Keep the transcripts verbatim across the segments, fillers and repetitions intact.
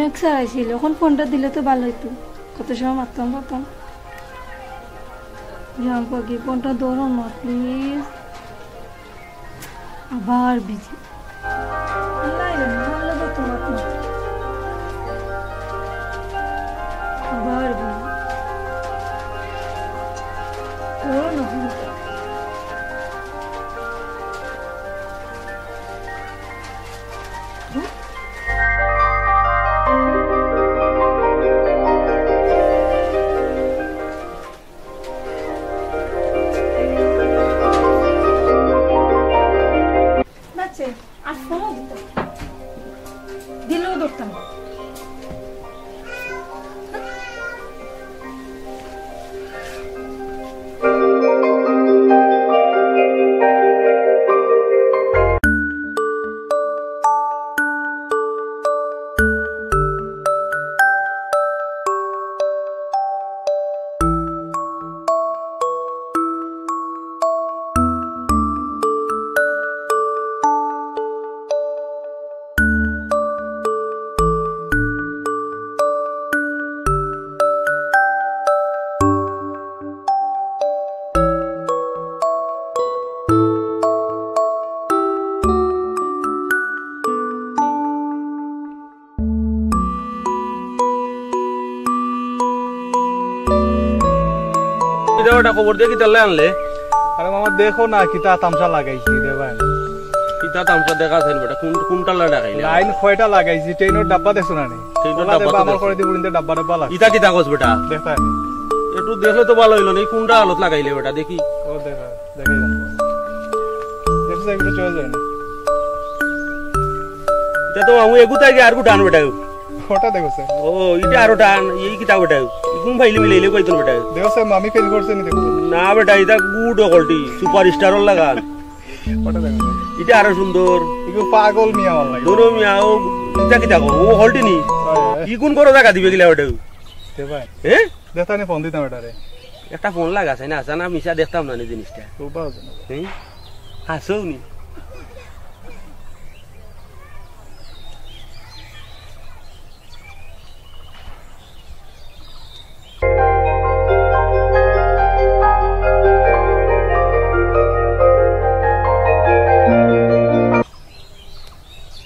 এক স্যার আইছিল, এখন ফোনটা দিলে তো ভালো হইতো। কত সময় মারতাম পারতাম। জান পাখি, ফোনটা ধরো না, প্লিজ। আবার বিজি। আল্লাহ রে, মারলো তো তোমার ফোন। আবার বিজি। ধরো না ফোনটা। বাচ্চা, আর ফোনও দিত। দিলেও ধরতাম না। কিতা বেটা, খবর দিয়া কিতার লাগি আনলে? আরে মামা, দেখো না, কিতা তামশা লাগাইছি রে ভাই। কিতা তামশা দেখা আছে বেটা? কোন, কোনটা লাগাইলে? লাইন কয়টা লাগাইছি, ট্রেনর ডাব্বা দেখছো না নি? ট্রেনর ওলা ডাব্বা দেখবা, তো আমার দেখছি। করে দি বুড়িন্দে ডাব্বা ডাব্বা লাগছে। ইটা কিতা কস বেটা? দেখতা নি। একটু দেখলে তো ভালো হইলো নি, কোনটা আলোত লাগাইলে বেটা, দেখি। ও দেখা, দেখাই যান। দেখছো, একটু চলে যায় না। ইটা তো আমি এগুতাই গিয়ে আর গুটান বেটা। ওটা দেখো স্যার। ও, ইটা আরো টান, এই কিতা বেটা? ইগুন ফাইলে মিলাইলে কইতো বেটা। দেখো স্যার, মামি ফেল করছে নি দেখো। না বেটা, ইটা গুড কোয়ালিটি, সুপারস্টারর লাগান। ওটা দেখো স্যার। ইটা আরো সুন্দর। ইগু পাগল মিয়া আমার লাগে। দোনো মিয়া, ও ইটা কিতা কো? ও হলটি নি? হয়, হয়। ইগুন করো জাগা দিবে গিলা বেটা। দে ভাই। হ্যাঁ? দেখতা নি ফোন দিতাম এটারে। একটা ফোন লাগা আছে না, জানা মিশা দেখতাম না নি জিনিসটা। খুব ভালো জানো। হ্যাঁ? হাসো নি।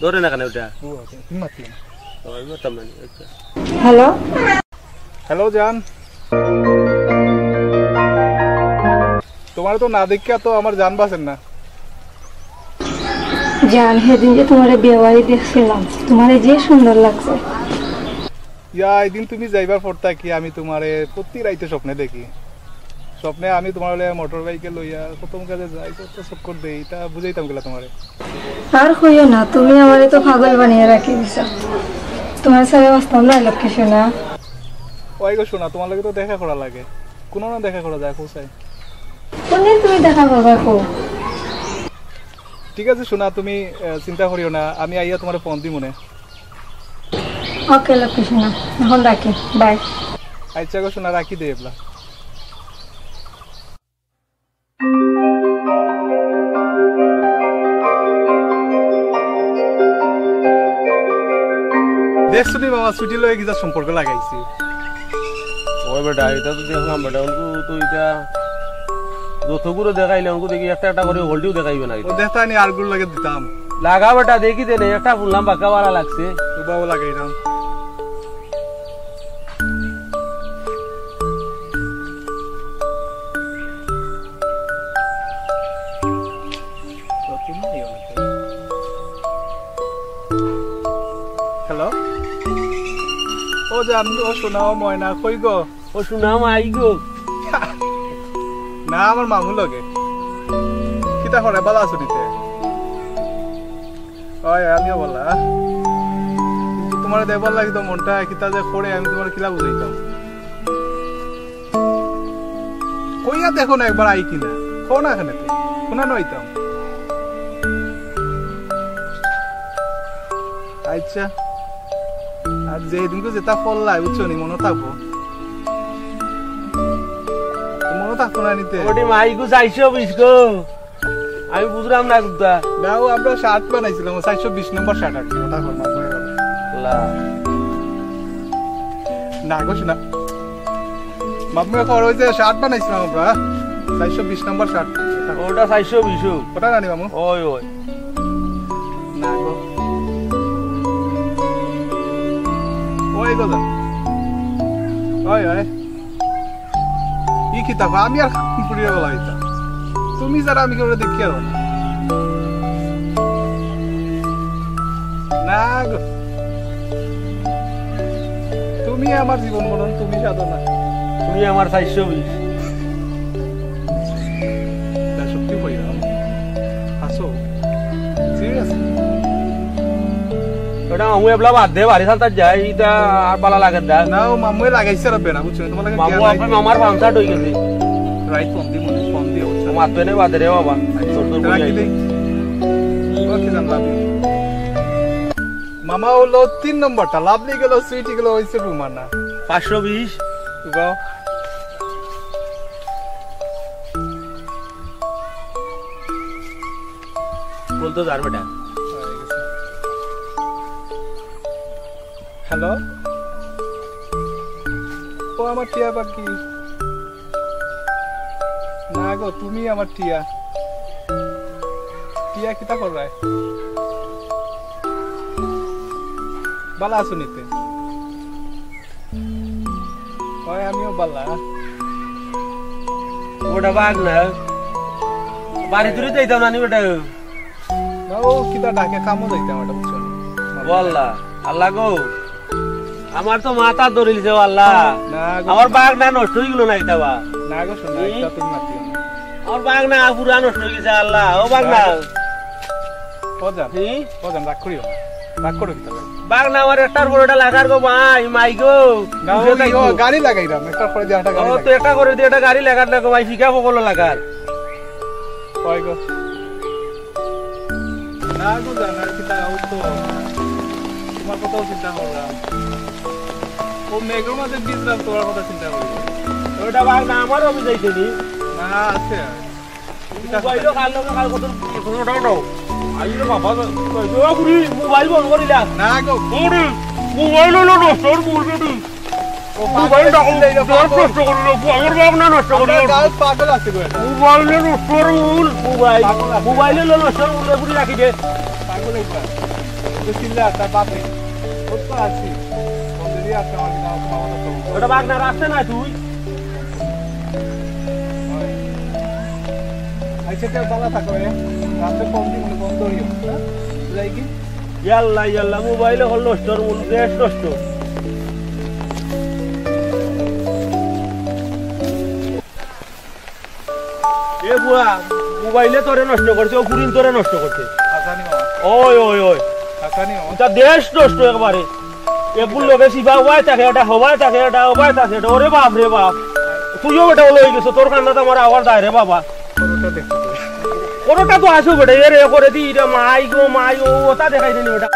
ধরে না কেন ওটা? ও, আচ্ছা, তুমি মাতলে না। ও, আমি মাতলাম না, আচ্ছা। হ্যালো। হ্যালো জান, তোমারে তো না দেখিয়া তো আমার জান বাঁচের না। জান, সেদিন যে তোমারে বিয়া বাড়ি দেখছিলাম, তোমারে যে সুন্দর লাগছে। ইয়া, এদিন তুমি যাইবার পর থাকি আমি তোমারে প্রতি রাইতে স্বপ্নে দেখি। স্বপ্নে আমি তোমার লইয়া মোটর বাইকে লইয়া কত কাজে যাই, কত চক্কর দেই, ইটা বুঝাইতাম গেলা তোমারে। আর কইও না, তুমি আমারে তো পাগল বানিয়ে রাখি দিছো। তোমার ছাড়া বাঁচতাম না, লক্ষ্মী সোনা। ওই গো সোনা, তোমার লগে তো দেখা করা লাগে, কোনো না দেখা করা যায়, কোথায়? কোনদিন তুমি দেখা করবা কো? ঠিক আছে সোনা, তুমি, আহ, চিন্তা করিও না, আমি আইয়া তোমারে ফোন দিমুনে। ওকে লক্ষ্মী সোনা, এখন রাখি, বাই। আচ্ছা গো সোনা, রাখি দে এবলা। দেখছো নি মামা, ছুটি লয়ে কিতা সম্পর্ক লাগাইছি। ওই বেটা, ইটা তো দেখলাম বেটা, অনকু তো ইটা যতগুলো দেখাইলে, অনকু দেখি একটা একটা করে হলটিও দেখাইবে না ও ইটা। দেখতা নি আরগুর লগে দিতাম। লাগা বেটা, দেখি দে নে, একটা ফুললাম বাক্কা বালা লাগছে। ও বাবা, লাগাইলাম। হ্যালো? ও জান, ও সোনা, ও ময়না, কই গো? ও সোনা, মাই গো। না, আমার মামু লগে। কিতা করে, বালা আছো নিতে? ওই, আমিও বালা। কিন্তু তোমারে দেখবার লাগি তো মনটা কিতা যে করে, আমি তোমারে কিলা বুঝাইতাম। কইয়া দেখো না একবার আই কিনা। কও না কেনে তে? কোনা নইতাম। আচ্ছা। আর যেদিনকে যেটা করলাই, বুঝছো নি, মনো থাকবো। মনো থাকতো না নিতে। ওটি মাইকু চাইরশো বিশ গো। আমি বুঝলাম না কুত্তা। না, ও আমরা শার্ট বানাইছিলাম, ও চাইরশো বিশ নম্বর শার্ট আর কি, ওটা কর, মাঝে মাঝে। লা। না গো, শোনা। মামু, এখন ওই যে শার্ট বানাইছিলাম আমরা, চারশো বিশ নম্বর শার্ট। ওটা চারশো বিশ। ওটা না নি মামু? ওই, ওই। না গো। ওই গো, ওই, ওই। ই কিতা কয়? আমি আর ফুরিয়ে বলা হইতাম। তুমি যারা আমি কেউ দেখি আর না। না গো। তুমি আমার জীবন মরণ, তুমি সাধনা। তুমি আমার চারশো বিশ। না, সত্যি কইলাম। হাসো। সিরিয়াস? ওটা মামু এবলা বাদ দে, বাড়ি সালতার যাই, ইটা আর বালা লাগে না। না, ও মামু লাগাইছে আর বেনা, বুঝছো? তোমার লাগে মামু, আপনি মামার পাংচার হয়ে গেছে। রাইট, ফোন দি, মনে ফোন দি, বুঝছো? মাতবে না বাদে রে বাবা। তোর তো রাখি দেই। ওকে, জান, লাভ ইউ। মামা হলো তিন নম্বরটা, লাভলি গেল, সুইটি গেল, হইছে রুমার না। পাঁচশো বিশ। উগাও। বলতো যার বেটা। হ্যালো? ও আমার টিয়া পাখি। না গো, তুমি আমার টিয়া। টিয়া কিতা কররায়? বালা আছো নিতে? হয়, আমিও বালা। ওটা বাঘ না। বাড়ি তুলে যাইতাম না নি বেটা। না, ও কিতা ডাকে কামো যাইতাম, এটা বুঝছো না? বললা, আল্লাহ গো, আমার তো মাথা ধরিলছে, ও আল্লাহ। না গো। আমার বাঘ না নষ্ট হয়ে গেল না, এটা বা। না গো, শোনা, হুম? এটা তুমি মাতিও না। আমার বাঘ না পুরা নষ্ট হয়ে গেছে, আল্লাহ। ও বাঘ না। না গো। ও জান, হুম? ও জান, রাগ করিও না। রাগ করো কিতা? বাঘ না, আমার একটার পর ওটা লাগার গো ভাই, মাই গো। না, বুঝে ওই, থাকবো। ও, গাড়ি লাগাইলাম, একটার পরে দিয়ে একটা গাড়ি ও, তো লাগাই। একটা করে দিয়ে একটা গাড়ি লাগার না গো ভাই, ফিকা ফকলো লাগার। কয় গো? না গো, জানার কি তাই অবস্থা? তোমার কথাও চিন্তা করলাম। ও মেঘের মাঝে ভিজলাম, তোমার কথা চিন্তা করি। ওটা ভাই না, আমারও আমি যাইতে নি। না, আছে। মোবাইলও কার লগে কার কথা, ওটা ওটাও। আইরে বাবা, ও বুড়ি, মোবাইল বন্ধ করিলা। না গো। ওরে, মোবাইল হলো নষ্ট, ওর বুড়ি। ও মোবাইল পাগল দেখো, আছে, এই যে দশ পাগল। নষ্ট করলো, আমার বাপ না নষ্ট করলো। আমার গাঁও পাগল আছে গো এটা। মোবাইলে নষ্ট করুন, মোবাইল। পাগল আছে। মোবাইলে লো নষ্ট করুন, পুরি রাখি দে। পাগল একটা। ও তো চিল্লা, তার বাপ নেই। ও তো আছি। কোন দিকে আছে আমার গাঁও, তোমার কথা তো। ওটা বাঘ না, রাখছে না তুই। আচ্ছা, তে বালা থাকো, এ। রাতে ফোন দিই, মানে, বন্ধ হইও, হ্যাঁ? বুঝাই কি? ইয়াল্লা, ইয়াল্লা, মোবাইল এখন নষ্ট, মন বেশ নষ্ট। এ বুয়া, মোবাইলে তোরে নষ্ট করছে, ও ফুরিন তোরে নষ্ট করছে। হাসানি মামা। ওই, ওই, ওই। হাসানি মামা। এটা দেশ নষ্ট একবারে। এ বুল লগে সিবা ওবায় থাকে, এটা হবায় থাকে, এটা হবায় থাকে, এটা। ওরে বাপ রে বাপ। তুইও বেটা ওলো হয়ে গেছো, তোর কান্নাত আমার আওয়াজ দেয় রে বাবা। কোনোটা দেখতে পাই। কোনোটা তো আসো বেটা, এ রে করে দি, এটা মাই গো মাই, ও ওটা দেখাই দেনি বেটা।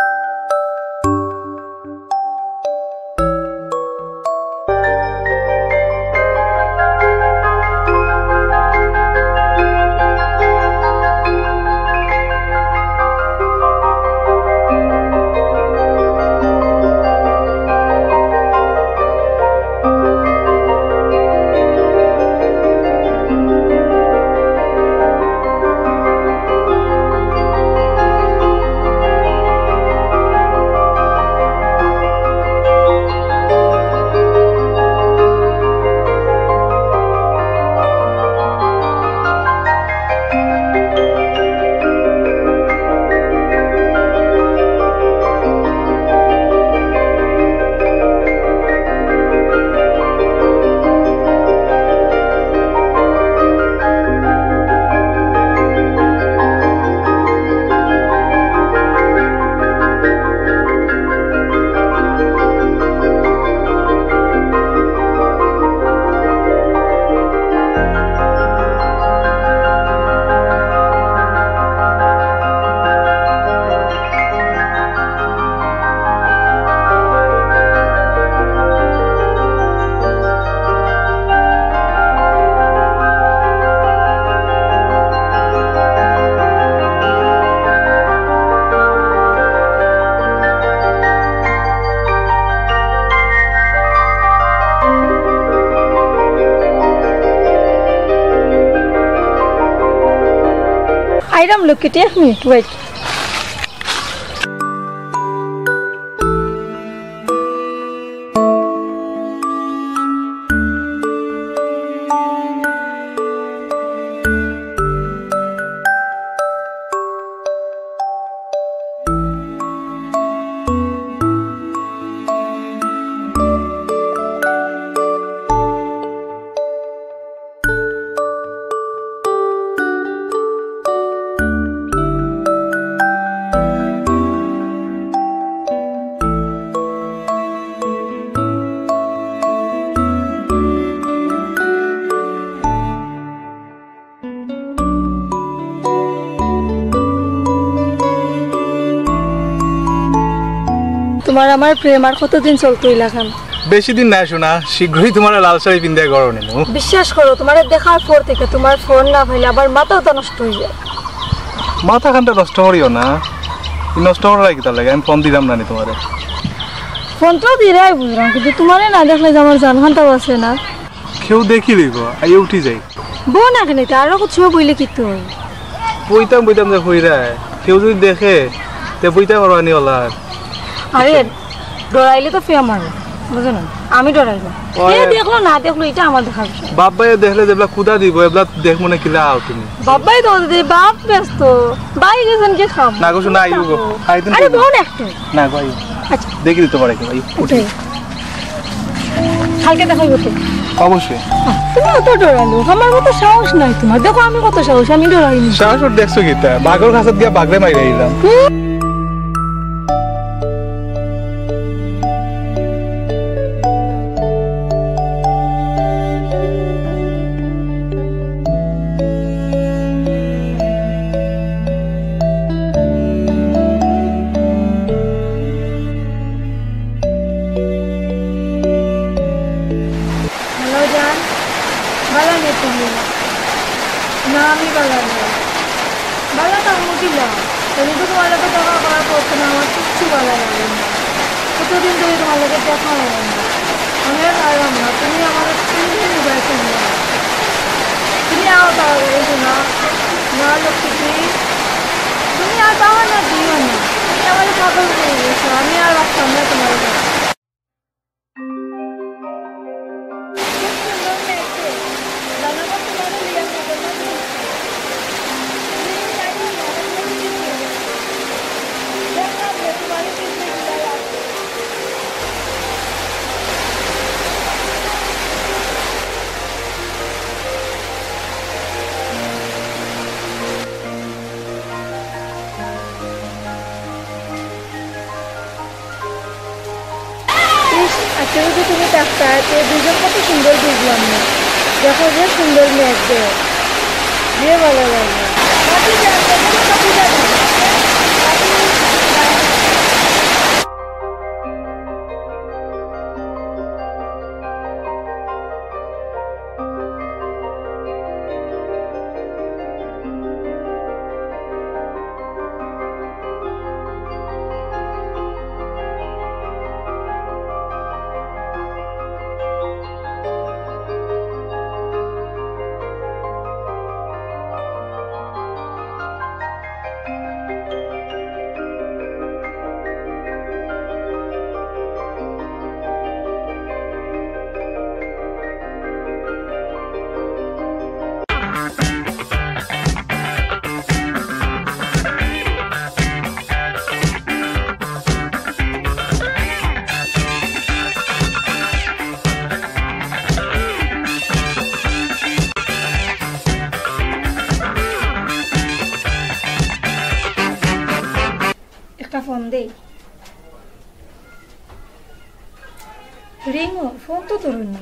আইরাম লক্ষ্মীটি, এক মিনিট, ওয়েট। তুমার আমার প্রেম আর কতদিন চলতো ইলাখান? বেশি দিন না সোনা, শীঘ্রই তুমারে লাল শাড়ি পিন্দাই ঘরো নিমু। বিশ্বাস করো, তুমারে দেখার পর থাকি তুমার ফোন না পাইলে আমার মাথাটা নষ্ট অই যায়। মাথাখানটা নষ্ট করিও না। ই নষ্ট করার কিতার লাগি? আমি ফোন দিরাম না নি তুমারে। ফোন তো দিরায় বুঝরাম, কিন্তু তুমারে না দেখলে যে আমার জানখানটা বাঁচে না। কেউ দেখিলিবো, আইয়া উঠি যাই। বও না কেনে, তে আরো কত সময় বইলে কিতা অয়? বইতাম, বইতাম যে কইরায়, কেউ যদি দেখে, তে বইতাম পারবা নি অলা আর। আরে, ডরাইলে তো ফেয়া মারে, বুঝো না? আমি ডরাই না। ওই এ দেখলো না দেখলো, ইটা আমার দেখার বিষয়। বাপ ভাইয়ে দেখলে যেবলা কুদা দিবো, এবলা দেখমনে কিলা আও তুমি। বাপ ভাই তো দে, বাপ ব্যস্ত, ভাই গেছইন কি কাম? না গো, সোনা, আইবো গো। আইদিন আরে, দেখবো। বও না একটু। না গো, আইবো। আচ্ছা। দেখি দিতে পারে কি ভাই, উঠি। আচ্ছা। কালকে দেখা অইবো তো? অবশ্যই। তুমি অত ডরাইলায়, আমার মতো সাহস নাই তুমার। দেখো আমি কত সাহস, আমি ডরাই না। সাহস ওর দেখছো কিতা? বাঘর কাছত গিয়া বাঘরে মাইরা আইলাম। হুম। হ্যালো জান, ভালা নি তুমি? না, আমি ভালা না। ভালা থাকমু কিলা? তুমি তো তুমার লগে দেখা করার পর থাকি আমার কিচ্ছু ভালা লাগে না। কতদিন ধরি তুমার লগে দেখা অয় না। আমি আর পারলাম না, তুমি আমার তিন দিন উবাই ফেললে। তুমি আও তাড়াতাড়ি, সোনা। না, লক্ষ্মীটি, তুমি আর বাহানা দিও না। তুমি আমারে পাগল করি দিছো, আমি আর রাখতাম না তুমার লগে। খুব সুন্দর লাগছে। জানো না, তোমারে লিয়া মজা লাগছে। তুমি জানো না, আমি কি করব? দেখলাম যে তোমারে কিনতে গিয়ে লাগছে। ইস, আজকে যদি তুমি থাকতা, তে দুইজন কত সুন্দর বুঝলাম না। দেখো যে সুন্দর মেঘ, যে ভালো লাগে। একটা ফোন দেই। রিং অর, ফোন তো ধরইন না।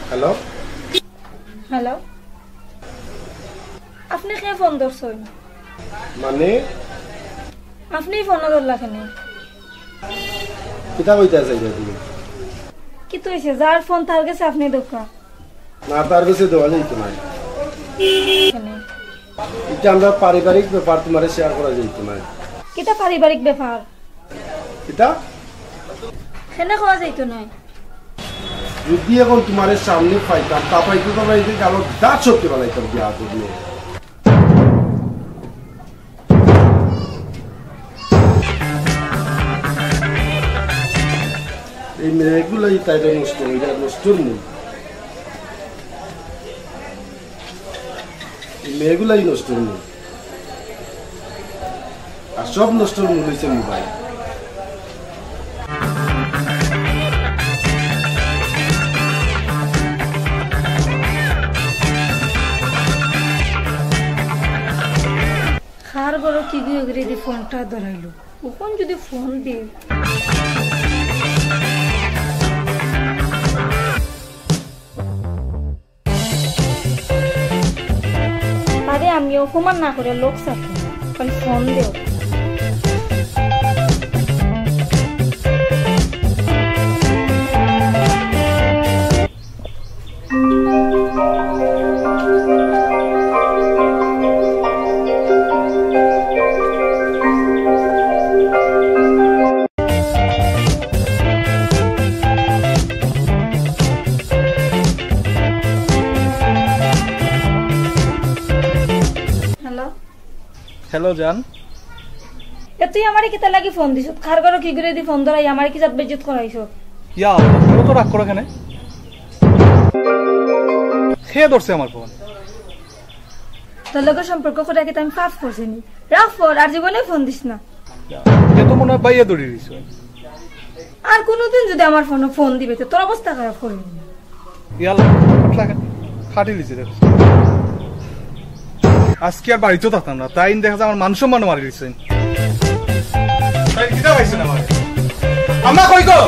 হ্যালো? হ্যালো? আপনে কে ফোন ধরছইন? মানে? আপনে ফোন ধরলা কেনে? কিতা কইতা চাইরা তুমি? কিতা অইছে? যার ফোন তার গেছে আপনে দেউক্কা। না, তার গেছে দেওয়া যাইতো না। কেনে? ইটা আমরার পারিবারিক ব্যাপার, তুমারে শেয়ার করা যাইতো নায়। কিতা পারিবারিক ব্যাপার? ইটা কেনে কওয়া যাইতো নায়? যদি অখন তুমারে সামনে পাইতাম, তা পাইতে তো পাইতে গেল দাঁত সত্যি বানাইতাম বিয়া করলে। এই মেয়েগুলাই তাইলে নষ্ট অইরা, নষ্টর মূল। এই মেয়েগুলাই নষ্টর মূল। আর সব নষ্টর মূল অইছে মোবাইল। কার ঘরো কিগুয়ে গিরি দি ফোনটা ধরাইলো। অখন যদি ফোন দি। আরে, আমি অপমান না করে লোক সাথে খালি ফোন দেও। হ্যালো। হ্যালো জান। এ, তুই আমারে কিতা লাগি ফোন দিছ? কার ঘরো কিগুরে দি ফোন ধরাই আমারে কি জাত বেইজ্জত করাইছ? ইয়া, তুমি তো রাগ করো কেনে? কে ধরছে আমার ফোন? তোর লগে সম্পর্ক করে কিতা আমি পাপ করছি নি? রাখ ফোন, আর জীবনে ফোন দিস না। এ তো মনে হয় বাইয়ে দৌড়ি দিছে। আর কোনোদিন যদি আমার ফোনে ফোন দিবে, তো তোর অবস্থা খারাপ করে দিবি। ইয়াল্লা, ফাটলা কেন? ফাটি দিছে দেখো। আজকে আর বাড়িতেও থাকতাম না, তাই দেখা যায় আমার মান সম্মান মারি দিছে। তাই কিতা পাইছে না আমারে? আমরা কই গো?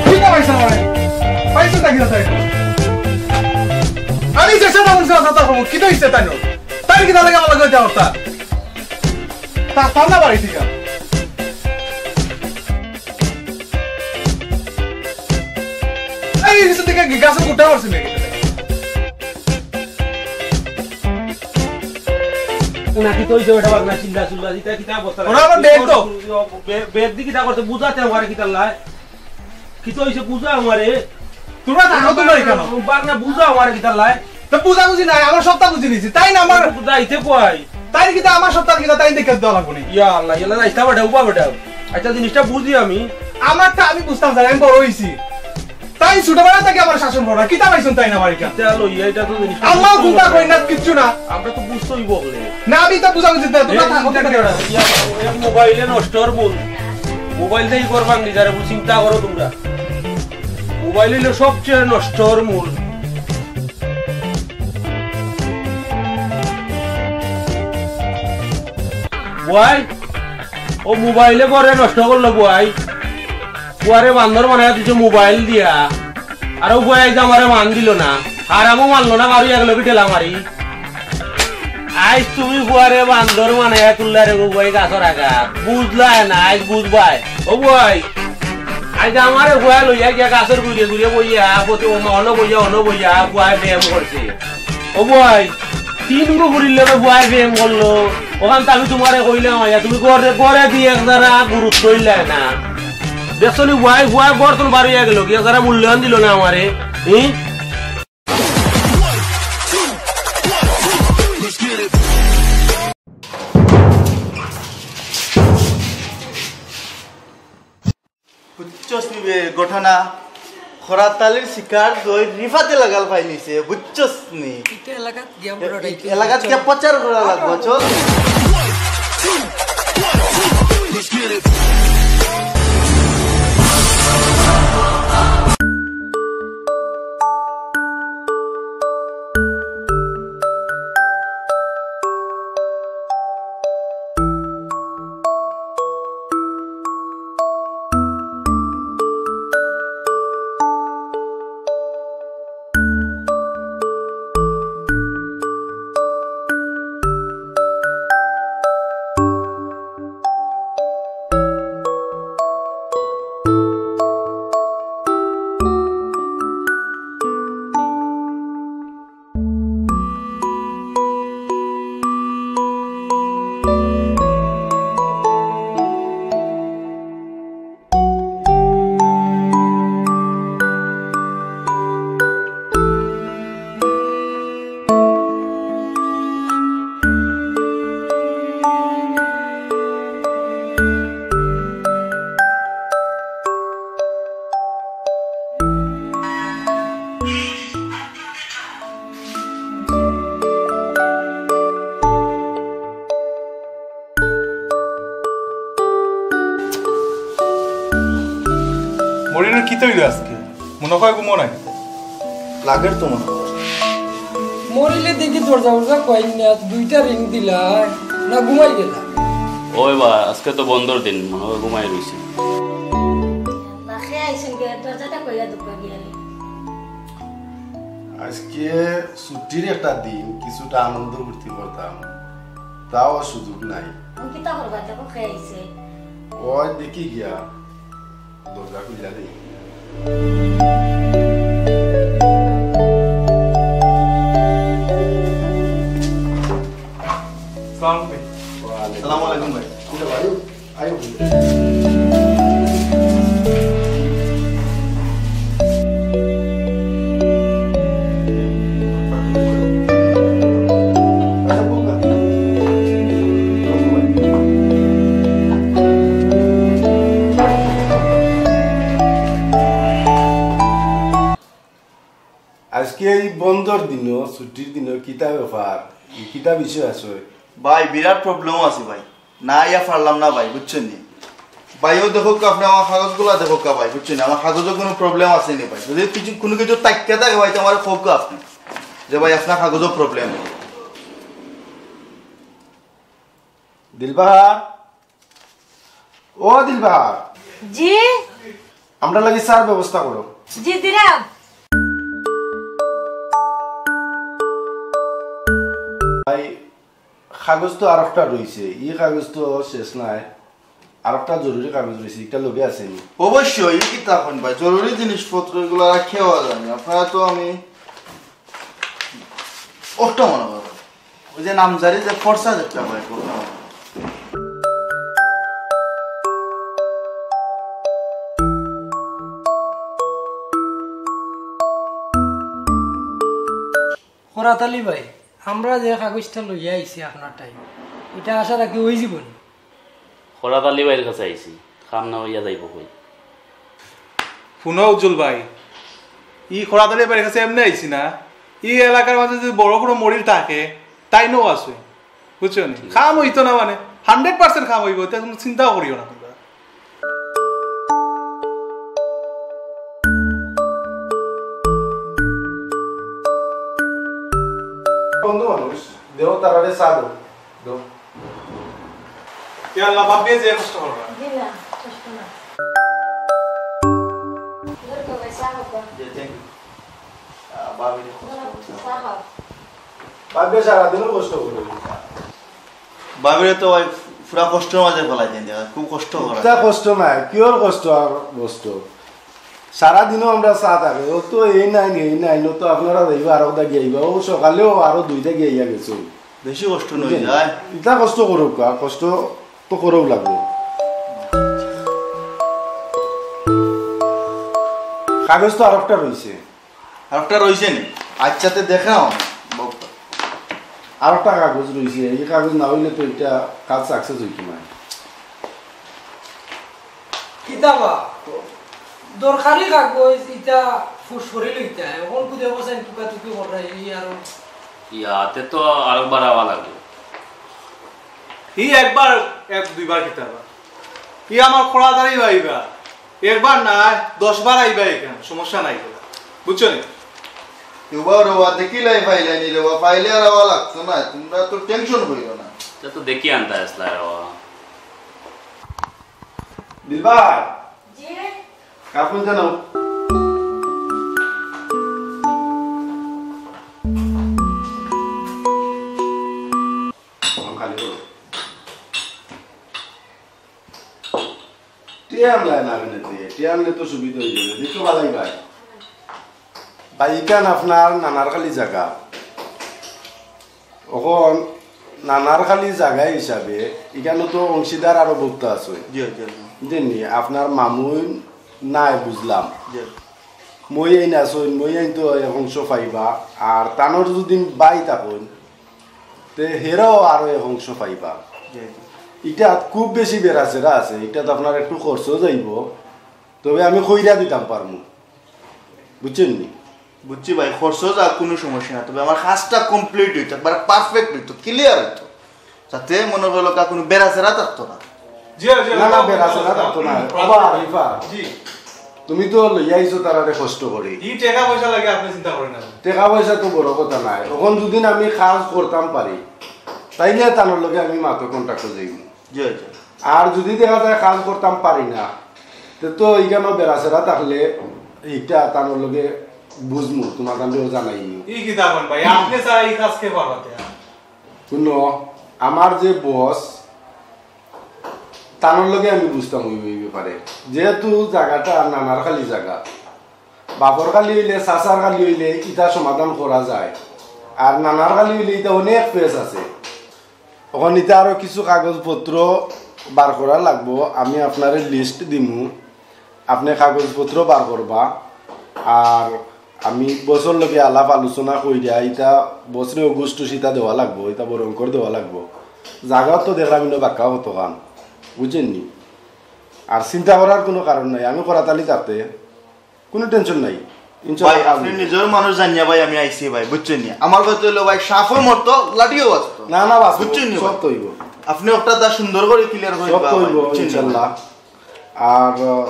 কিতা পাইছে না আমারে? পাইছে না কিতা তাই? আমি যে সব মানুষ কথা কম, কিতা হইছে তাই নয়? তাই কিতা লাগে আমার লগে যাওয়ার তা? তা, তা না বাড়ি থেকে। এই, এই, এই, গাছে গুটা মারছে মেয়ে। না, কিতা হইছে বেটা, বাগনা চিল্লা চুল্লা দিতা, কিতা অবস্থা? ওরা আবার ব্যাগ তো। ব্যাগ, ব্যাগ দি কিতা করতে, বুঝাতে আমারে কিতা লাই? কিতা হইছে, বুঝা আমারে। তোমরা থাকো, তোমরা এখানে। বাগনা বুঝা আমারে কিতা লাই? তো বুঝা বুঝি নাই, আমার সবটা বুঝি নিছি। তাই না আমার বুঝা আইতে কই? তাই কিতা আমার সবটা কিতা তাই দেখে দেওয়া লাগবো নি? ইয়া আল্লাহ, ইয়া আল্লাহ, রাস্তা বেটা, উবা বেটা। আচ্ছা, জিনিসটা বুঝি আমি। আমারটা আমি বুঝতাম স্যার, আমি বড় হইছি। তাই ছোটবেলা থেকে আমার শাসন করা, কিতা পাইছুন তাই না বাড়ি কেন? ইটা লইয়া, ইটা তো জিনিস আল্লাহ চিন্তা করি না, কিচ্ছু না। আমরা তো বুঝতে হইব বলে। না, আমি তো বুঝা বুঝি না, তোমরা এই থাকো, চিন্তা থাকো। করো না। ইয়া, এই মোবাইলে নষ্ট হওয়ার মূল। মোবাইল দিয়ে ই করবার নি, যারা চিন্তা করো তোমরা। মোবাইল হইলো সবচেয়ে নষ্ট হওয়ার মূল। বুয়াই, ও মোবাইলে ঘরে নষ্ট করলো বুয়াই। বুয়ারে বান্দর বানায় দিছে মোবাইল দিয়া। আর ও বুয়াই যে আমারে মান দিল না। হারামও মানলো না, কারো এক লগে ঠেলা মারি। আইজ তুমি বুয়ারে বান্দর বানাইয়া তুললা রে গো বুয়াই গাছর আগাত। বুঝলায় না, আইজ বুঝবায়। ও বুয়াই, আইজ আমারে বুয়াই লইয়া গিয়া গাছর গুড়িয়ে গুড়িয়ে বইয়া, প্রতি অনো বইয়া, অনো বইয়া, বুয়াই ব্যায়াম করছে। ও বুয়াই, তিন গো বুড়ির লগে বুয়াই ব্যায়াম করলো। ওখান তো আমি তোমারে কইলাম, আইয়া তুমি ঘরে, ঘরে দিয়ে এক জারা গুরুত্ব হইলায় না। দেখছো নি বুয়াই, বুয়াই ঘর তো বাড়িয়া গেল, কি এক জারা মূল্যায়ন দিল না আমারে। হুম? বুঝছস নি বে ঘটনা? খরাতালির শিকার দই রিফাতে লাগাল পাইলিছে, বুঝছস নি? ইটা এলাকাত গিয়া এ-, বড় এ-, ডাইকে এলাকাত গিয়া প্রচার করা লাগবো, চল। মরিনর কিতা অইলো আজকে? মনে অয় ঘুমো নাই। লাগের তো মনে অয়। মরিলে দেখি দরজা উরজা কইন না, দুইটা রিং দিলা, না ঘুমাই গেলা? ওই বা, আজকে তো বন্ধর দিন, মনে অয় ঘুমাই রইছে। লাখে আইছেন গে, দরজাটা কইয়া দুঃখ গিয়ারে। আজকে ছুটির একটা দিন, কিছুটা আনন্দ ফুর্তি করতাম, তাও সুযোগ নাই। আমি কিতা করবা, দেখো কে আইছে। ওই দেখি গিয়া। দরজা খুলিয়া দেই। আসসালামু আলাইকুম। আসসালামু আলাইকুম ভাই। কিতা ভাই? আইও। আজকে এই বন্ধর দিনও, ছুটির দিনও কিতা ব্যাপার? এই কিতা বিষয় আছে? ভাই, বিরাট প্রবলেম আছে ভাই, না আইয়া পারলাম না ভাই, বুঝছেন নি? ভাইও দেখউক্কা, আপনে আমার কাগজগুলা দেখউক্কা ভাই, বুঝছেন নি? আমার কাগজো কুনু প্রবলেম আছে নি ভাই? যদি কিছু, কুনু কিছু তাইক্কা থাকে ভাই, তো আমারে কউক্কা আপনে যে ভাই, আপনার কাগজো প্রবলেম। দিলবাহার, ও দিলবাহার। জি। আমরার লাগি চার ব্যবস্থা করো। জি, দিরাম। ভাই, কাগজ তো আরোকটা রইছে, ই কাগজ তো শেষ নায়, আরোকটা জরুরি কাগজ রইছে, ইটা লগে আছে নি? অবশ্যই, ই কিতা কইন ভাই, জরুরি জিনিসপত্র ইগুলা রাখিয়া যায় না। আপনারা তো আমি অষ্ট মনে করো, ওই যে নামজারি যে ফর্সা যেটা ভাই, খরাত আলী ভাই, আমরা যে কাগজটা লইয়া আইছি আপনার টাইম, ইটা আশা রাখি অইযিবো নি? খরাত আলী ভাইর কাছে আইছি, কাম না অইয়া যাইবো কই? হুনো উজ্জ্বল ভাই, ই খরাত আলী ভাইর কাছে এমনে আইছি না, ই এলাকার মাঝে যদি বড় কুনু মরিল থাকে, তাইনও আছে, বুঝছো নি? ঠিক আছে। কাম অইতো না মানে, হান্ড্রেড পার্সেন্ট কাম অইবো, ইতা কুনু চিন্তাও করিও না তুমরা। বন্ধু মানুষ, দেও তারারে চা দেও। দেও। ইয়া আল্লাহ, বাপ বিয়ে যে কষ্ট করবা। জি না, কষ্ট না। ধর তো ভাই, চা খাও। জি, thank you। আহ, বাপ বিয়ে কষ্ট করবা। চা খাও। বাপ বিয়ে সারাদিনও কষ্ট করবা। ভাবিরে তো ভাই পুরা কষ্টর মাঝে ফালাই দেন, দেখা খুব কষ্ট করে। ইতা কষ্ট নায়, কিওর কষ্ট আর কষ্ট? সারা দিনও আমরা চা থাকে, ও তো এই নাই, এই নাই, ও তো আপনারা যাইবা আরো দাগি আইবা, ও সকালেও আরো দুই দাগি আইয়া গেছে। বেশি কষ্ট নই বুঝলেন? যায়। ইতা কষ্ট করউক্কা, কষ্ট তো করাও লাগবো। কাগজ তো আরোকটা রইছে। আরোকটা রইছে নি? আচ্ছা, তে দেখাও। আরোকটা কাগজ রইছে, ই কাগজ না অইলে তো ইটা কাজ সাকসেস অইতো নায়। কিতা বা? দরকারি কাগজ, ইটা ফু-, সরি লইতা। অখন খুদে বসেন টুকাটুকি কররা, ই আরো। ইয়া, তে তো আরোকবার আওয়া লাগবো। ই একবার, এক দুইবার কিতা বা? ই আমার খরাত আলী ভাই বা। একবার নায়, দশ বার আইবা ইখান, সমস্যা নাই। বুঝছো নি? ইবা রে বা, দেখিলাই পাইলাই নি রে বা, পাইলে আর আওয়া লাগতো না, তুমরা তো টেনশন করিও না। ইটা তো দেখি আনতা আসলা রে বা। দিলবার। জি। কাপড় জানো? খালি করো। টিয়া আনলাই না কেনে তে? টিয়া আনলে তো সুবিধা অইযাইবো। দেখো বালাই ভাই। ভাই, ইখান আপনার নানার খালি জাগা। অখন নানার খালি জাগা হিসাবে ইখানো তো অংশীদার আরো বউত আছে। জি, জি, জি। বুঝলেন নি? আপনার মামুন নাই বুঝলাম। জি। মইয়াইন আছইন, মইয়াইন তো এক অংশ পাইবা। আর তানর যদি ভাই থাকইন, তে হেরাও আরো এক অংশ পাইবা। জি, জি। ইটাত খুব বেশি বেড়াছেড়া আছে, ইটাত আপনার একটু খরচও যাইবো, তবে আমি কইরা দিতাম পারমু, বুঝছইন নি? বুঝছি ভাই, খরচ যাক কুনু সমস্যা না, তবে আমার কাজটা কমপ্লিট অইতো, একবার পারফেক্ট অইতো, ক্লিয়ার অইতো, যাতে মনে করো কা কুনু বেড়াছেড়া থাকতো না। জি, জি, না, না, বেড়াছেড়া থাকতো না। বাবা আরিফা। জি। তুমি তো লইয়া আইছো তারারে কষ্ট করি। ই টেকা পয়সা লাগে, আপনে চিন্তা করইন না। টেকা পয়সা তো বড় কথা নায়, অখন যুদি আমি কাজ করতাম পারি, তাইলে তানর লগে আমি মাত্র কন্ট্রাক্টর যাইমু। জি, জি। আর যুদি দেখা যায় কাজ করতাম পারি না, তে তো ইখানো বেড়াছেড়া থাকলে ইটা তানর লগে বুঝমু, তুমার কান্দেও জানাইমু। ই কিতা কইন ভাই, আপনে ছাড়া ই কাজ কে পারবা তে? হুনো, আমার যে বস, তানর লগে আমি বুঝতাম অইবো ই ব্যাপারে। যেহেতু জাগাটা নানার খালি জাগা, বাপর খালি অইলে, চাচার খালি অইলে ইটা সমাধান করা যায়, আর নানার খালি অইলে ইটা অনেক পেচ আছে। অখন ইতা আরো কিছু কাগজপত্র বার করা লাগবো, আমি আপনারে লিস্ট দিমু, আপনে কাগজপত্র বার করবা। আর আমি বসর লগে আলাপ আলোচনা কইরা ইতা বসরে অগুস্টু সিতা দেওয়া লাগবো, ইতা বরঙ্কর দেওয়া লাগবো। জাগাও তো দেখলাম ইনো বাক্কা কতখান, বুঝছইন নি? আর চিন্তা করার কুনু কারণ নাই, আমি করাতালি তাতে। কুনু টেনশন নাই, ইনশাআল্লাহ ভাই, আপনে নিজর মানুষ জানিয়া ভাই আমি আইছি ভাই, বুঝছইন নি? আমার কথা অইলো ভাই, সাপও মরতো, লাঠিও বাঁচতো। না, না, বাঁচবো, বুঝছইন নি সব ভাই? তো অইবো। আপনে ওটা তা সুন্দর করি ক্লিয়ার করি সব দিবা তো ভাই, অইবো, বুঝছইন নি? ইনশাআল্লাহ। আর, আহ,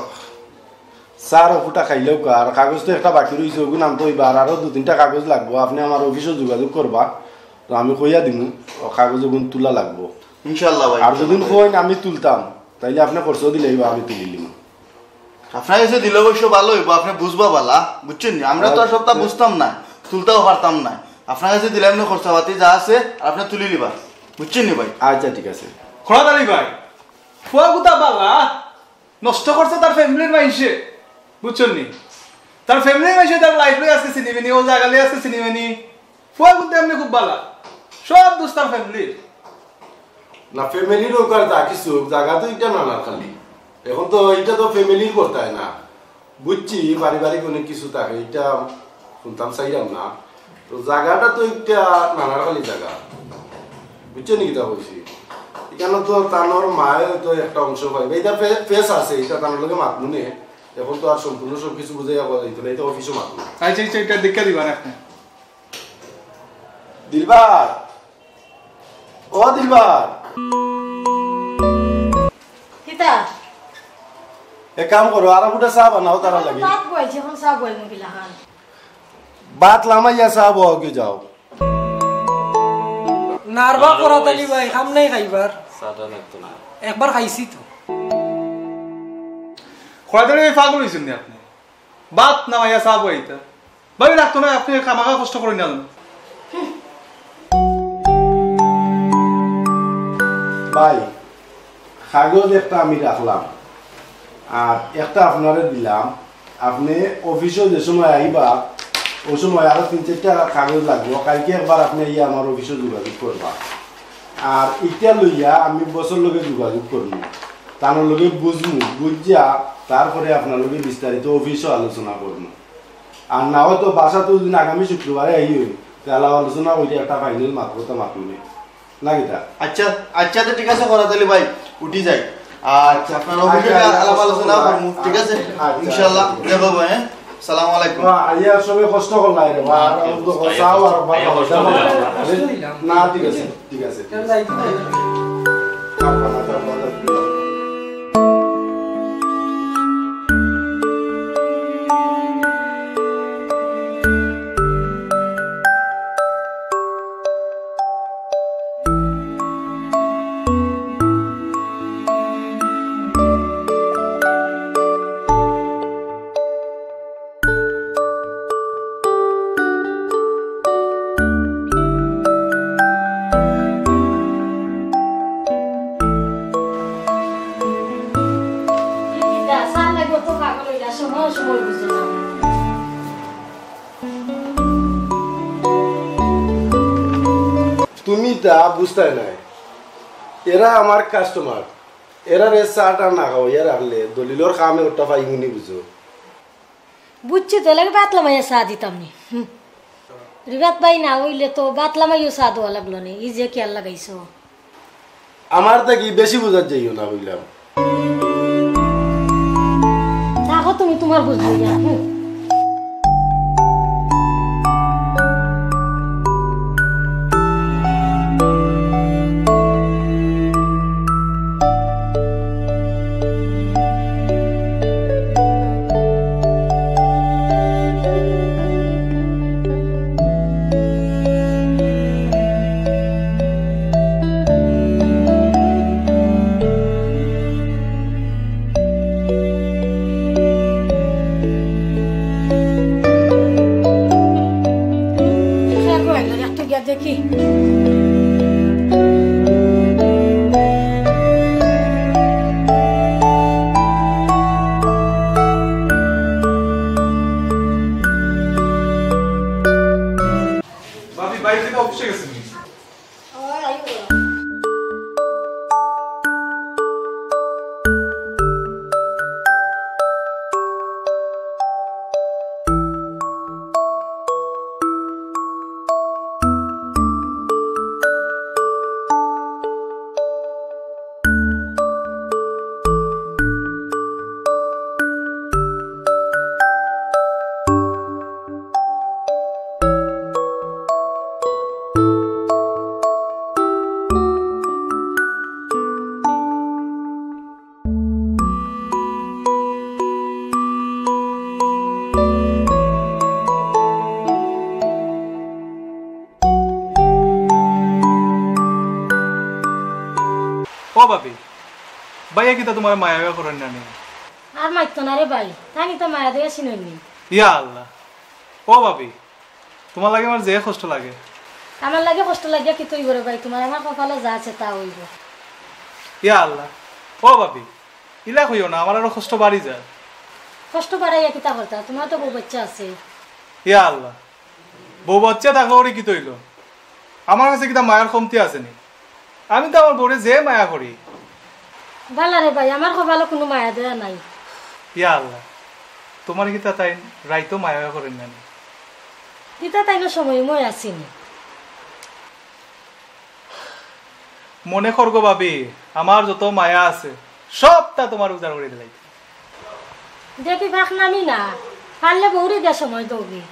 চা অউ ফুটা খাইলাউক্কা, আর কাগজ তো একটা বাকি রইছে, অগুন আনতে অইবো, আর আরো দুই তিনটা কাগজ লাগবো। আপনে আমার অফিসো যোগাযোগ করবা, তো আমি কইয়া দিমু, অউ কাগজ অগুন তুলা লাগবো। ইনশাআল্লাহ ভাই, আর যুদি ইনশাআল্লাহ। কইন আমি তুলতাম, তাইলে আপনে খরচ দিলাইবা, আমি তুলিলিমু। আপনার গেছে দিলে অবশ্য ভালা অইবো, আপনে বুঝবা ভালা, বুঝছইন নি? আমরা তো আর আচ্ছা। সবটা বুঝতাম না, তুলতাও পারতাম না। আপনার গেছে দিলে আপনে খরচাপাতি যা আছে, আর আপনে তুলিলিবা, বুঝছইন নি ভাই? আচ্ছা, ঠিক আছে। খোড়াতালি ভাই, ফুয়া গুতা ভালা, নষ্ট করছে তার ফ্যামিলির মাইনষে, বুঝছইন নি? তার ফ্যামিলির মাইনষে তার লাইফ লই আজকে চিনিবে নি, অউ জাগা লই আজকে চিনিবে নি। ফুয়া কিন্তু এমনে খুব ভালা, সব দোষ তার ফ্যামিলির। না, ফ্যামিলির অউক আর যা কিছু অউক, জাগা তো ইটা নানার খালি। অখন তো ইটা তো ফ্যামিলির করতায় না, বুঝছি, পারিবারিক অনেক কিছু থাকে, ইটা হুনতাম চাইরাম না। তো জাগাটা তো ইটা নানার খালি জাগা, বুঝছইন নি কিতা কইছি? ইখানো তো তানর মায়ে তো একটা অংশ পাইবা, ইটা পে-, পেচ আছে, ইটা তানর লগে মাতমু নে। অখন তো আর সম্পূর্ণ সব কিছু বুঝাইয়া কওয়া যাইতো না, ইটা অফিসো মাতমু। আচ্ছা, আচ্ছা, ইটা দেখিয়া দিবা না আপনে। দিলবার, ও দিলবার। কিতা? এক কাম করো, আরো ফুটা চা বানাও তারার লাগি। ভাত বওয়াইছি, অখন চা বওয়াইমু কিলাখান? ভাত লামাইয়া চা বওয়াও গি যাও। নারবা করাতালি ভাই, কাম নাই খাইবার। চাটা লাগতো না। একবার খাইছি তো। খোড়াতালি ভাই, পাগল অইছইন নি আপনে? ভাত নামাইয়া চা বওয়াইতা। ভাই, লাগতো না, আপনে খামাখা কষ্ট করইন না। ভাই, কাগজ একটা আমি রাখলাম, আর একটা আপনারে দিলাম। আপনে অফিসো যে সময় আইবা, অউ সময় আরো তিন চাইরটা কাগজ লাগবো। কাইলকে একবার আপনে আইয়া আমার অফিসো যোগাযোগ করবা। আর ইটা লইয়া আমি বসর লগে যোগাযোগ করমু, তানর লগে বুঝমু, বুঝিয়া তারপরে আপনার লগে বিস্তারিত অফিসো আলোচনা করমু। আর না অয় তো বাসাত যুদি আগামী শুক্রবারে আই অই, তে আলাপ আলোচনা করি একটা ফাইনাল মাত-, কথা মাতমু নে। না কিতা? আচ্ছা, আচ্ছা, তো ঠিক আছে, খোড়াতালি ভাই, উঠি যাই। আর আপনার অফিসে আচ্ছা, আলাপ আলোচনা আচ্ছা, করমু, ঠিক আছে? আচ্ছা, ইনশাআল্লাহ, আচ্ছা। দেখা অইবো, হ্যাঁ? সালামু আলাইকুম। না, আইয়া সবে কষ্ট করলা রে, বা, আর তো চাও আর বা, আইয়া কষ্ট করলা। না, ঠিক আছে, ঠিক আছে। তুমি তা বুঝতায় নায়, এরা আমার কাস্টমার, এরারে চা টা না খাওয়াইয়া রাখলে দলিলর কামে ওটা পাইমুনি বুঝো। বুঝছি তো, এর লাগি ভাত লামাইয়া চা দিতাম নি। হুম। রিবাত ভাই না অইলে তো ভাত লামাইও চা দেওয়া লাগলো নি, ই যে কিয়ার লাগাইছো। আমার থাকি বেশি বুঝাত যাইও না কইলাম। থাকো তুমি তুমার বুঝ লইয়া। হুম। কি? ভাবি, ভাই কিন্তু অফিসে গেছে নি? ও ভাবি, ভাইয়া কিতা তুমার মায়া বিয়া করইন না নি? আর মাততো না রে ভাই, তাইন তো মায়া দিয়া ছিনইন নি। ইয়া আল্লাহ, ও ভাবি, তুমার লাগি আমার যে কষ্ট লাগে। আমার লাগি কষ্ট লাগিয়া কিতা অইবো রে ভাই, তুমার আমার কপালো যা আছে তা অইবো। ইয়া আল্লাহ, ও ভাবি, ইলা কইও না, আমার আরো কষ্ট বাড়ি যায়। কষ্ট বাড়াইয়া কিতা করতায়, তুমার তো বউ বাচ্চা আছে। ইয়া আল্লাহ, বউ বাচ্চা থাকলে ওরে কিতা অইলো? আমার কাছে কিতা মায়ার কমতি আছে নি? আমি তো আমার বউরে যে মায়া করি। বালা রে ভাই, আমার কপালো কুনু মায়া দয়া নাই। ইয়া আল্লাহ, তুমারে কিতা তাইন রাইতো মায়া করইন না নি? কিতা তাইনও সময় ময় আছে নি? মনে কর গো ভাবি, আমার যত মায়া আছে, সবতা তুমারে উজাড় করি দিলাইতাম। দেখি ফাঁক নামি না, পারলে বউরে দিয়া সময় দেও গি।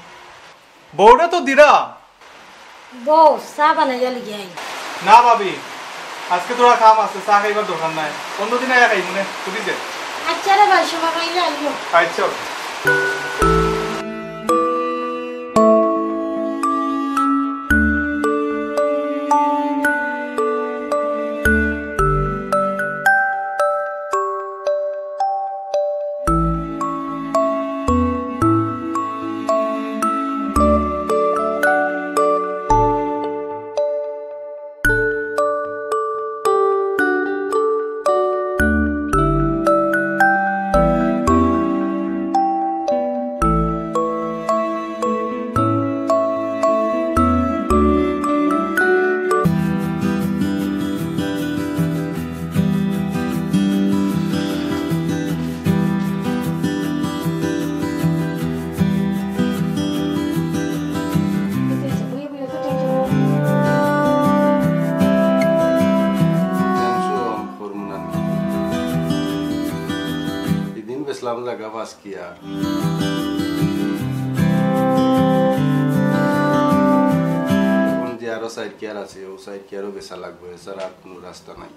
বউরে তো দিরাম। বউ, চা বানাইয়া লইয়া আই। না ভাবি, আজকে থুড়া কাম আছে, চা খাইবার দরকার নাই, অন্যদিন আইয়া খাইমুনে, ছুটি দে। আচ্ছা রে ভাই, সময় পাইলে আইও। আচ্ছা। Tension করমু না নি। ইদিন বেচলাম জাগা পাঁচ কিয়ার। অখন যে আরো চাইর কিয়ার আছে, অউ চাইর কিয়ারও বেচা লাগবো, এছাড়া আর কুনু রাস্তা নাই।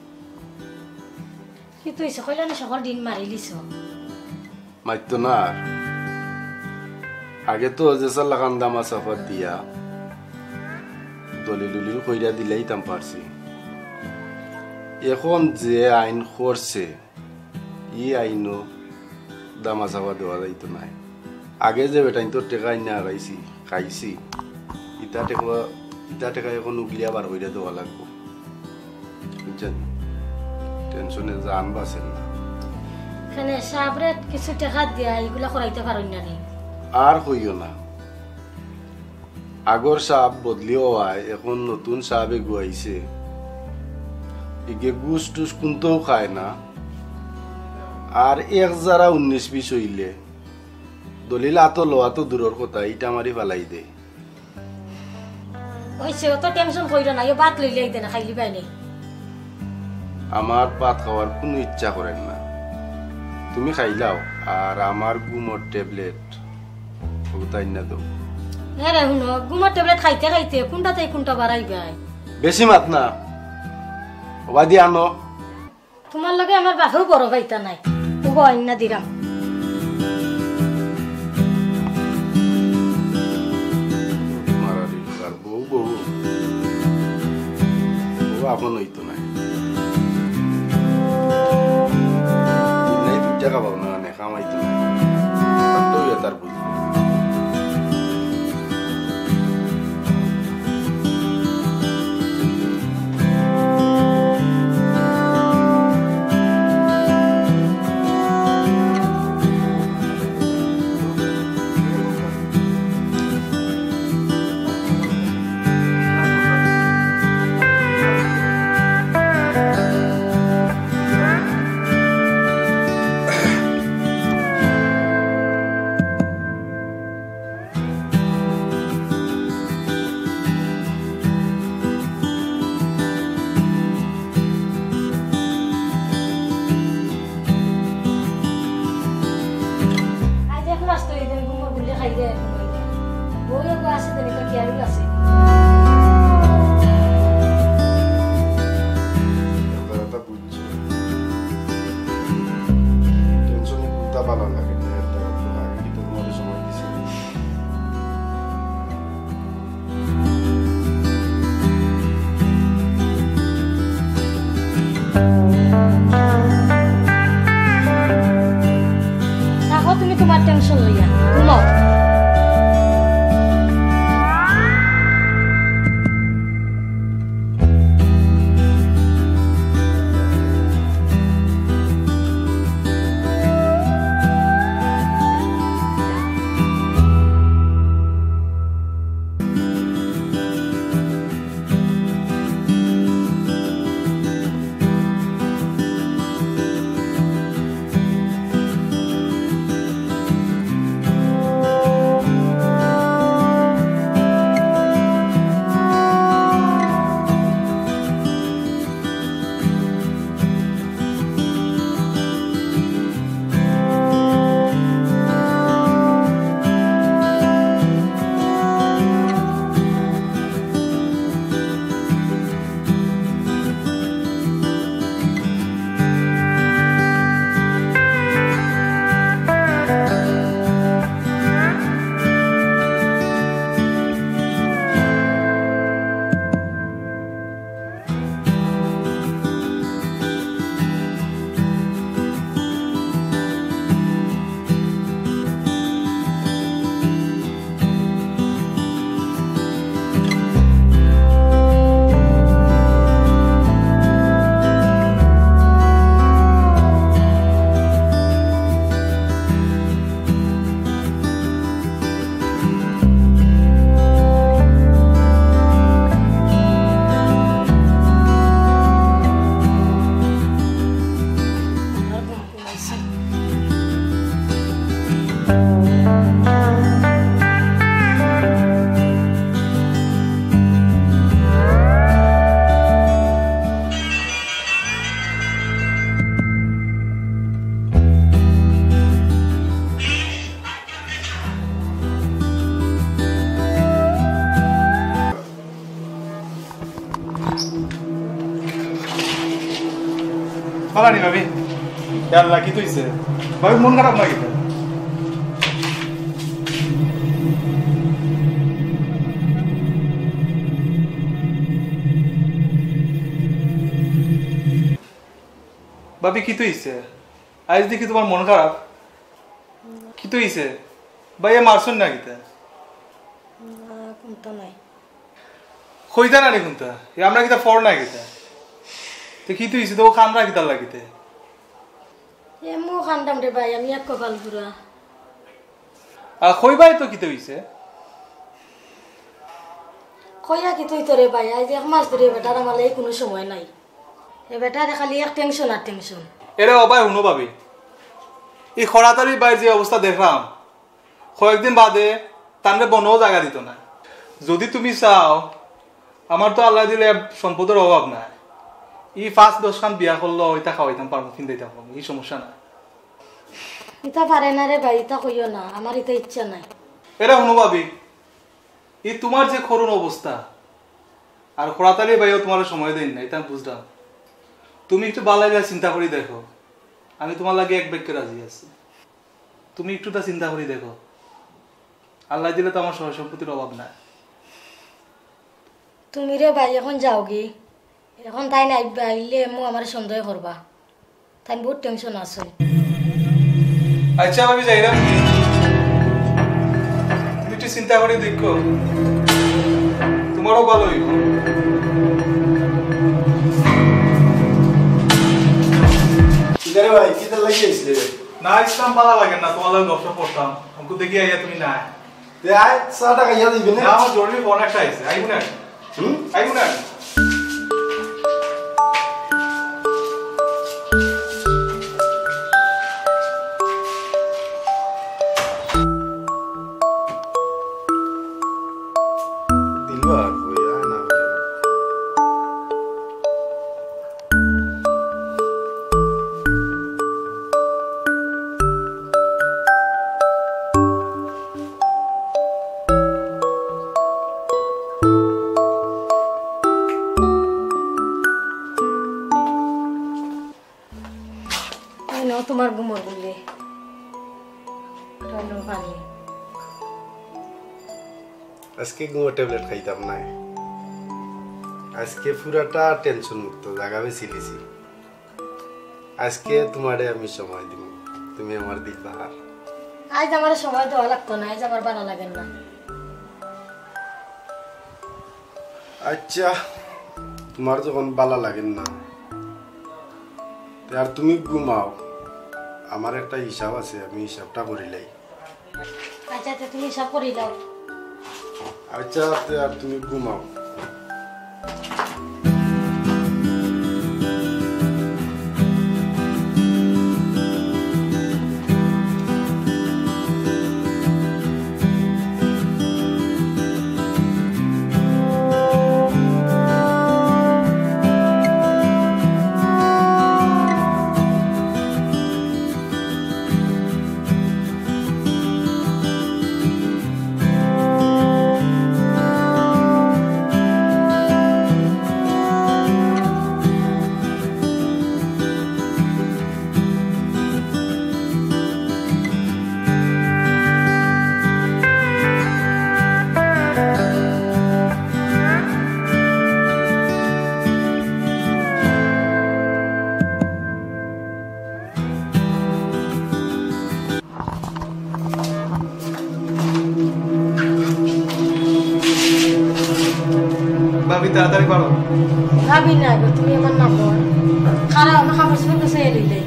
কিতা অইছে? কইলা না, সকল দিন মারিলিছো। মাততো না আর। আগে তো যে চালাখান দামা চাপা দিয়া দলিল উলিল কইরা দিলাইতাম পারছি। অখন যে আইন করছে, ই আইনো দামা চাপা দেওয়া যাইতো নায়। আগে যে বেটাইন্তর টেকা আইনা হারাইছি, খাইছি, ইতা টেকা, ইতা টেকা অখন উগলিয়া বার কইরা দেওয়া লাগবো। বুঝছইন? টেনশনে জান বাঁচের না। কেনে সাবরে কিছু টেকা দিয়া ইগুলা করাইতা পারইন না নি? আর কইও না। আগর সাব বদলি অওয়ায় অখন নতুন সাব এগু আইছে। ইগে ঘুষ টুস কুন্তাউ খায় না। আর এক জারা উনিশ বিশ অইলে দলিল আতো লওয়া তো দূরর কথা, ইটা মারি ফালাই দে। অইছে, অত টেনশন কইরো না, ইও ভাত লইলে আইতে না, খাইলিবায় নে। আমার ভাত খাওয়ার কুনু ইচ্ছা করের না। তুমি খাইলাও, আর আমার ঘুমর ট্যাবলেট অগুতা আইনা দেও। এরে হুনো, ঘুমর ট্যাবলেট খাইতে খাইতে কুনটা থাকি কুনটা বারাইবায়। বেশি মাত না, অবাদি আনো। তুমার লগে আমার বাপেও বড় পাইতা নায়। ওগো আইনা দিরাম। মারারি আর বউ, বউ। বউ আপন অইতো নায়। নাই, দুই টেকা পাও না, মানে, কামাইতো নায়। তার তো ইয়ে তার বুঝবো। সেদিন একটা কি আর আছে? কথা বুঝছি। টেনশনে কুন্তা ভালা লাগে না, এর দ্বারা তো আগে কিন্তু তোমার সময় দিছি। থাকো তুমি তোমার টেনশন লইয়া, ঘুমাও। ভালা নি ভাবি? ইয়া আল্লাহ, কিতা অইছে? ভাবি, মন খারাপ না কিতা? ভাবি, কিতা অইছে? আইজ দেখি তুমার মন খারাপ। কিতা অইছে? ভাইয়ে মারছইন না কিতা? না, কুন্তা নাই। কইতা না নি কুন্তা? এ আমরা কিতা ফর না কিতা? তে কিতা অইছে? তে অউ কান্দরা কিতার লাগি তে? এমনেউ কান্দরাম রে ভাই, আমি এক কপাল পুড়া। আর কইবায় তো কিতা অইছে? কইয়া কিতা অইতো রে ভাই, আইজ এক মাস ধরি বেটার আমার লাগি কুনু সময় নাই। এ বেটারে খালি এক টেনশন আর টেনশন। এরে ও ভাই, হুনো ভাবি, ই খরাতলির ভাইর যে অবস্থা দেখরাম, কয়েকদিন বাদে তানরে বনও জাগা দিতো না। যুদি তুমি চাও, আমার তো আল্লায় দিলে সম্পদর অভাব নাই। ই পাঁচ দশখান বিয়া করলেও ইতা খাওয়াইতাম পারমু, ফিন্দাইতাম পারমু, ই সমস্যা নাই। ইতা পারে না রে ভাই, ইতা কইও না, আমার ইতা ইচ্ছা নাই। এরে হুনো ভাবি, ই তুমার যে করুণ অবস্থা, আর খরাতলির ভাইও তুমারে সময় দেইন না, ইতা আমি বুঝরাম। তুমি একটু ভালা করি চিন্তা করি দেখো, আমি তুমার লাগি এক বাক্যে রাজি আছি। তুমি একটুতা চিন্তা করি দেখো, আল্লায় দিলে তো আমার সয় সম্পত্তির অভাব নাই। তুমি রে ভাই অখন যাওগি, অখন তাইন আইবা, আইলে এমনেউ আমারে সন্দেহ করবা। তাইন বউত টেনশন আছে। আচ্ছা, আমি যাইরাম। তুমি একটু চিন্তা করি দেখো, তুমারও ভালা অইবো। কিতা রে ভাই, কিতার লাগি আইছলে? না, ইসলাম ভালা লাগে না, তুমার লগে গপসপ করতাম। অখন দেখি আইয়া তুমি নাই। তে আয়, চাটা খাইয়া দিবি না? না, আমার জরুরি ফোন একটা আইছে, আইবো না? হুম? আইবো না? দিলবার, কই আয় না? নাও তোমার ঘুমর গুলি। নাও পানি। আজকে ঘুমর ট্যাবলেট খাইতাম নায়। আজকে পুরাটা টেনশন মুক্ত, জাগা বেশি লিছি। আজকে তোমারে আমি সময় দিমু, তুমি আমার দিলবাহার। আইজ আমারে সময় দেওয়া লাগতো না, আইজ আমার ভালা লাগের না। আচ্ছা, তোমার যখন ভালা লাগের না, তে আর তুমি ঘুমাও। আমার একটা হিসাব আছে, আমি হিসাবটা করিলাই। আচ্ছা, তে তুমি হিসাব করিলাও। আচ্ছা, তে আর তুমি ঘুমাও। ভাবি, তাড়াতাড়ি পারো। ভাবি না গো, তুমি আমার না বোন। খারাপ, আমার কাপড় চোপড় গুছাইয়া লইলে।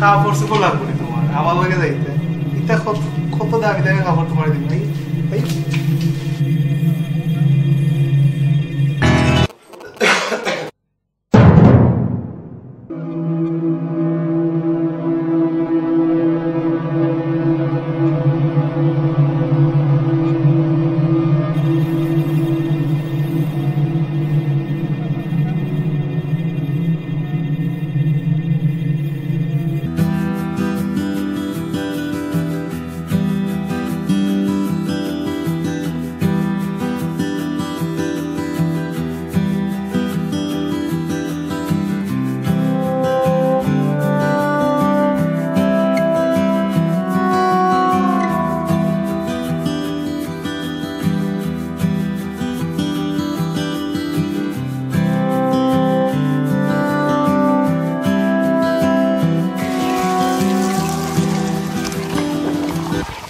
কাপড় চোপড় লাগবো না তোমার, আমার লগে যাইতে। ইতা কত, কত দামি দামি কাপড় তোমার দিন ভাই। এই।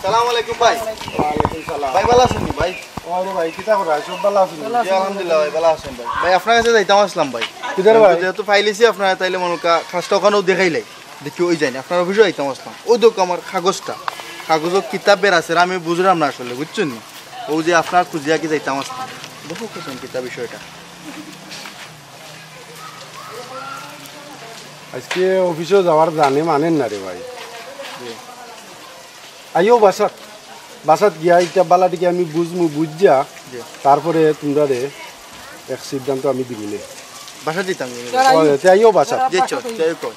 সালাম আলাইকুম ভাই। ওয়ালাইকুম সালাম। ভাই, ভালা আছইন নি ভাই? ওরে ভাই, কিতা করা? সব ভালা আছইন নি? জি, আলহামদুলিল্লাহ ভাই, ভালা আছইন ভাই। ভাই, আপনার কাছে যাইতাম আছলাম ভাই। কিতা রে ভাই? যেহেতু পাইলিছি আপনারে, তাইলে মনো অয় কাজটা অখানউ দেখাইলাই। দেখি ওই যাইন, আপনার অফিসো যাইতাম আছলাম। ওই দেখো আমার কাগজটা। কাগজো কিতা বের আছে, আমি বুঝরাম না আসলে, বুঝছইন নি? অউ যে আপনার খুজিয়া কি যাইতাম আছলাম। দেখো কিতা বিষয়টা। আইজকে অফিসো যাওয়ার জানে মানের না রে ভাই। জি। আইও বাসাত, বাসাত গিয়া ইটা ভালা টিকে আমি বুঝমু, বুঝিয়া জি। তারপরে তুমরারে এক সিদ্ধান্ত আমি দিমু নে। বাসাত যাইতাম নি? ও, তে আইও বাসাত। জি, চল, যাই হোক।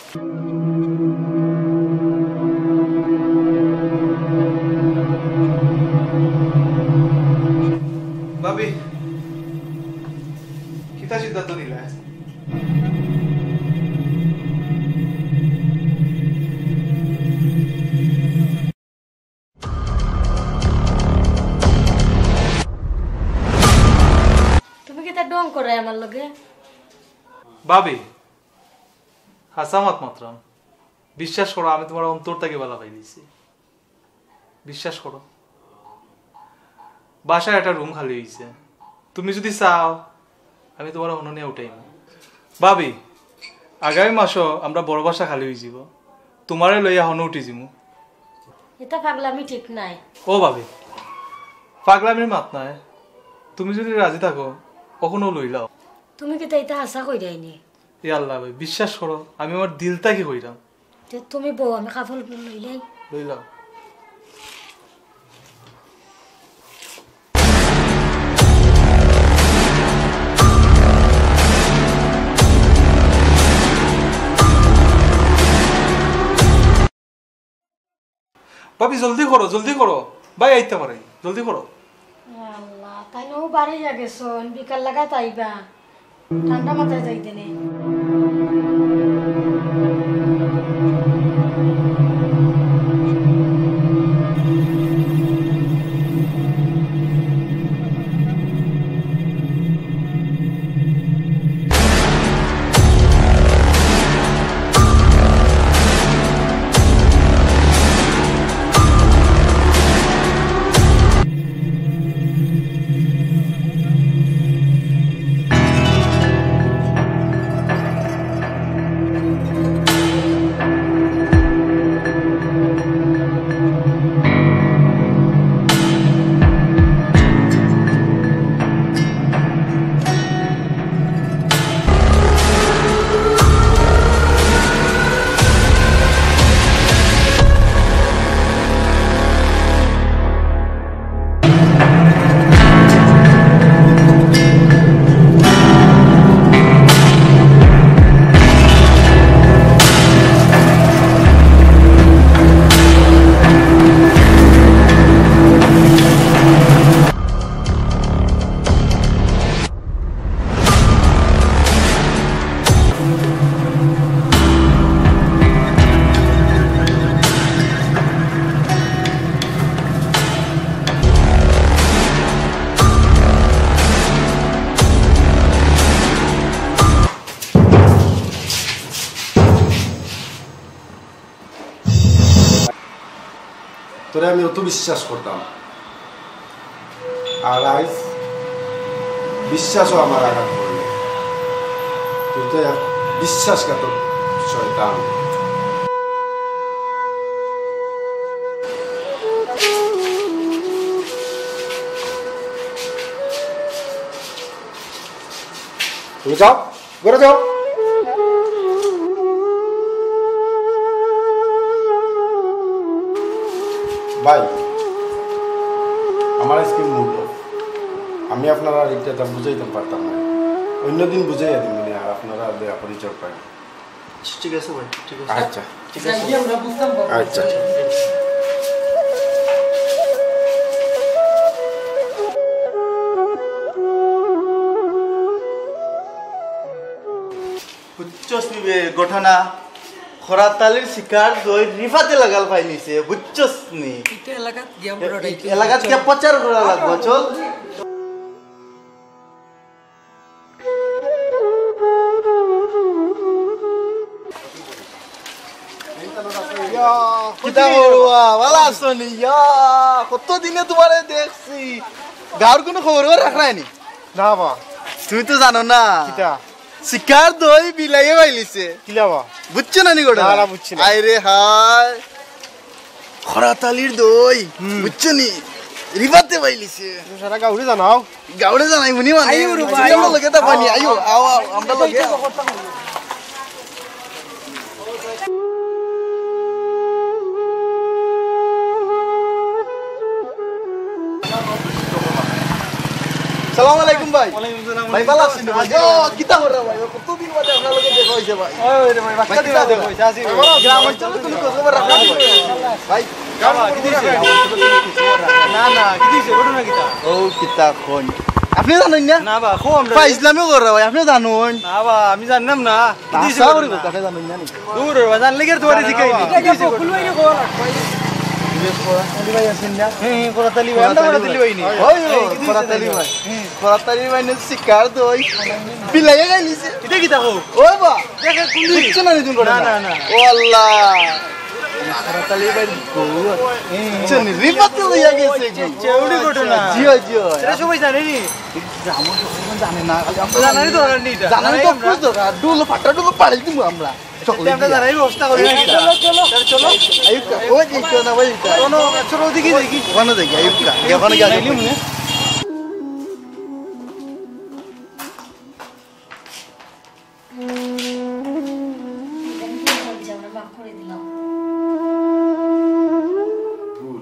ভাবি, কিতা সিদ্ধান্ত নিলা? তুমি কিতা ঢং কররায় আমার লগে? ভাবি, হাছা মাত মাতরাম। বিশ্বাস করো, আমি তুমার অন্তর থাকি ভালা পাইলিছি। বিশ্বাস করো, বাসায় একটা রুম খালি অইছে, তুমি যুদি চাও, আমি তুমারে হনো নিয়া উঠাইমু। ভাবি, আগামী মাসো আমরার বড় বাসা খালি অইযিবো, তুমারে লইয়া হনো উঠি যিমু। ইতা পাগলামি ঠিক নায়। ও ভাবি, পাগলামির মাত নায়, তুমি যুদি রাজি থাকো, অখনউ লইলাও। তুমি কিতা ইতা হাছা কইরায় নি? ইয়া আল্লাহ ভাই, বিশ্বাস করো, আমি আমার দিল থাকি কইরাম। তে তুমি বও, আমি কাপড় লইলাই। লইলাও। ভাবি, জলদি করো, জলদি করো। ভাই আইতা পারে, জলদি করো। আল্লাহ, তাইন অউ বাড়ি গেছইন, বিকাল লাগাত আইবা। ঠান্ডা মাথায় যাইতে নে। তোরে আমি অত বিশ্বাস করতাম, আর আইজ বিশ্বাসও আমার আঘাত করলে। তুই তো এক বিশ্বাসঘাতক শয়তান। তুমি যাও, ঘরে যাও। ভাই, আমার আজকে মুড অফ। আমি আপনারা আর এটা বুঝাইতাম পারতাম না। অন্যদিন বুঝাইয়া দিমুনে, আর আপনারা আর বেয়া পরিচয় পাই। ঠিক আছে ভাই, ঠিক আছে। আচ্ছা। ঠিক আছে। যাই, আমরা বুঝতাম পারবো। আচ্ছা। বুঝছস নি বে ঘটনা? খরাতালির শিকার দই রিফাতে লাগাল পাইলিছে, বুঝছস নি? এটা এলাকাত গিয়া এ-, পুরোটাই এ-, এলাকাত গিয়া প্রচার করা লাগবো, চল। কিতা করবা? ভালা আছো নি? ইয়া, কত দিনে তুমারে দেখছি। গাউর কুনু খবর রাখরায় নি? না বা। তুমি তো জানো না। কিতা? শিকার দই বিলাইয়ে পাইলিছে। কিলা বা? বুঝছো না নি ঘটনা? না, না, বুঝছি না। আয় রে হায়। খরাতালির দই, হুম। বুঝছো নি? রিফাতে পাইলিছে। সারা গাউরে জানাও। গাউরে জানাইমুনি মানে। আইও রে ভাই। আমরা লগে তা পানি, আইও, আও, আও, আমরা লগে। সালাম আলাইকুম ভাই। ওয়ালাইকুম সালাম। ভাই, ভালা আছেন ভাই? ও, কিতা কররা ভাই? কতদিন বাদে আপনার লগে দেখা অইছে ভাই। ওই, ওই রে ভাই, বাক্কা ভাই, দিবা কিতা দেখো, কররা? চাচি। আমারও গ্রাম অঞ্চলে কোনো খোঁজ খবর রাখেন না ভাই। ভাই, না, না, কিতা অইছে? ঘটনা কিতা? ও, কিতা কইন? আপনি জানেন না? না বা, কও আমরা। ভাই, ইসলামে কররা ভাই, আপনি জানেন? না বা, আমি জানলাম না। কিতা অইছে আশা করি ঘটনা? কথা জানেন না নি? দূর রে বা, জানলে কি আর তোমারে জিকাই নি? কিতা অইছে ঘটনা? খরাতালি ভাই আছেন না? হ্যাঁ, হ্যাঁ, খরাতালি ভাই, আমরা খরাতালি ভাই নি। ওই, ওই, এই, কিতা অইছে খরাতালি ভাই। হ্যাঁ। খরাতালি ভাই নে শিকার দই। বিলাইয়ে খাইলিছে। কিতা কিতা কও? ওই বা। দেখে কোন দিন? কিচ্ছু না নিতুন করে না, না। না, না। ও আল্লাহ। খরাতালি ভাই বউ। হ্যাঁ। কিচ্ছু নেই। রিফাতে লইয়া গেছে। চে-, চেউড়ি ঘটনা। জি অয়, জি অয়। সেটা সবাই জানে নি? জানে না, খালি আমরা জানারই দরকার নেই এটা। জানারই তো জানাই আমরা। খুব দরকার। ডুলো ফাটা ডুলো পাড়ি দিমু আমরা। চকলেট আমরা দিয়া। জানাই ব্যবস্থা করি না কিতা? চলো, চলো। চলো, চলো। আয়ুব কা, ওই যে ইকো না, ওই ইকো। চলো, চলো, ওদিকে দেখি। ওখানে দেখি, আয়ুব কা। ওখানে গিয়ে আয়ুব কা। আমরা মাফ করে দিলাম। ভুল।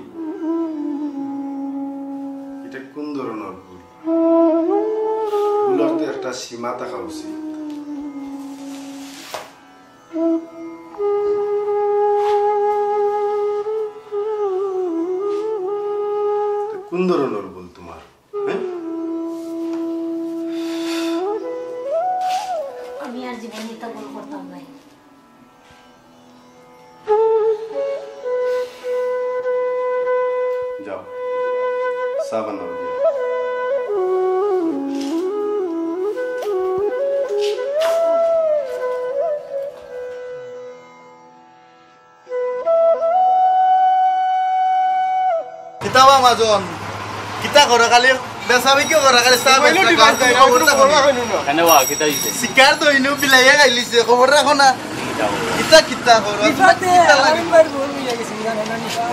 এটা কোন ধরনের ভুল? ভুলর তো একটা সীমা থাকা উচিত। এটা কোন ধরনের ভুল তোমার? হ্যাঁ? আমি আর জীবনে এটা ভুল করতাম না। যাও, চা বানাও গিয়া। কিতা বা মাজন? কিতা করো খালি? বেচা বিক্রি করো খালি? চা বেচা, গান শুনো, খবর রাখো না। কেনে বা, কিতা অইছে? শিকার দইনু বিলাইয়ে খাইলিছে, খবর রাখো না। কিতা বা? কিতা, কিতা করো? কিতা লাগে?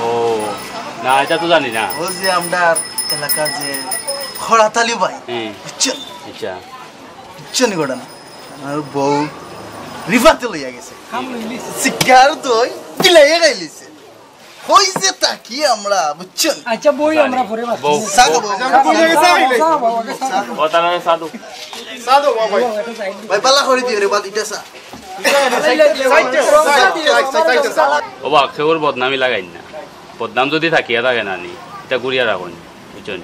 ও, না, এটা তো জানি না। ও যে আমরার এলাকার যে খরাতালি ভাই, হুম। বুঝছেন? আচ্ছা। বুঝছেন ঘটনা? আমার বউ রিফাতে লইয়া গেছে। শিকার দই বিলাইয়ে খাইলিছে। কইছে তাকি আমরা, বুঝছেন? আচ্ছা, বই আমরা পরে বাস বউ, চা খাবো। বউ। চা খাবো, আগে চা খাবো, আগে চা খাবো। ও, তারা সাধু। সাধু, বাবা। ভাই, বালা করে দিও রে, বাদ ইটা চা। ও বা, কেউর বদনামি লাগাইন না। বদনাম যদি থাকিয়া থাকে না নি, এটা গুরিয়া রাখুন, বুঝছেন?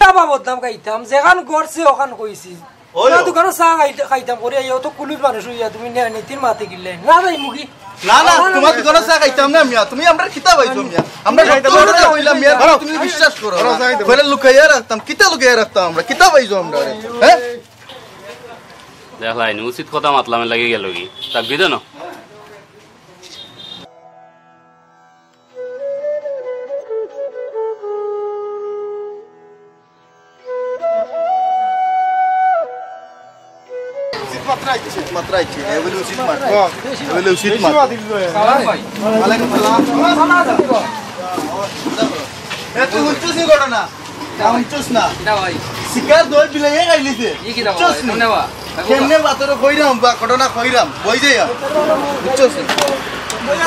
তা বা বদনাম খাইতাম, যেখান গড়ছে ওখান কইছি। ওই না, ও। দোকানো চা খাইতে-, খাইতাম করি, আইয়া তো কুলুর মানুষ অইয়া তুমি নে-, নীতির মাতে গিলে। না যাই মুখি। না, না, না, না, তোমার না। দোকানো চা খাইতাম না মিয়া, তুমি আমরা কিতা পাইছো মিয়া? আমরা তুমি সত্য খাইতে পারো কথা না? কইলাম মিয়া, ধরো। তুমি বিশ্বাস করো না। ধরো, চা খাইতে পারো। কইলে লুকাইয়া রাখতাম, কিতা লুকাইয়া রাখতাম আমরা? কিতা পাইছো আমরা রে? হ্যাঁ? দেখলাই নি, উচিত কথা মাতলাম লাগি গেল কি? তাক বিদে না? উচিত মাত্রা আইছে, এ বলে উচিত মাত্রা। এ বলে উচিত মাত্রা। সালাম ভাই। ওয়ালাইকুম সালাম। এ, তুই হুনছস নি ঘটনা? তা হুনছস না? কিতা ভাই? শিকার দই বিলাইয়ে খাইলিছে। ই কিতা হুনছস ভাই? নি? কেমনে বা? কেমনে বা তোরে কইরাম বা ঘটনা কইরাম, বই যাইয়া। বুঝছস নি?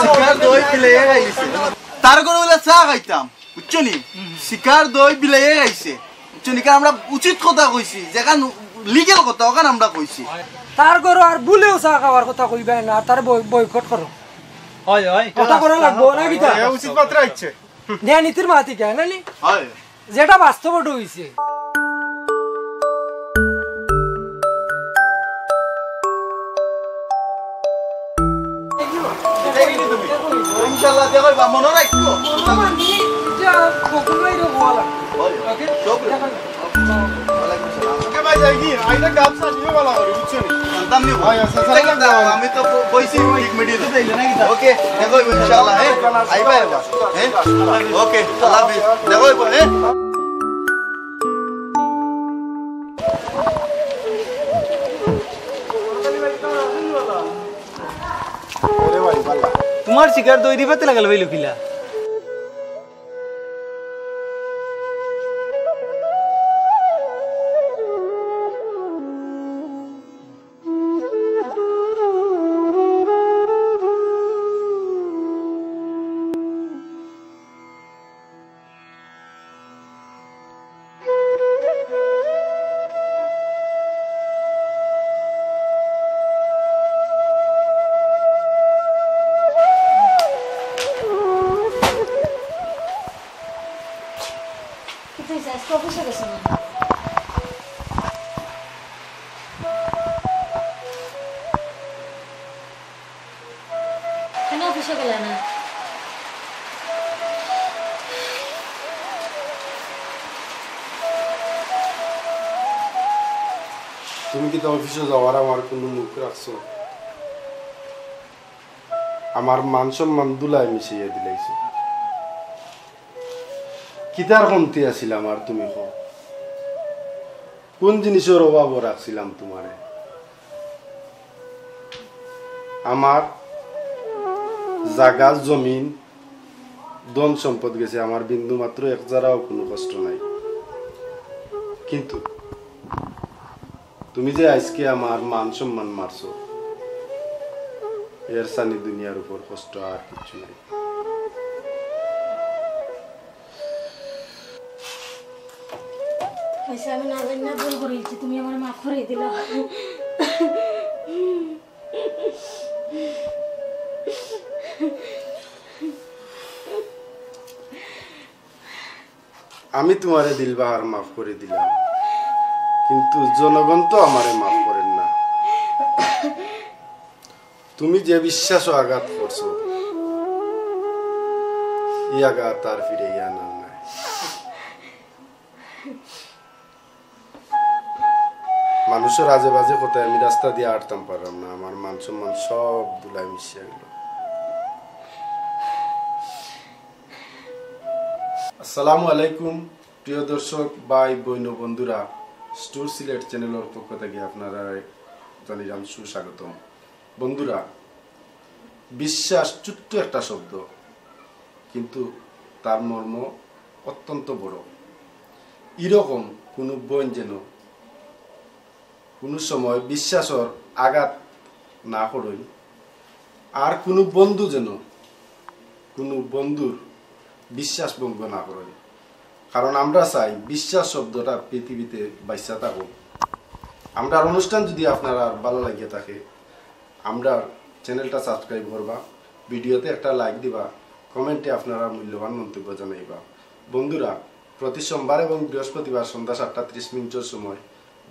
শিকার দই বিলাইয়ে খাইলিছে। তার ঘরো বলে চা খাইতাম, বুঝছো নি? শিকার দই বিলাইয়ে খাইছে, বুঝছো নি? কারণ আমরা উচিত কথা কইছি, যেখান লিগ্যাল কথা, ওখান আমরা কইছি। তার ঘরো আর ভুলেও চা খাওয়ার কথা কইবায় না, তারে বয়-, বয়কট করো। হয়, হয়। কথা করা লাগবো না কিতা? এ উচিত মাত্রা আইছে। ন্যায় নীতির মাতি কেন নি? হয়। যেটা বাস্তব ওটা হইছে। ইনশাআল্লাহ, দেখো, বা মনে রাখবো। ওকে? ওকে ভাই, যাই কি? আইটা গাছ আনিও ভালো করে, বুঝছো নি? জানতাম নি। হয়, আচ্ছা, আচ্ছা, আচ্ছা, আচ্ছা। আমি তো ব-, বইছি ঠিক মিডিলে। ওকে, দেখো, ইনশাআল্লাহ, হ্যাঁ? আইবা, আইবা, হ্যাঁ? ওকে, আল্লাহ হাফিজ। দেখো, হ্যাঁ? তোমার শিকার দই দিবাতে লাগাল ভাই লুকিলা। কিন্তু এই যে আজকে অফিসে গেছে না। কেন অফিসে গেলে না? তুমি কিতা অফিসে যাওয়ার আমার কুনু মুখ রাখছো? আমার মান সম্মান ধুলায় মিশাইয়া দিলাইছো। কিতার কমতি আছিল আমার, তুমি কও? কুন জিনিসর অভাবো রাখছিলাম তুমারে? আমার জাগা জমিন, ধন সম্পদ গেছে, আমার বিন্দু মাত্র এক জারাও কুনু কষ্ট নাই। কিন্তু তুমি যে আইজকে আমার মান সম্মান মারছো, এর সানি দুনিয়ার উপর কষ্ট আর কিচ্ছু নাই। আচ্ছা, আমি না জানি না ভুল করিলিছি, তুমি আমারে মাফ করি দিলাও। আমি তুমারে দিল বাহার মাফ করি দিলাম, কিন্তু জনগণ তো আমারে মাফ করের না। তুমি যে বিশ্বাসো আঘাত করছো, ই আঘাত আর ফিরাইয়া আনার নাই। মানুষর আজে বাজে কথায় আমি রাস্তা দিয়া আটতাম পারলাম না, আমার মান সম্মান সব ধুলায় মিশিয়া গেল। আসসালামু আলাইকুম, প্রিয় দর্শক, ভাই, বইন, বন্ধুরা, স্টোর সিলেট চ্যানেলর পক্ষ থাকি আপনারারে জানাইলাম সুস্বাগতম। বন্ধুরা, বিশ্বাস ছোট্ট একটা শব্দ, কিন্তু তার মর্ম অত্যন্ত বড়। ইরকম কুনু বইন যেন কুনু সময় বিশ্বাসর আঘাত না করইন, আর কুনু বন্ধু যেন কুনু বন্ধুর বিশ্বাস ভঙ্গ না করইন। কারণ আমরা চাই বিশ্বাস শব্দটা পৃথিবীতে বাইচা থাকুক। আমরার অনুষ্ঠান যদি আপনারার ভালা লাগিয়া থাকে, আমরার চ্যানেলটা সাবস্ক্রাইব করবা, ভিডিওতে একটা লাইক দিবা, কমেন্টে আপনারার মূল্যবান মন্তব্য জানাইবা। বন্ধুরা, প্রতি সোমবার এবং বৃহস্পতিবার সন্ধ্যা সাতটা ত্রিশ মিনিটর সময়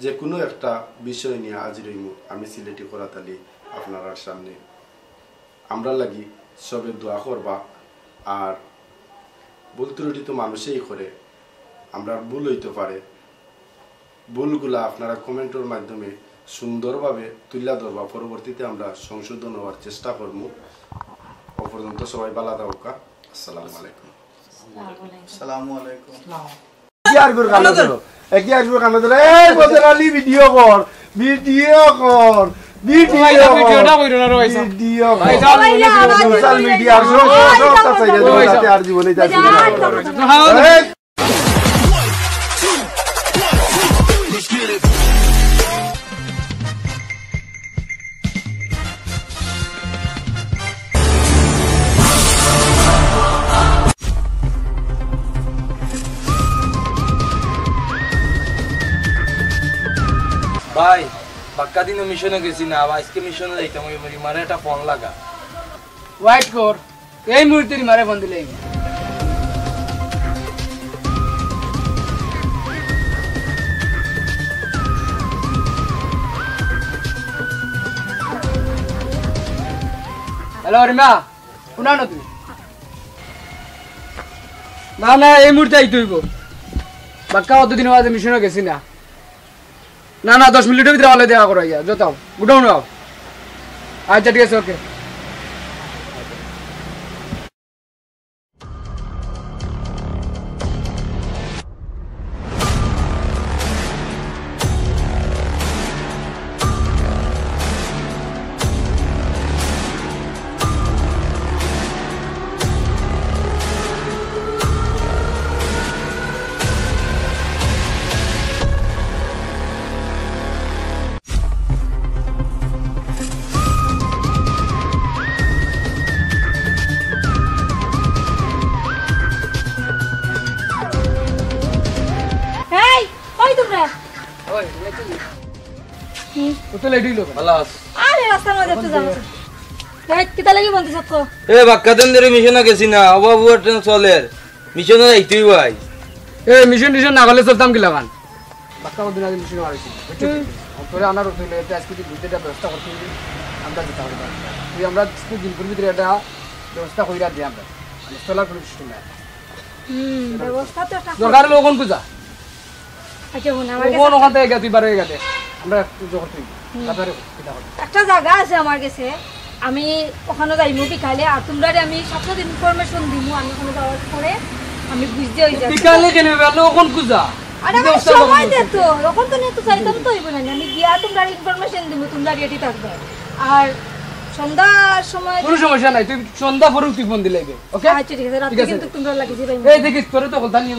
যে কুনু একটা বিষয় নিয়া হাজির অইমু আমি সিলেটি করাত আলী আপনারার সামনে। আমরার লাগি সবে দোয়া করবা। আর ভুল ত্রুটি তো মানুষেই করে, আমরার ভুল অইতো পারে, ভুলগুলা আপনারা কমেন্টর মাধ্যমে সুন্দরভাবে তুইলা ধরবা, পরবর্তীতে আমরা সংশোধন অওয়ার চেষ্টা করমু। অ পর্যন্ত সবাই ভালা থাকউক্কা। আসসালামু আলাইকুম। আসসালামু আলাইকুম। কি আর করে কান্না ধরো? এ কি আর করে কান্না ধরো? এই বদর আলী, ভিডিও কর, ভিডিও কর। ভিডিও ভাই, যাও, ভিডিওটা কইরো না রে ভাই, যাও। ভিডিও ভাই, যাও, ভাই, যাও, সোশ্যাল মিডিয়ার সব, সব, সব, সব, সব, সব, আর জীবনে যাচ্ছি না। ভাই, যাও, যাও, যাও। এই ভাই, বাক্কা দিনও মিশনো গেছি না, আবার আইজকে মিশনো যাইতাম, ওই রিমারে একটা ফোন লাগা। ওয়েট কর, এই মুহূর্তে রিমারে ফোন দিলে। হ্যালো রিমা, হুনো না তুমি? না, না, এই মুহূর্তে আইতে অইবো। বাক্কা অতদিন বাদে মিশনো গেছি না। না, না, দশ মিনিটর ভিতরে অলে দেখা করাইয়া, যাও, গুডাউন আও। আচ্ছা, ঠিক আছে, ওকে। এই, কই তোমরা? ওই, লেট অইলো। কি? ও তো লেট অইলো। ভালা আছ? আরে, রাস্তার মাঝে একটু জ্যাম আছে। এই, কিতা লাগি বন্ধ থাকো? এ, বাক্কা দিন ধরি মিশনো গেছি না, অভাব অনটন চলের। মিশনো যাইতে অইবো ভাই। এ, মিশন টিশন না করলে চলতাম কিলাখান? বাক্কা কতদিন আগে মিশনো হারাইছি, বুঝছো? হুম। তোরে আনার অইলে এটা আজকে তুই বুঝতে একটা ব্যবস্থা করতে অইবি। আমরা যেতে হবে না। তুই আমরা আজকে দিনকুর ভিতরে একটা ব্যবস্থা কইরা দে আমরা। মানে চলার কোনো সিস্টেম নাই। হুম, ব্যবস্থা তো একটা দরকার অইলে অখন খুঁজা। আচ্ছা, হুন, আমার কাছে অখন একটা ওখান থেকে গেছি, বারো গেছে। আমরা একটু জোগাড় করি। হুম। তারপরে কিতা হবে? একটা জাগা আছে আমার গেছে, আমি ওখানো যাইমু বিকালে, আর তোমরারে আমি সাথে সাথে ইনফরমেশন দিমু, আমি ওখানো যাওয়ার পরে আমি বুঝতে অই যাবো। বিকালে কেনে? বেলা অখন খুঁজা। আরে, আমার ব্যবস্থা সময় করবো। দে তো, অখন তো নিয়ে তো চাইতাম তো অইবো না, আমি গিয়া তোমরারে ইনফরমেশন দিমু, তোমরা রেডি থাকবে। আর সন্ধ্যার সময় কোনো সমস্যা নাই, তুই সন্ধ্যা পরে তুই ফোন দিলে অইবো, ওকে? আচ্ছা, ঠিক আছে, রাতে ঠিক আছে। কিন্তু তোমরা লাগি যাবে। এই দেখিস, তোরে তো বলতাম নিয়ে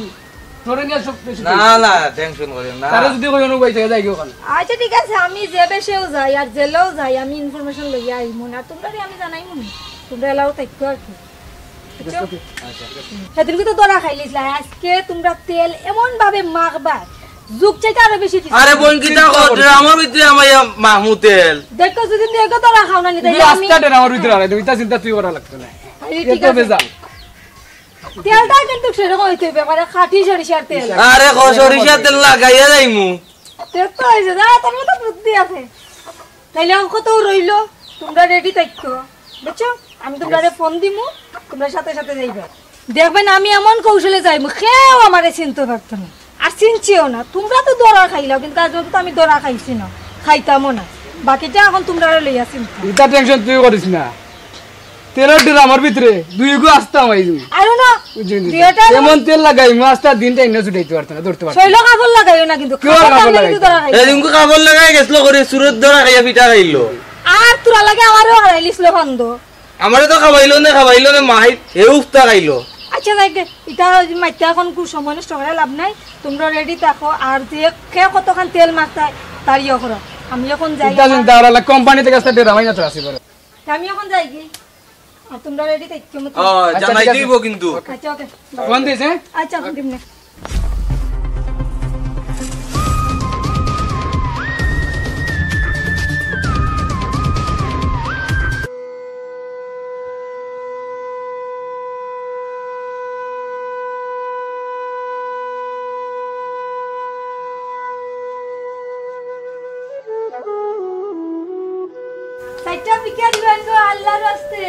তোরে নিয়ে সব বেশি না, না, টেনশন করিও না। তারা যদি কই অনু ভাই থেকে যাই ওখানে। আচ্ছা, ঠিক আছে, আমি যে বেশেও যাই আর জেলেও যাই, আমি ইনফরমেশন লইয়া আইমু না, তোমরারে আমি জানাইমু না। তোমরা এলাও থাকো আর কি। বুঝছো? ওকে। আচ্ছা। সেদিনকে তো ধরা খাইলিস না, আজকে তোমরা তেল এমন ভাবে মাখবা, যুগ চাইতে আরো বেশি দিছে। আরে বোন, কিতা কও? ড্রামর ভিতরে আমার ইয়া মাখমু তেল। দেখো, যদি দেখো ধরা খাও না, নিতে তুমি আমি আস্তা ড্রামর ভিতরে আরে, তুমি তা চিন্তা তুই করা লাগতো না। আরে, এ ঠিক তো আছে। ভেজাল। তেলটা কিন্তু সেরকম অইতে অইবো, মানে খাঁটি সরিষার তেল। আরে, ক-, সরিষার তেল লাগাইয়া যাইমু। তেল তো অইছে, যা, তোর মতো বুদ্ধি আছে। তাইলে অখন তো রইলো, তোমরা রেডি থাকো, বুঝছো? আমি তোমরারে ফোন দিমু, তোমরা সাথে সাথে যাইবা। দেখবেন, আমি এমন কৌশলে যাইমু, কেউ আমারে চিনতে পারতো না, আর চিনছেও না। তোমরা তো ধরা খাইলাও, কিন্তু আজ পর্যন্ত আমি ধরা খাইছি না, খাইতামও না। বাকিটা অখন তোমরারে লইয়া চিন্তা। ইটা টেনশন তুই করিস না। তেলর ড্রামর ভিতরে দুই গু আস্তা মারি দিমু। আরো না, বুঝলি? দুইটা এমন তেল লাগাইমু, আস্তা দিনটা ইন্না ছুটাইতে পারতো না, ধরতে পারতো না। শৈল কাপড় লাগাইও না কিন্তু, কেউ আর কাপড় কাপড় লাগাইতে লাগাইতো না। না। এদিনকু কাপড় লাগাই গেছিল করে, সুরত ধরা খাইয়া পিঠা খাইলো। আর তোরা লাগে আমারও হারাইলিছিল ফান্দ। আমারে তো খাওয়াইলো না, খাওয়াইলো না, মাই, হে উফতা খাইলো। আচ্ছা, যাই গে, ইটা ওই যে মাইতে অখন কুন সময় নষ্ট করা লাভ নাই, তোমরা রেডি থাকো, আর যে কে কতখান তেল মারতায়, তার ইয়ে করো। আমি অখন যাই, ইটা আমার চিন্তা করা লাগে, কোম্পানি থেকে আস্তা ডেরা মাইনা তো আসি পারে। তে আমি অখন যাইগি। আর তোমরা রেডি থাকো মতো। ও, আচ্ছা, জানাই ঠিক আছে। দিবো কিন্তু। আচ্ছা, ওকে। ফোন দিস, হ্যাঁ? আচ্ছা, ফোন দিমু নে। চাইরটা ভিক্ষা দিবেন গো, আল্লাহর ওয়াস্তে।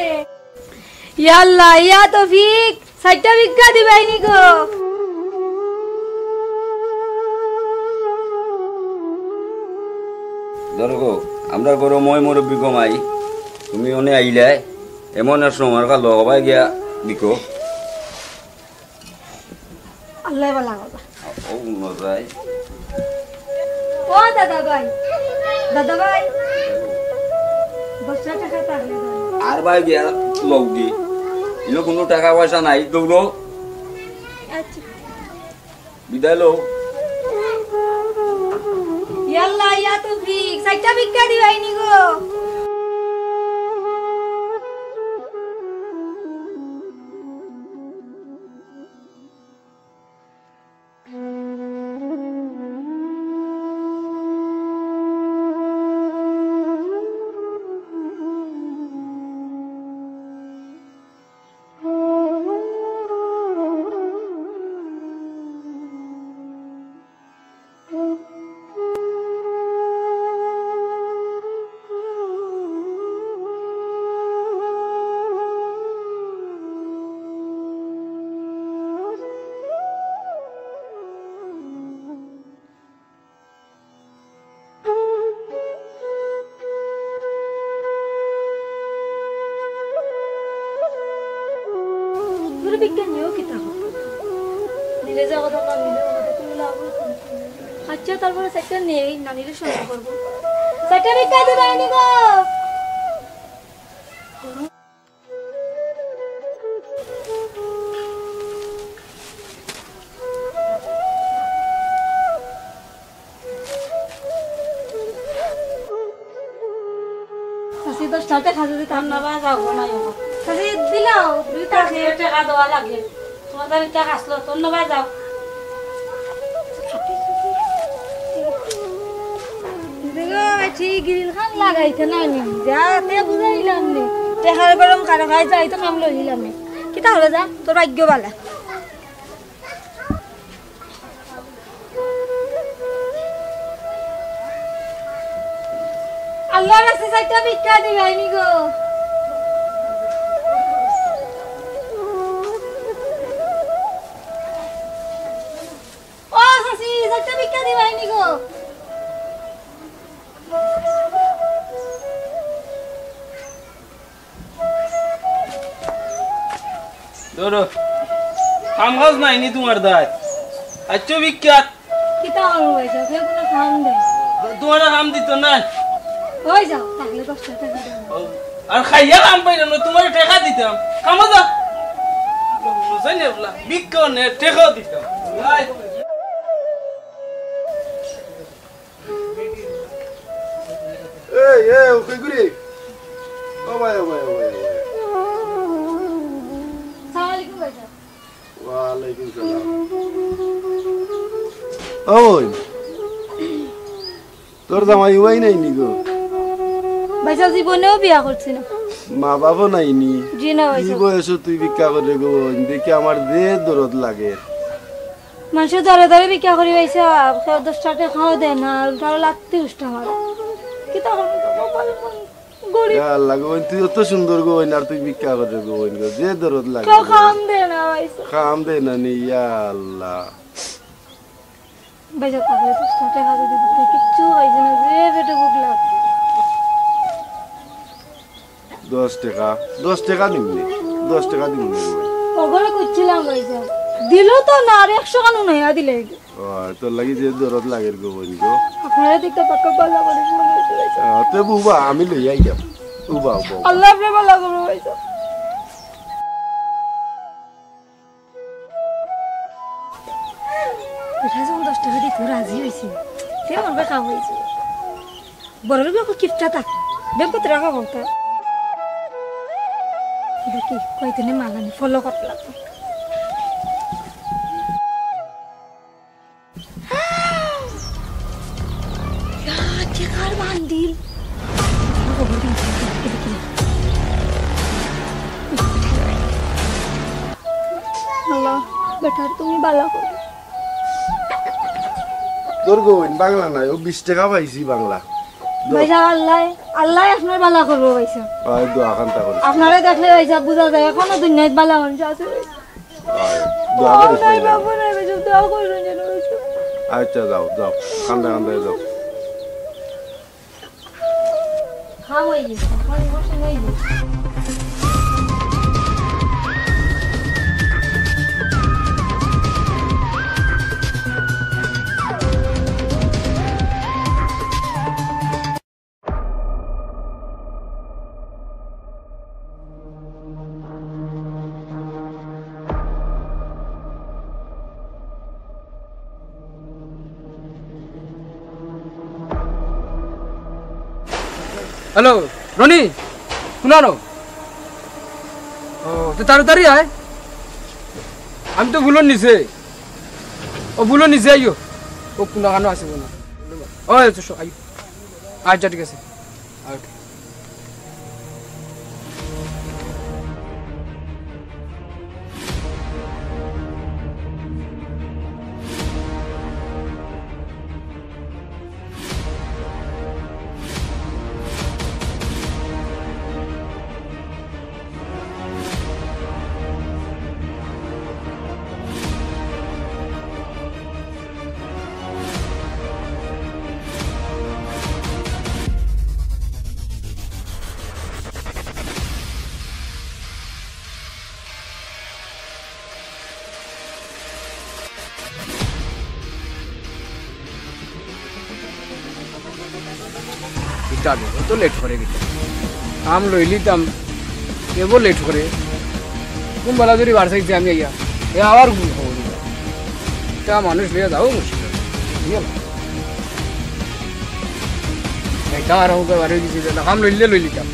ইয়া আল্লাহ, ইয়া তৌফিক, চাইরটা ভিক্ষা দিবাইনি গো। ধরো গো, আমরা গরু মই মুরব্বি কমাই, তুমি অনে আইলায়, এমন এক সময় কাল লগাবায় গিয়া বিকো। আল্লাহ ভালা করবা। ও মজাই। ও দাদা ভাই, দাদা ভাই, দশটা টেকা থাকলে দাও। আর ভাই বিয়া লউগি। ইনো কুনু টেকা পয়সা নাই, দৌড়ো। আচ্ছা। বিদায় লও। ইয়াল্লা, ইয়া তৌফিক, চাইরটা ভিক্ষা দিবায়নি গো। তোর বিজ্ঞান নিয়েও কিতা হবে? দিলে যে কথা না দিলে কথা, তুমি লাভ হইতো না। আচ্ছা, তারপরে চাইরটা নেই, নানিরে সন্দেহ করবো। চাইরটা ভিক্ষা দিবায়নি গো। চাচি, দশটা টেকা যদি তার না বা যাও গো, নাই গো। চাচি, দিলাও, দুই টেকা। টেকা দেওয়া লাগে। তোমার বাড়ির টেকা আসলো, তোর না বা যাও। দেখো, ঠিক গ্রিল খান লাগাইতে না নি। যা, তে বুঝাইলাম নি। টেকার গরম কারো ভাই যাই তো কাম লইলাম নি। কিতা হলো যা, তোর ভাগ্য বালা। আল্লাহর রাস্তায় চাইরটা ভিক্ষা দিবায়নি গো। ও চাচি, চাইরটা ভিক্ষা দিবায়নি গো। ধরো, কাম কাজ নাই নি তোমার দায়? আচ্ছা, বিখ্যাত। কিতা করবো ভাই সাহেব? হে কোনো কাম দেয়। তোমার কাম দিত না? ওই যাও, তাহলে দশটা টেকা দেন। ও, আর খাইয়া কাম পাইলাম না, তোমার টেকা দিতাম। কামো যাও। বুঝাই না বলা, ভিক্ষা নে, টেকাও দিতাম। আয়। এই, এই, ও কই ঘুরে? ও ভাই, ও ভাই, ও ভাই, ও ভাই। সালাম আলাইকুম ভাই সাহেব। ওয়ালাইকুম সালাম। ও বোন, তোর জামাই উবাই নাই নি গো? ভাই সাহেব জীবনেও বিয়া করছি না। মা বাবাও নাই নি? জি না ভাই সাহেব। বয়সে তুই ভিক্ষা করে গো বোন? দেখি আমার যে দরদ লাগে। মানুষে দরে দরে ভিক্ষা করি ভাই সাহেব, কেউ দশটা টেকাও দেয় না, উল্টা আরো লাত্তি উষ্টা মারে। কিতা করবো? কপাল মন গরিব। ইয়া আল্লাহ গো বোন, তুই অত সুন্দর গো বোন, আর তুই ভিক্ষা করে গো বোন গো, যে দরদ লাগে কেউ গো। কাম দেয় না ভাই সাহেব। কাম দেয় না নি, ইয়া আল্লাহ। ভাই সাহেব, তাহলে দশটা টেকা যদি দিতে কিচ্ছু হইছে না, যে পেটে ভুক লাগছে। দশ টেকা, দশ টেকা দিমু নে, দশ টেকা দিমু নে। ওগুলো করছিলাম ভাই সাহেব। দিল তো না, আর একশো কানো নয়া দিলে। ও, তোর লাগি যে দরদ লাগের গো বোন গো। আপনারা দেখতে পাক্কা পাল্লা করে মনে হচ্ছে ভাই সাহেব। আহ, তে বুবা, আমি লই আই যাব। উবা, উবা, উবা। আল্লাহ আপনার ভালো করবো ভাই সাহেব। এটা যখন দশ টেকা দিতে রাজি হয়েছে, তে আমার ভাই খাওয়া হয়েছে। বড় লোক কিপটা তা, ব্যাংক করতে রাখা কথা। দেখি, কয়দিনে মালানি ফলো করতে লাগবে। ইয়া, টেকার বান্ডিল। আল্লাহ, বেটার তুমি বালা করো। তোর গইন বাংলা নাই, ও বিশ টেকা পাইছি বাংলা। ভাই সাহেব, আল্লাহ, আল্লাহ আপনার বালা করবো ভাই সাহেব। আয় দোয়া খান্তা করি। আপনারে দেখলে ভাই সাহেব বুঝা যায়, এখনো দুনিয়াত বালা মানুষ আছে ভাই সাহেব। আয়, দোয়া করিস নাই ভাই। বাবু নাই ভাই সাহেব, দোয়া করবেন যেন ভাই সাহেব। আচ্ছা, যাও, যাও, কান্দা কান্দা যাও। খাওয়াই গেছে, খাওয়াই বসে নাই গেছে। হ্যালো, রনি, শুনা না? ও, তো তাড়াতাড়ি আয়। আমি তো বুলর নিচে। ও, বুলর নিচে আইও। ও, কোনাখানো আছে মনে হয়। ও, আচ্ছা, আইও। আচ্ছা, ঠিক আছে। আচ্ছা। কিতা রে, অত লেট করে কিতা? কাম লইলিতাম, এবো লেট করে। কোন বেলা যদি বার চাইছে আমি আইয়া, এ আবার কোন খবর দিবা? তা মানুষ লইয়া যাও মুশকিল, বুঝলি না? এটা আর হোক, বার হয়ে গেছি, কাম লইলে লইলিতাম।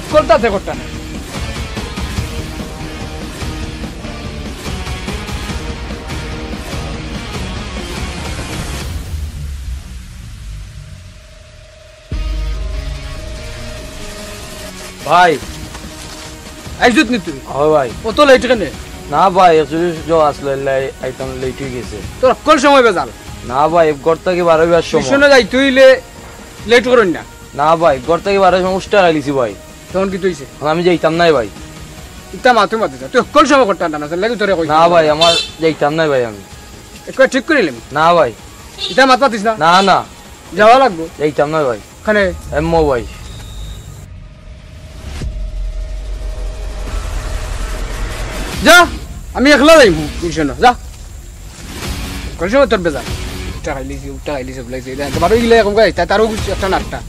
অকলতা তে করতা না। ভাই, আইছত নি তুই? হয় ভাই। অত লেট কেনে? না ভাই, একচুয়ালি জো আসলে লাই-, আইতাম লেট হয়ে গেছে। তোর অকল সময় বেজাল। না ভাই, ঘর থাকি বার হইবার সময়। টিউশনে যাইতে হইলে লেট করইন না। না ভাই, ঘর থাকি বার হইবার সময় উষ্টা খাইলিছি ভাই। তখন কিতা হইছে? এখন আমি যাইতাম নাই ভাই। ইতা মাতু মাতিস না। তুই অকল সময় করতে আনতা না, লাগে তোরে কই। না ভাই, আমার যাইতাম নাই ভাই আমি। একবার ঠিক করে নিলাম। না ভাই। ইতা মাত মাতিস না। না, না। যাওয়া লাগবো। যাইতাম না ভাই। খানে? এমো ভাই। যা, আমি একলা যাইমু, বুঝছো না? যা। কইছো তোর বেজা। উঠা খাইলিছি, উঠা খাইলিছি, বলাইছি। এটা একবার ওই গিলা এরকম গাইস, তা তারও কিছু একটা নাটটা।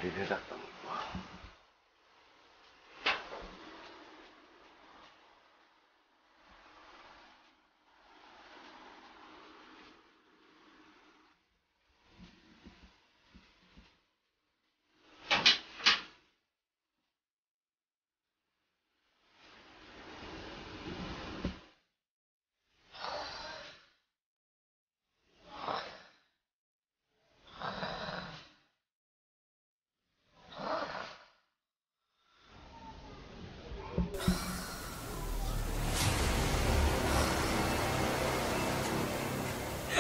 দিতে থাকতাম।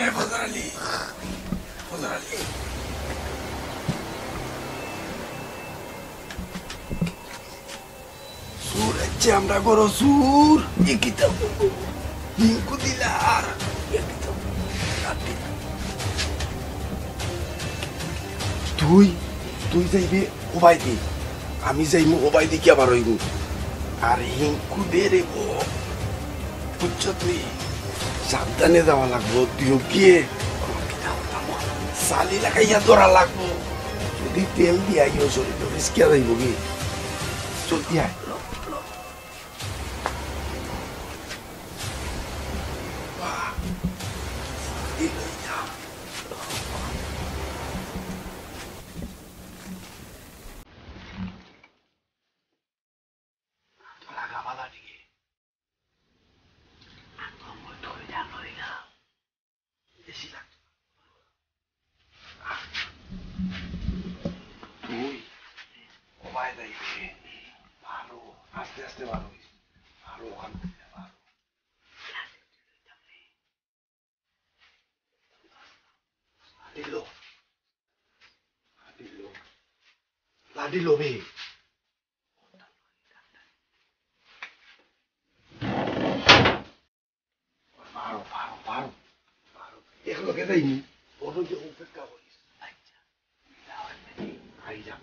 এ ফজর আলী, ফজর আলী। চুর আইছে আমরার ঘরো, চুর। ই কিতা? হিংকু দিলার। ই কিতা? তুই, তুই যাইবে ওবায়দি, আমি যাইমু ওবায়দি কিয়া বারইমু। আর হিংকু দে রে গো, বুঝছত নি? সাবধানে যাওয়া লাগবো, তুইও গিয়ে চালি লাগাইয়া ধরা লাগবো। যদি তেল দিয়া আইও শরীরে, রিস্কিয়া যাইবো কি? চলতি আয়। বাহ। তুই ওবায় যাইবে, ভালো, আস্তে আস্তে ভালো অইস। ভালো, ওখান থেকে ভালো। লাঠি লো। লাঠি লো। লাঠি লো বে। পারো, পারো, পারো, পারো। একলগে যাইনি। বড় যে অপেক্ষা করিস। আচ্ছা। আই যা।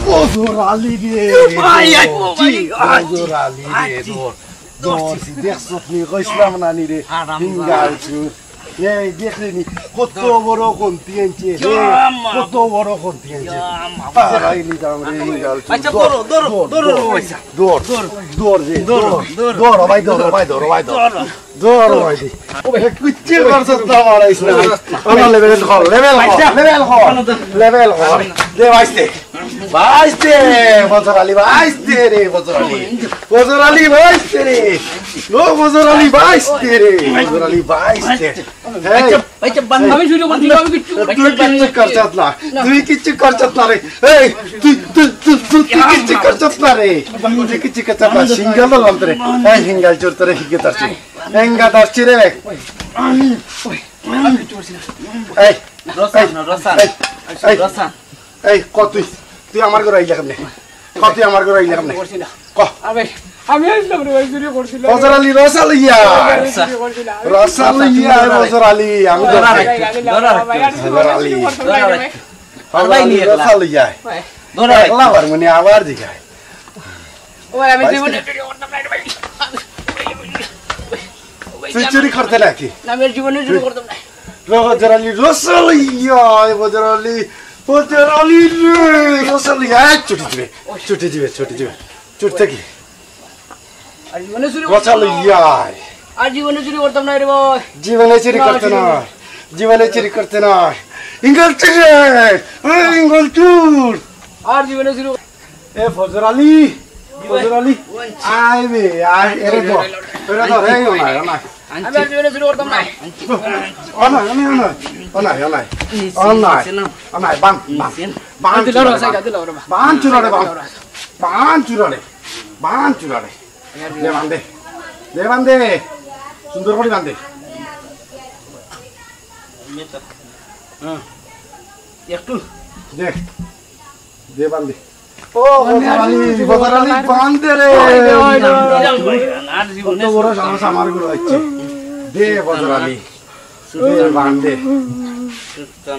ফজর আলী রে, ও ভাই, আই, ও ভাই, জি, আই, ফজর আলী রে, আই, জি। ধর, ধর, ধরছি। দেখছত নি, কইছিলাম না নি রে, হারামজাদা। হিঙ্গাল চুর। এই দেখলি নি, কত বড় খন্তি আনছে রে, ইয়া মা। কত বড় খন্তি আনছে। ইয়া মা। হারাইলি দাম রে, হিঙ্গাল চুর। আচ্ছা, ধর, ধরো, ধরো, ধর, ধরো, ধর, আচ্ছা। ধর, ধর, ধর রে, ধর, ধর, ধর। ধর, ভাই, ধর, ভাই, ধর, ভাই, ধর। ধর। ধর, ভাই, ধর। ও ভাই, কিচ্ছু করছত না, মারাইস না। আমার level কর, level কর, আচ্ছা। Level কর, level কর। দে, ভাইস দে। ভাইস দে, ফজর আলী, ভাইস দে রে, ফজর আলী। ফজর আলী, ভাইস দে রে। ও, ফজর আলী, ভাইস দে রে। ফজর আলী, ভাইস দে। এই, আচ্ছা, আচ্ছা, বাদ, আমি শুরু করছি, আমি কিচ্ছু, তুই কিচ্ছু করছত না। না। তুই কিচ্ছু করছত না রে। এই, তুই, তুই, তুই, তুই, তুই কিচ্ছু করছত না রে। তুই কিচ্ছু করছত না। সিঙ্গেল ধরলাম তোরে। এই, সিঙ্গেল চোর তোরে শিখে তারছি। এঙ্গা তারছি রে। আমি, ওই, আমি কিচ্ছু করছি না। এই, রসান, এই, রসান। এই, এই, রসান। এই, ক তুই? তুই আমার ঘরো আইলে কেমনে? ক তুই আমার ঘরো আইলে কেমনে? করছি না। ক। আমি, আমি আসলাম রে ভাই, চুরি করছিলাম। ফজর আলী, রসা লইয়া। আমি চুরি করছিলাম। আমি রসা লইয়া, রসা লইয়া। ফজর আলী, আমি ধরছি। আমি ধরো, ভাই, আমি ফজর আলী। চুরি করতাম না রে ভাই। ফজর আলী, রসা লইয়া। ভাই। ধরো, ভাই। একলা পারমু নি, আবার জিগাই। ও ভাই, আমি ভাই, জীবনে চুরি করতাম না রে ভাই। তুই চুরি করতে নাকি? না, আমি জীবনে চুরি করতাম না। ফজর আলী, রসা লইয়া, ফজর আলী। বজর আলী রে, বজর আলী, আয়, ছুটি দিবে, ছুটি দিবে, ছুটি দিবে, ছুটি থাকি। আর জীবনে চুরি করতাম না। বজর আলী, আয়। আর জীবনে চুরি করতাম না রে ভাই। জীবনে চুরি না, করতে জীবনে। না, জীবনে চুরি করতে না। ইঙ্গল চুর, এই ইঙ্গল চুর। আর জীবনে চুরি এ বজর আলী, বজর আলী, আয় বে, আয়, এরে ধর, এরে ধর, এই অনায়, অনায়। আমি আর জীবনে চুরি করতাম না। অনায়, অনায়, অনায়, অনায়, অনায়। নিচে, অনায়, নিচে নাম। অনায়, বান, বান, নিচে। বান দিলাও রে, চুরারে, বান। সাইডা দিলাও রে, বান। বান চুরারে, বান। বান চুরারে, বান চুরারে। দে বান দে, দে বান দে। সুন্দর করি বান দে। হ্যাঁ। একটু। দে। দে বান দে। ও, বজর আলী, বজর আলী, বান দে রে। ওই, ওই, ওই, ওই, ওই, আর জীবনে কত বড় সাহস আমার ঘরো আইছে। দে, বজর আলী। দে, বান দে।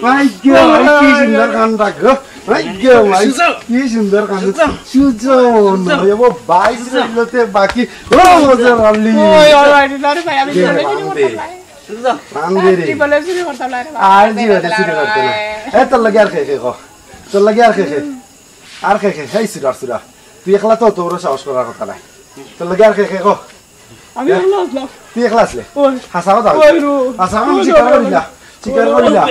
ভাই গো, ভাই, কি সুন্দর কান ডাক গো। ভাই গো, ভাই, কি সুন্দর কান। সুজন। সুজন, সুজন। ভাই, ও ভাই, সুজন। রইলতে বাকি। ও, বজর আলী। ওই, ওই, ওই, ওই, ভাই, আমি দে, বান দে। বান দে রে। জীবনে চুরি করতাম না রে বাবা। আর জীবনে চুরি করতে না। এ, তোর লাগি আর কে কে ক? তোর লাগি আর কে কে? আর কে কে? হেই চুরার চুরা। তুই একলা তো তোর সাহস করার কথা নাই। তোর লাগি আর কে কে ক? আমি একলা আসলাম। তুই একলা আসলে? ওই। হাছা কথা ওই কইছে। রু। হাছা কথা ওই স্বীকার রু। করিলা। স্বীকার করিলা।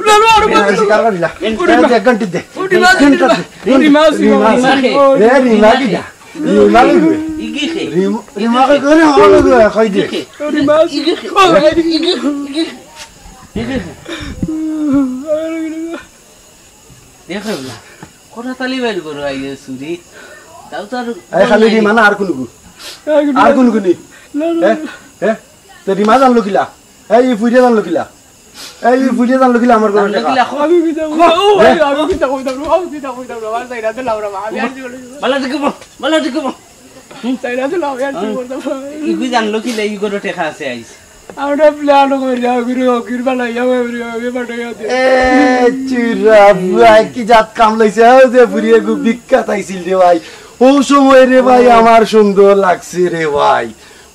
না, না, ওরে হ্যাঁ, স্বীকার করিলা। ওরে হ্যাঁ, মা। দে, ঘন্টি দে। ওরে মা, ঘন্টি দে। ওরে মা, ওরে মা। রিমা। এ, রিমা কিটা? রিমা কি কয়? রিম-, রিমা কি কয়? রিমা কি কয়? কই দে। ওরে মা। দেখো না, করা তালি বাইর করো, আইয়ে চুরি। তাও তো আর এই খালি রিমা না, আর কুনগু? আর কুনগু নি? না, না, হ্যাঁ? না। হ্যাঁ? তো রিমা জানলো কিলা? এই, এই ফুরিয়ে জানলো কিলা? এই, এই ফুরিয়ে জানলো কিলা আমার ঘরো জানলো টেকা? কিলা? আমি কিতা কই? ও, হ্যাঁ? আমি কিতা কইতাম, আমি কিতা কইতাম, আমার চাইরা দিলাম রে, আমি আর কি বলি? বালা দেখবো, বালা দেখবো। চাইরা দিলাম, আমি আর কি করতাম? ইগু জানলো কিলা, ই ঘরো টেকা আছে আইস। আমরা plan করি, ঘুরে ফকির বানাইয়া, ঘুরে ফকির বানাইয়া দে। এ, চুরা, বুয়া, কি জাত কাম লইছে, ও যে ফুরিয়ে গু ভিক্ষা চাইছিল রে ভাই। ও সময় রে ভাই, আমার সন্দেহ লাগছে রে ভাই।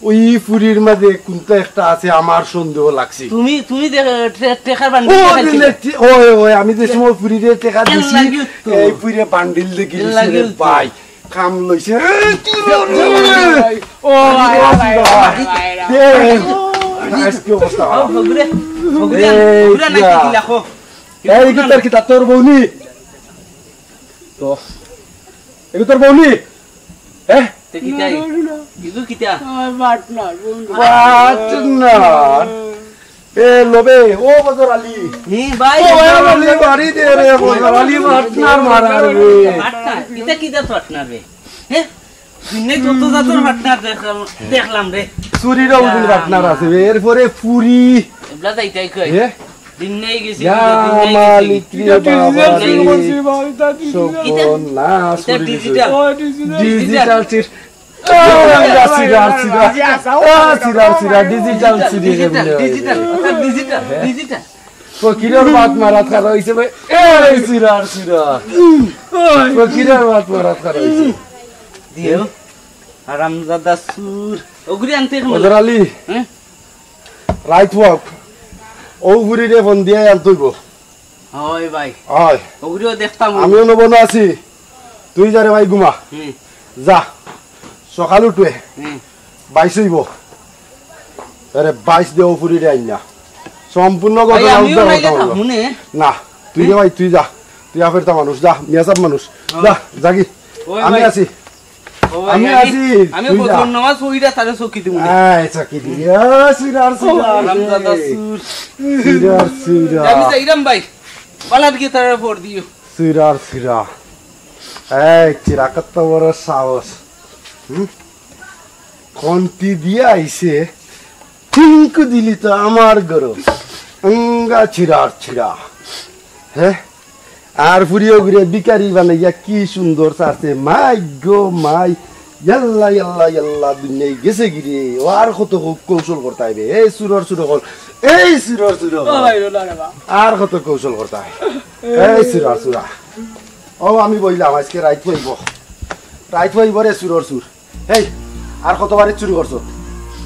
ওই ফুরির মাঝে কোনটা একটা আছে, আমার সন্দেহ লাগছে। তুমি, তুমি দেখ-, টে-, টেকার বান্ডিল ও, দেখাইছিলে। দিলে টি-, ওই, ওই, আমি যে সময় ফুরিরে টেকা এর দিছি, লাগিও তো। এই ফুরিয়ে বান্ডিল দেখিলিছে রে ভাই। কাম লইছে। এ, কি রে? ও, ভাই, ভাই, ভাই, ভাই, ভাই। এ, আজকে অবস্থা খারাপ। হগুরে, হগুরে, এই হগুরে না যা। কি লেখো? এই, কি তোর কিতা, তোর বউ নি? তো, এই তোর বউ নি? হ্যাঁ? তে কিতা? না, না, না। ইগু কিতা? আমার partner, বন্ধু। Partner। এ, লবে, ও বজর আলী। হি, ভাই, ও, এ, বজর আলী, বাড়ি দে রে, বজর আলী, partner মারার রে। Partner? ইটা কিতা partner রে? হে? দিনে যত জাতর partner দেখলাম, দেখলাম রে। চুরিরও ওদিন partner আছে বে, এরপরে ফুরি। এবলা যাইতাই কই? হে? দিন নাই গেছি, ইয়া দিন নাই গেছি। মালিক রে বাবা রে। ইটা digital। সর্বনাশ ইটা করে দিছে। Digital। ও, digital। Digital চুরি। ও, চুরা, চুরা, চুরা। ও, চুরা, চুরা, digital চুরি রে বলে। Digital, অর্থাৎ digital, digital। ফকিরের মাত মারাত খারাপ হইছে ভাই। এই চুরা, চুরা। ফকিরের মাত মারাত খারাপ হইছে। দিও। হারামজাদা চুর। ওগুরি আনতে এখন। বজর আলী। হ্যাঁ? রাইত হোক। ও ফুরিরে ফোন দিয়া আনতে অইবো। হয় ভাই। হয়। ওগুরিও দেখতাম। আমিও নবন আছি। তুই যা রে ভাই ঘুমা। হুম। যা। সকাল উঠবে। হুম। বাইশ অইবো। আরে বাইশ দে ও ফুরিরে আইন না। সম্পূর্ণ ভাই, ঘটনা আমিও উদ্ধার নাইলে করতাম থাকবো অইবো। নে। না, তুই যা হুম। ভাই, তুই যা। তুই আফেরতা মানুষ, যা, মিয়াসাব মানুষ। হ্যাঁ। যা, যাগি। ওই আমি ভাই। আছি। ও ভাই, আমি আমি, আছি, আমি তুই যা। ফজর নামাজ পড়িয়া তারে চকি দিমু নে। আয়, চকি দি। এ, চুরার, চুরার, হারামজাদা চুর। চুরার, চুরা। আমি যাইরাম ভাই। বালাত গিয়া তারে ফোন দিও। চুরার, চুরা। এই, চুরা কত বড় সাহস। হুম? খন্তি দিয়া আইছে। টিঙ্কু দিলি তো আমার গরু। আঙ্গা চুরার, চুরা। হ্যাঁ? আর ফুরিও ঘুরে ভিখারি বানাইয়া কি সুন্দর চাচ্ছে, মাই গো মাই, ইয়াল্লা, ইয়াল্লা, ইয়াল্লা, দুনিয়ায় গেছে গিরে, ও আর কত কৌ-, কৌশল করতে হইবে, এই চুরর চুর অকল, এই চুরর চুর অকল। ও ভাই, ও না রে বাবা। আর কত কৌশল করতে হয়, এই চুরর চুরা। ও আমি বইলাম, আজকে রাইত হইব, রাইত হইব রে চুরর চুর। এই, আর কত বাড়ি চুরি করছো?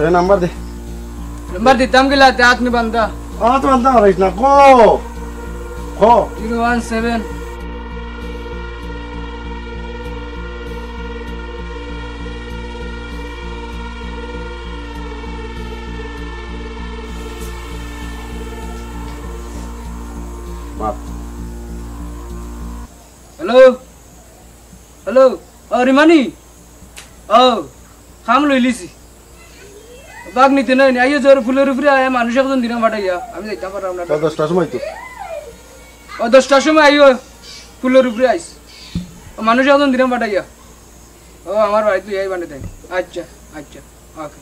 এ নাম্বার দে। নাম্বার দিতাম গিলা, তে হাত নি বান্ধা। হাত বান্ধা মারিস না, কো। কো। Zero one seven. মাত। হ্যালো? হ্যালো? ও, রিমানি? ও, কাম লইলিছি। বাগ নিতে নাই নি, আইও জোর ফুলর উপরে আয়, মানুষ একজন দিলাম পাঠাইয়া, আমি যাইতাম পারলাম না। ও, দশটার সময় তো। ও, দশটার সময় আইও, ফুলর উপরে আইস। ও, মানুষ একজন দিলাম পাঠাইয়া। ও, আমার বাড়িত লইয়া আইবা নে তাই। আচ্ছা, আচ্ছা, ওকে,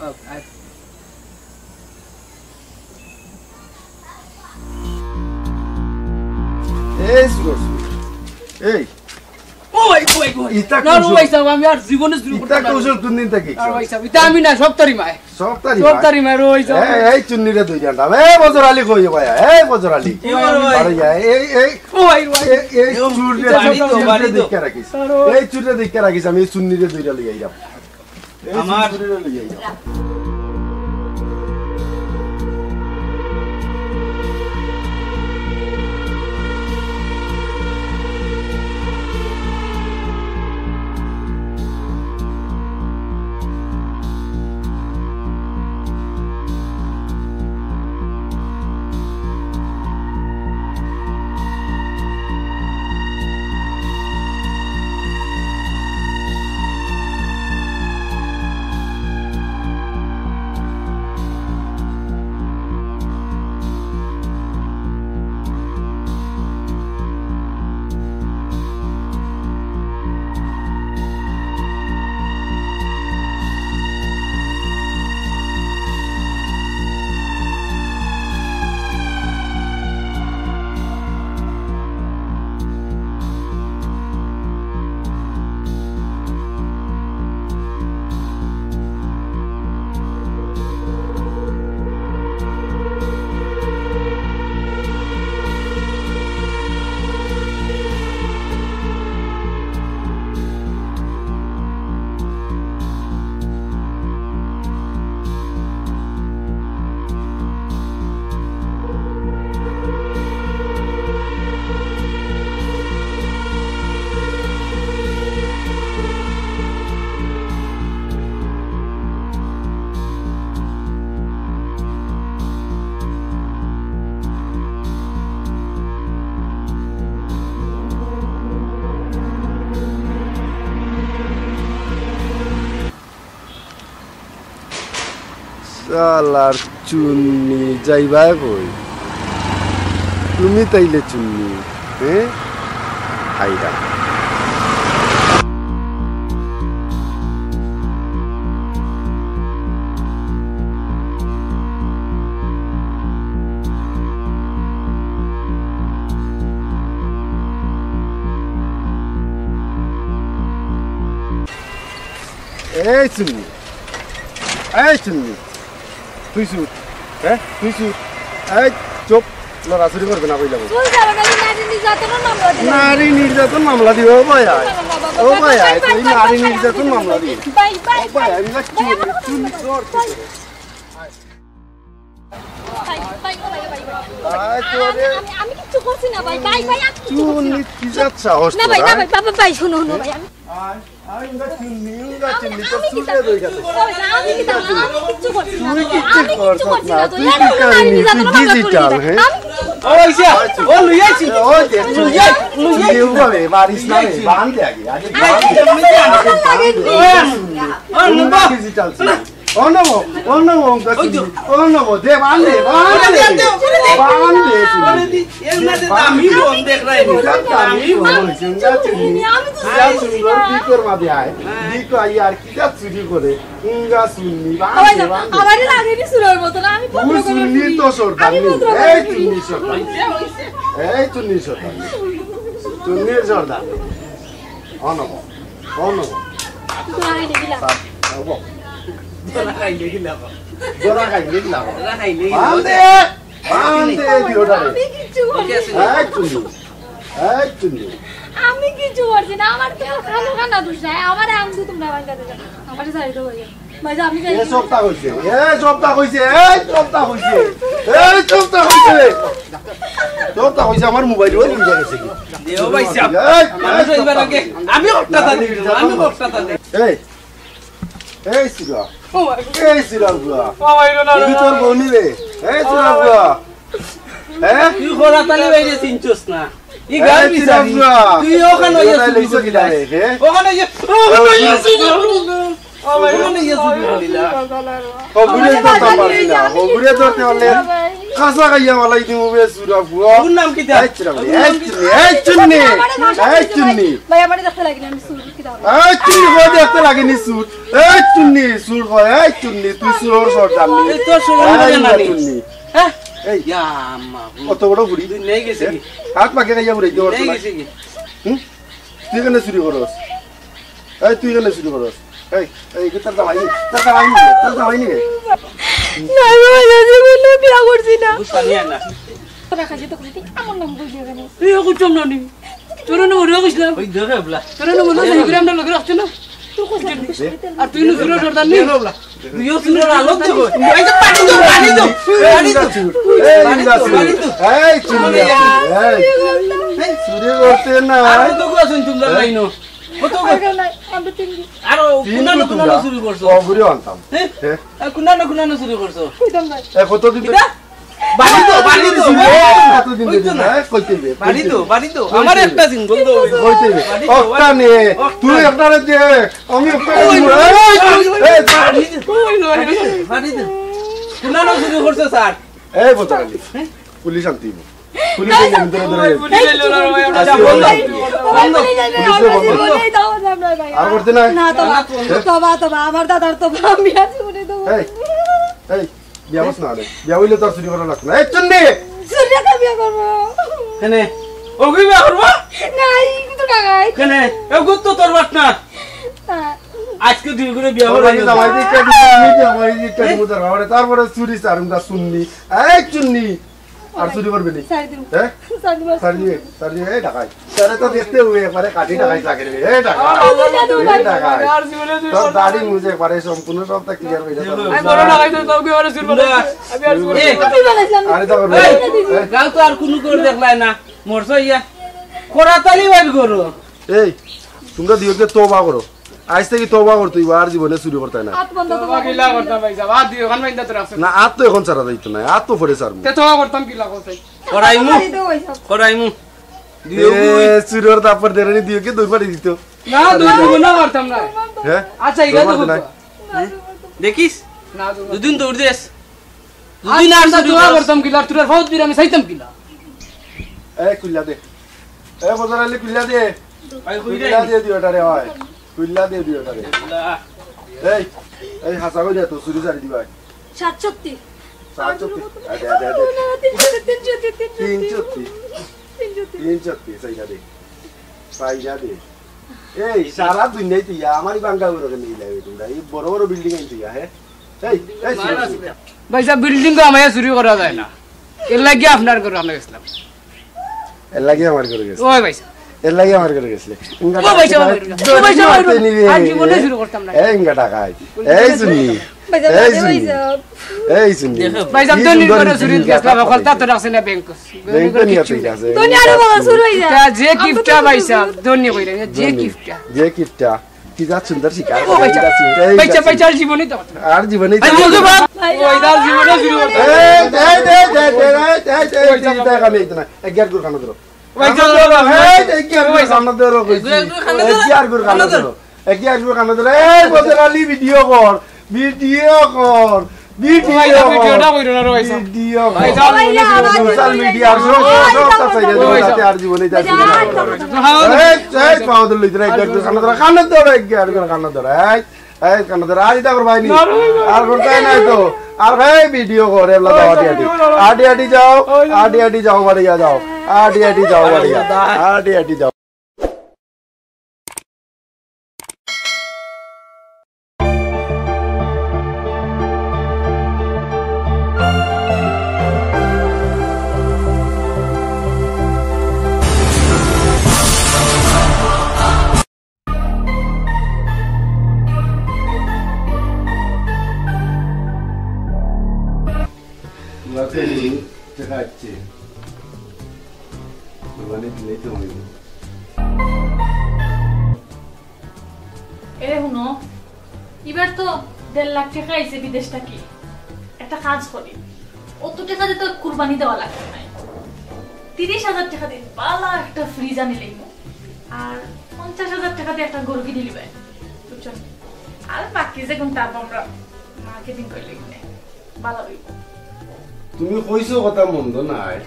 ওকে, আচ্ছা। এই সুরজ, এই। ও ভাই, ও ভাই, ও ভাই। ইতা না, ও কৌশল। ভাই সাহেব, আমি আর জীবনে শুরু ইতা করতাম না। কৌশল কোন দিন থাকি? আর ভাই সাহেব, ইতা আমি না, সব তারি মায়। সব তারি সব মায়? তারি মায়, ও ভাই সাহেব। এই, এই চুন্নিরে দুই ঘন্টা। এই বজর আলী কই ভাই? এই বজর আলী। ও ভাই। আরে যা, এই, এই, ও ভাই, ও ভাই। এই, এই চুররে, বাড়ি তো, চুররে বাড়ি তো। দেখে রাখিস। এই চুররে দেখে রাখিস, আমি এই চুন্নিরে দুইটা লই আইলাম। আমার শালার চুন্নি যাইবায় কই? তুমি তাইলে চুন্নি, হ্যাঁ? হায়রা। এই চুন্নি, এই চুন্নি, তুই চুপ, হ্যাঁ, তুই চুপ। এই চুপ, লড়াচড়ি করবে না কইলাম। চুল ঝাড়া নারী নির্যাতনের মামলা দিলাম। নারী নির্যাতন মামলা দিও, ও ভাই আয়। ও ভাই আয়, তুই নারী নির্যাতন মামলা দিও। ভাই, ভাই, ও ভাই আয়, আমি না চুন্নি, চুন্নি, চুন্নি। ভাই, ভাই, ও ভাই, ও ভাই, ও ভাই। আয়, তোরে। আমি, আমি, আমি কিচ্ছু করছি না ভাই। ভাই, ভাই, আমি কিচ্ছু করছি না। চুন্নি, কি জাত সাহস না ভাই, তোর, না হ্যাঁ? ভাই, বাবা, ভাই, শোনো, শোনো ভাই, আমি আয়, আয়, উঙ্গা চুন্নি, উঙ্গা চুন্নি, তোর আমি চুল কিচ্ছু দে দই গেছে। করছি না, আমি কিচ্ছু করছি না। তুই কিচ্ছু করছস না, তুই কি কাহিনী, তুই digital, হ্যাঁ? আমি কিচ্ছু করছি না। ও, ইসা, ও, লুই আইছি। ও, দে, লুই আই, লুই আই। দে, উঙ্গা রে, মারিস না রে, বান দে আগে, আগে বান দে। আগে বান দে। ও, নুবা। Digital চুন্নি। ও নবো, ও নবো, ওই তো। ও নবো, দে, বান দে, বান দে। দে, দে, দে, দে। বান দে, ওরে দি, এর মাঝে তো আমি বোন দেখ রাই নি। আমি বোন। আমি তো চুন্নি, আমি তো চুন্নি। ভিতর মাঝে আয়। হ্যাঁ। ভিতর আই আর কি যা চুরি করে। উঙ্গা চুন্নি, বান দে, বান দে। আমারে লাগে নি চুরির মতো না, আমি ভদ্র করে চুরি। তো সর্দার নি। এই চুন্নি সর্দার। এই চুন্নি সর্দার। চুন্নির সর্দার। অনব, অনব। তোরা খাইলে কি লাভ? তোরা খাইলে কি লাভ? তোরা খাইলে কি লাভ? বান্ধে, বান্ধে দিওটারে। আমি কিচ্ছু করছি না। এই চুন্নি, এই চুন্নি। আমি কিচ্ছু করছি না, আমার তো খানো খানা দোষ নাই, আমার আম দু তোমরা আমার কাছে যাও। আমার সাইড হয়ে যাও। ভাই, আমি যাই। এ সবটা কইছে, এ সবটা কইছে, এই সবটা কইছে, এই সবটা কইছে। সবটা কইছে, আমার মোবাইল ওই নিয়ে গেছে কি? দেও ভাই সাহেব, এই, মানুষ এই হইবার আগে আমি অট্টা তা দিই, আমি অট্টা তা দিই। এই, এই সিরা, ও ভাই। এই সিরা বুয়া। ও ভাই, না, না, এই না, তোর না। বউ নি রে? এই সিরা বুয়া। হ্যাঁ? তুই খরাতালি বাইরে চিনছস না। ই এই গান বিচারি। সিরা বুয়া। তুই ওখানে এই ইয়ে কথা চুরি লইছো কি করিলা। না রে, হ্যাঁ? ওখানে ইয়ে, ওখানে ইয়ে চুরি করিলা। ও ভাই, ওখানে ইয়ে চুরি করিলা। হগুরে ধরতে পারলি না, হগুরে ধরতে পারলে কাঁচা খাইয়া মালাই দিমু বে সুরা বুয়া। ওর নাম কি দা? এই চুন্নি, এই চুন্নি, এই চুন্নি। ভাই, আমারে দেখতে লাগে না, আমি চুর, কি দাও? এই চুন্নি, কই দেখতে লাগে নি চুর? এই চুন্নি, চুর কয়, এই চুন্নি, তুই চুরর সর্দার নি। এই তোর চুরর এই নানি। চুন্নি। হ্যাঁ? এই। ইয়া আম্মা। কত বড় বুড়ি? তুই নেই গেছে কি? হাত পাকে খাইয়া বুড়াইতে পারতো নেই না। গেছে কি? হুম? তুই কেনে চুরি করস? এই, তুই কেনে চুরি করস? এই, এই, কি তোর জামাই নি? তোর জামাই নি? তোর জামাই নি? না, আমি আমার জীবনে বিয়া করছি না। বুঝ পানি আর না। তোরা কাজে তো করতে আমার নাম কই দিয়ে গেল। এই, ও কুচম না নি। তোর না ওরে কইছিলাম। ওই দেখে বলা। তোর না মনে হয় ঘুরে আমরা লগে রাখছে না। তুই কইছিস না, আর তুই না চুরর সর্দার নি। তুইও চুরর আলো দেখো। এই যে পানি দাও, পানি দাও, পানি দাও। এই, এই, এই, চুরি করতে না। আর তো কইছো তোমরা লাইনো। কত কই? আর কেউ নাই, আমরা তিন দিন। আর তিন কুনানো, দিন কুনানো তোমরা? চুরি করছো? ও, ঘুরে আনতাম। হ্যাঁ? হ্যাঁ? আর কুনানো, কুনানো চুরি করছো? কইতাম না। এ, কতদিন কিতা? বাড়ি তো, বাড়ি তো, এই, বাড়ি তো। কতদিন কইতো ধরে না? না, কইতে দে, বাড়ি কইতে তো, দে। বাড়ি তো। কইতে আমার দে। একটা সিঙ্গল তো। কইতে দে। বাড়ি তো, অক্টা বাড়ি তো। নে, অক্টা। তুই একটা রে দে, আমি একটা ওই, রে। ওই, এই, এই, ওই, এই, বাড়ি তো, বাড়ি তো। কুনানো চুরি করছো স্যার? এই, বলতে পারলি। হ্যাঁ? পুলিশ আনতে হইব। পুলিশ এই, আনতে ধরে ধরে। পুলিশ আইলো না, ভাই, আমরা আজকে বন্ধ। বন্ধ। বন্ধ। পুলিশে বন্ধ। এই, দাও, দাও, দাও, ভাই। আর করতে নাই? না, তবা, তবা, তবা, আমার দাদার তবা, আমি আর জীবনে দেবো না। এই, এই, বিয়া বস না রে। বিয়া হইলে তো আর চুরি করা লাগতো না। এই, চুন্নি! চুরি তো বিয়া করবো। কেনে? ওগুই বিয়া করবো? না, এই কিন্তু টাকায়। কেনে? ওগুর তো তোর বাট না। হ্যাঁ। আজকে দুই করে বিয়া তোর হলো। বাড়ি জামাই দিয়ে কেটে দিবি, জামাই দিয়ে কেটে দিবি, তারপরে, তারপরে চুরি চারুমটা চুন্নি। এই, চুন্নি! আর চুরি করবে নি? ছাড়ি দিবো। হ্যাঁ? ছাড়ি দিবো। ছাড়ি দিবে, ছাড়ি দিবে, এই ডাকাই। তারে তো দেখতে হবে, একবারে কাঠি ডাকাই লাগে রে। এই ডাকাই। আমার আল্লাহ জানে এই ভাই। ডাকাই। আর জীবনে চুরি তোর করবো না। দাড়ি মুছে একবারে সম্পূর্ণ সবটা ক্লিয়ার হয়ে যাবে। আমি বড় ডাকাই তো কাউকে ওরা চুরি করে। আমি আর চুরি এই। করবো না। আমি বানাইছিলাম। আরে তো করবে। এই। এই। গাঁও তো আর কোনো করে দেখলাই না। মরছো ইয়া। করাতালি বাইর করো। এই, তোমরা দিও যে তওবা করো। আইজ থাকি তওবা করতে হইব, আর জীবনে চুরি করতে না। হাত বন্ধ তো তওবা করো। কিলা করতাম ভাই সাহেব, হাত দিও, খান বাইন্দা তো রাখছে। না, হাত তো এখন ছাড়া যাইতো না, হাত তো পরে ছাড়মু। তে তওবা করতাম কিলা করতে? করাইমু, মারি দেবো ভাই সাহেব। করাইমু। দিও এ, গুই। চুরর দাপর দেরানি দিও কে দৌড় পাড়ি দিত। না, দৌড় দিব না, পারতাম না। হ্যাঁ? আচ্ছা, ইগা দৌড় তো পাড়তে নাই। করতো। দেখিস? না, দৌড় দুদিন দৌড় দেস। দুদিন আর আচ্ছা, চুরি দোয়া করস। করতাম কিলা, তোর ফৌজ বীর আমি চাইতাম কিলা। এ, খুইলা দে। এ, বদর আলী, খুইলা দে। ভাই, খুইলা খুইলা দে। দে দিওটারে, হয়। খুইলা দে দিওটারে। খুইলা। এই, এই, হাছা কইরা তো চুরি ছাড়ি দিবা। সাতষট্টি। সাতষট্টি। আদে, আদে, আদে। তিনষট্টি, তিনষট্টি, তিনষট্টি। তিনষট্টি। তিনষট্টি। তিনষট্টি, চাইরা দে। চাইরা দে। এই, সারা দুনিয়াত ইয়া, আমারই বাঙ্গা ঘরো কেনে ইলা তোমরা? এই বড় বড় বিল্ডিং আনতে ইয়া, হ্যাঁ? এই, এই, ভাই সাহেব, বিল্ডিং তো আমায় চুরি করা যায় না। এর লাগি আপনার ঘরো আমরা গেছিলাম। এর লাগি আমার ঘরো গেছে। ওই ভাই সাহেব। এর লাগি আমার ঘরো গেছিলে। ও ভাই সাহেব, আমার ঘরো। ও ভাই সাহেব, আমার ঘরো। আর জীবনে চুরি করতাম না। এই ইঙ্গা টাকায়। এই শুনি। ভাই সাহেব, এই ভাই শুনি। সাহেব। এই শুনি। দেখো। ভাই সাহেব, কি ধনী সুন্দর করে জিনিস চুরি গেছিলাম, দেখা অখন তা তো পাইছে। রাখছে না ব্যাংক। ব্যাংক তো নিয়ে ঠিক আছে। ধনী আরো বড় চুর হয়ে যায়। তা যে আমি তো গিফটটা চুর ভাই সাহেব, করছি। ধনী কইরা, যে ধনী। গিফটটা। যে গিফটটা। কি যা সুন্দর শিকার। ও ভাই সাহেব, এই ভাই সাহেব, ভাই সাহেব, জীবনে তো। আর জীবনে তো। ভাই সাহেব, ওই তার জীবনে চুরি করতে। এই, এই, এই, এই, এই, এই, এই, এই, এই, এই, এই, এই, এই, এক গিয়ার গুড় খানো ধরো। ভাই, খানো ধরো, এই, এক গিয়ার গুড় খানো ধরো, কইছি। এক গিয়ার গুড় খানো ধরো। এক গিয়ার গুড় খানো ধরো। এই, বদর আলী, ভিডিও কর, ভিডিও কর, ভিডিও ভাই, কর। ভিডিওটা কইরো না রে ভাই সাহেব। ভিডিও কর। ভাই, যাও, ভাই, যাও, সোশ্যাল মিডিয়ার সব, সব, সব, সব, যাও, যাও, যাও। তাতে আর জীবনে যাইতে না। এই, এই, পাও ধরলে, এক গিয়ার গুড় খানো ধরো, খানো ধরো, এক গিয়ার গুড় খানো ধরো, এই। এই, কান্না ধরে, আর ইটা করবায় নি? না, না, না। আর করতায় নায় তো। আর ভাই, ভিডিও করে, এবলা যাও, আডি আডি। আডি আডি যাও, আডি আডি যাও, বাড়িয়া যাও। আডি আডি যাও, বাড়িয়া। আডি আডি যাও। টেকা আইছে। কুরবানি দিলেই তো অইবো। এরে হুনো, ইবার তো দেড় লাখ টেকা আইছে বিদেশ থাকি। একটা কাজ করি, অত টেকা দিয়া তো কুরবানি দেওয়া লাগতো নায়। তিরিশ হাজার টেকা দি বালা একটা ফ্রিজ আনিলাইমু, আর পঞ্চাশ হাজার টেকা দি একটা গরু কিনিলিবায়, বুঝছো নি? আর বাকি যেগুন তারপর আমরা মার্কেটিং করিলাইমু নে, বালা অইবো। তুমি কইছো কথা মন্দ নায়,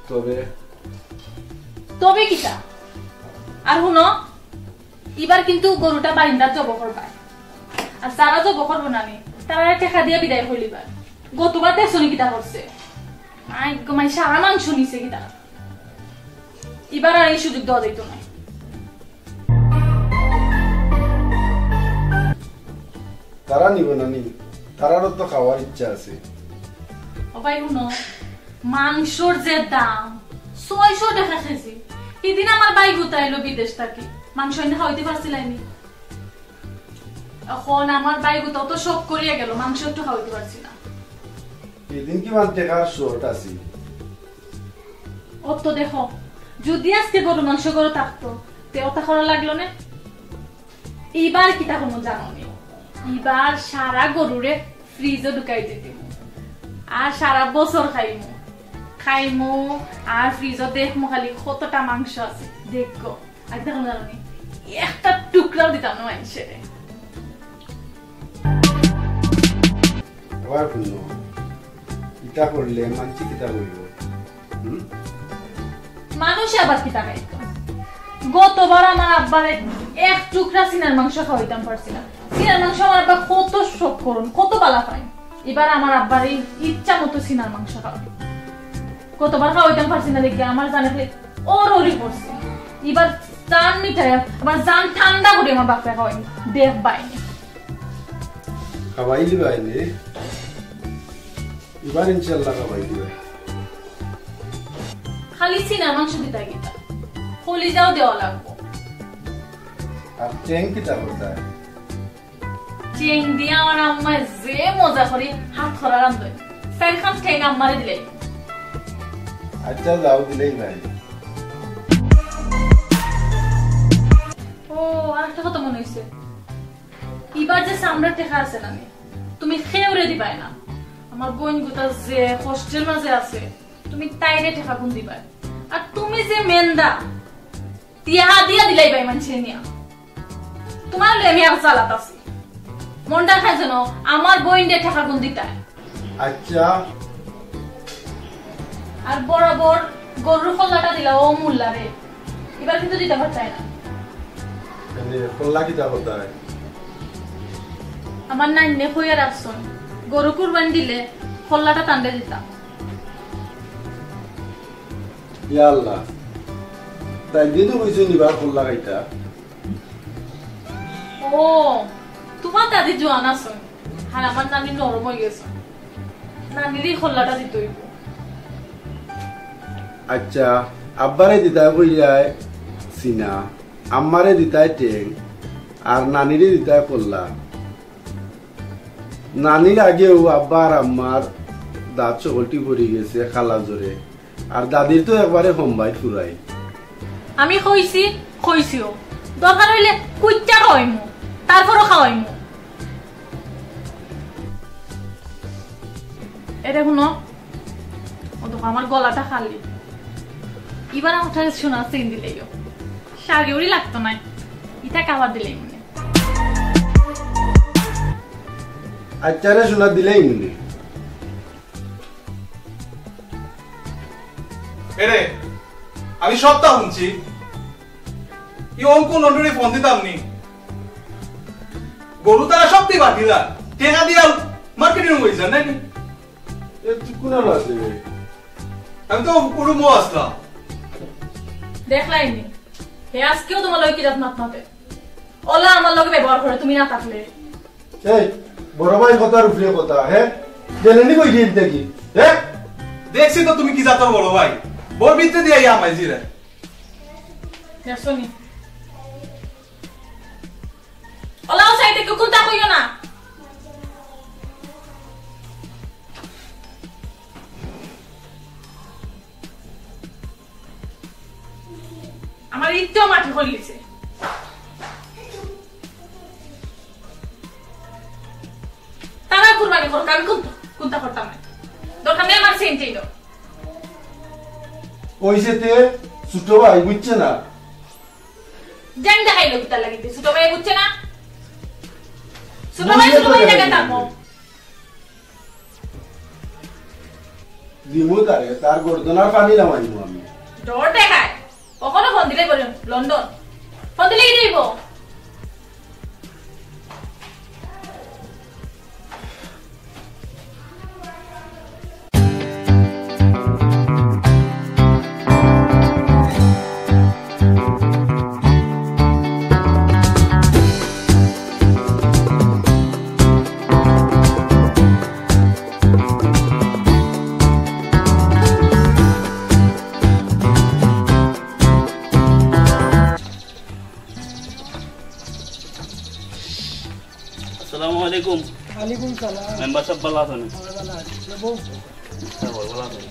তবে তবে কিতা? আর হুনো, ইবার কিন্তু গরুটা বাইন্দার জবো করবায়। আর যারা জবো করবো না নি, তারা টেকা দিয়া বিদায় করিলিবায়। গতবার দেখছো নি কিতা করছে? মাই গো মাই, সারা মাংস নিছে কিতা। ইবার আর এই সুযোগ দেওয়া যাইতো না। তারা নিবো না নি, তারারও তো খাওয়ার ইচ্ছা আছে। ও ভাই হুনো, মাংসর যে দাম, ছয়শো টেকা কেজি। হিদিন আমার ভাইগুতা আইলো বিদেশ থাকি, মাংস আইনা খাওয়াইতে পারছিলায় নি। অখন আমার ভাইগুতা তো শখ করিয়া গেল, মাংস একটু খাওয়াইতে পারছি না। হিদিন কিমান টেকার শর্ট আছিল? অত দেখো, যদি আজকে গরু মাংস ঘরো থাকতো, তে অতা করা লাগলো নে। ইবার কিতা করমু জানো নি? ইবার সারা গরুরে ফ্রিজো ঢুকাই দিমু। আর সারা বছর খাইমু। খাইমু, আর ফ্রিজো দেখমু খালি কতটা মাংস আছে। দেখো, আর কিতা করমু জানো নি? একটা টুকরাও দিতাম না মাইনষরে। আবার হুনো, ইতা করলে মানষে কিতা কইবো? হুম? মানুষে আবার কিতা কইতো? গতবার আমার আব্বারে এক টুকরা সিনার মাংস খাওয়াইতাম পারছি না। সিনার মাংস আমার আব্বা কত শখ করইন, কত বালা পাইন। ইবার আমার আব্বারে ইচ্ছা মতো সিনার মাংস খাওয়াই। গতবার খাওয়াইতাম পারছি না দেখি আমার জানে খালি ওর ওরই পড়ছে। ইবার জান মিটাইয়া, আবার জান ঠান্ডা করি আমার বাপরে খাওয়াই। দেখবায় নে। খাওয়াইলিবায় নে। ইবার ইনশাআল্লাহ খাওয়াইলিবায়। খালি সিনার মাংস দিতায় কিতা? কলিজাও দেওয়া লাগবো। আর ঠেং কিতা করতায়? ঠেং দিয়া আমার আম্মায় যে মজা করি হাত খরা রান্ধইন। চাইরখান ঠেং আম্মারে দিলাই। আচ্ছা, যাও, দিলাইবায়। ও, আর একটা কথা মনে অইছে। ইবার যে চামড়ার টেকা আছে না নি, তুমি কেউরে দিবায় না। আমার বইনগুতা যে কষ্টের মাঝে আছে, তুমি তাইরে টেকাগুন দিবায়। আর তুমি যে মেন্দা, টেকা দিয়া দিলাইবায় মানষে নিয়া। তুমার লগে আমি আর জ্বালাত আছি। মনটা খায় যেন আমার বইনরে টেকাগুন দিতায়। আচ্ছা। আর বরাবর গরুর খল্লাটা দিলা ও মুল্লারে, ইবার কিন্তু দিতা পারতায় না। মানে, খল্লা কিতা করতায়? আমার নাইনে কইয়া রাখছইন, গরু কুরবানি দিলে খল্লাটা তানরে দিতাম। ইয়া আল্লাহ, তাইন দিয়া তো কইছইন ইবার খল্লা খাইতা। ও, তুমার দাদি জোয়ান আছইন, আর আমার নানি নরম অইগেছইন। নানিরেই খল্লাটা দিতে অইবো। আচ্ছা, আব্বারে দিতায় কইলায় সিনা, আম্মারে দিতায় ঠেং, আর নানিরে দিতায় খল্লা। নানির আগেউ আব্বা আর আম্মার দাঁত সকলটি পড়ি গেছে কালা জ্বরে, আর দাদির তো একবারে হম্বাই ফুরাই। আমি কইছি, কইছিও, দরকার অইলে কুইচ্চা খাওয়াইমু, তারপরও খাওয়াইমু। এরে হুনো, ও দেখো আমার গলাটা খালি। ইবার আমার ঠারে সোনার চেইন দিলাইও, শাড়ি উড়ি লাগতো নায়, ইতা কাবার দিলাইমু নে। আচ্ছা রে সোনা, দিলাইমু নে। এরে, আমি সবটা হুনছি। ই অঙ্কু নন্ডুরি ফোন দিতাম নি। গরু তারা সবটি বাকি যা। টেকা দিয়া মার্কেটিং অইছে নাকি? এ, তুই কোন আলো আছে রে? আমি তো গরু মো আসলাম। দেখলাইনি? হে আজকেও তুমার লগে কিরাত মাত মাতে। অলা আমার লগে ব্যবহার করে তুমি না থাকলে। এই, বড় ভাই কথার উপরে কথা, হে? গেলেনি কই দিন দেখি, হে? দেখছি তো তুমি কি জাতর বড় ভাই। বড় ভিতরে দিয়া ইয়া মাইজি রে। দেখছো নি? অলা ও সাইডে কেউ কুন্তা কইও না। আমার ইচ্ছেও মাটি খলিছে। তারা কুরবানি করুক, আমি কোন, কোনটা করতাম না। দরকার নেই আমার সেন্টেই দাও। ওই যে তে ছোট ভাই বুঝছে না। জান দেখাইলো কিতা লাগিতে, ছোট ভাই বুঝছে না। ছোট ভাই, বুঝলে ছোট তো ভাই দেখা জায়গায় যাবে। থাকবো। দিমু তারে, তার গর্দনার পানি লামাইমু আমি। ডর দেখায়। কখনো ফোন দিলে বলেন, লন্ডন। ফোন দিলে কি দিব? আসসালামু আলাইকুম। ওয়ালাইকুম সালাম। মেম্বার সাহেব ভালা আছইন? হ্যাঁ, ভালা আছি। লে বউ। হ্যাঁ, ভাই, ভালা আছইন?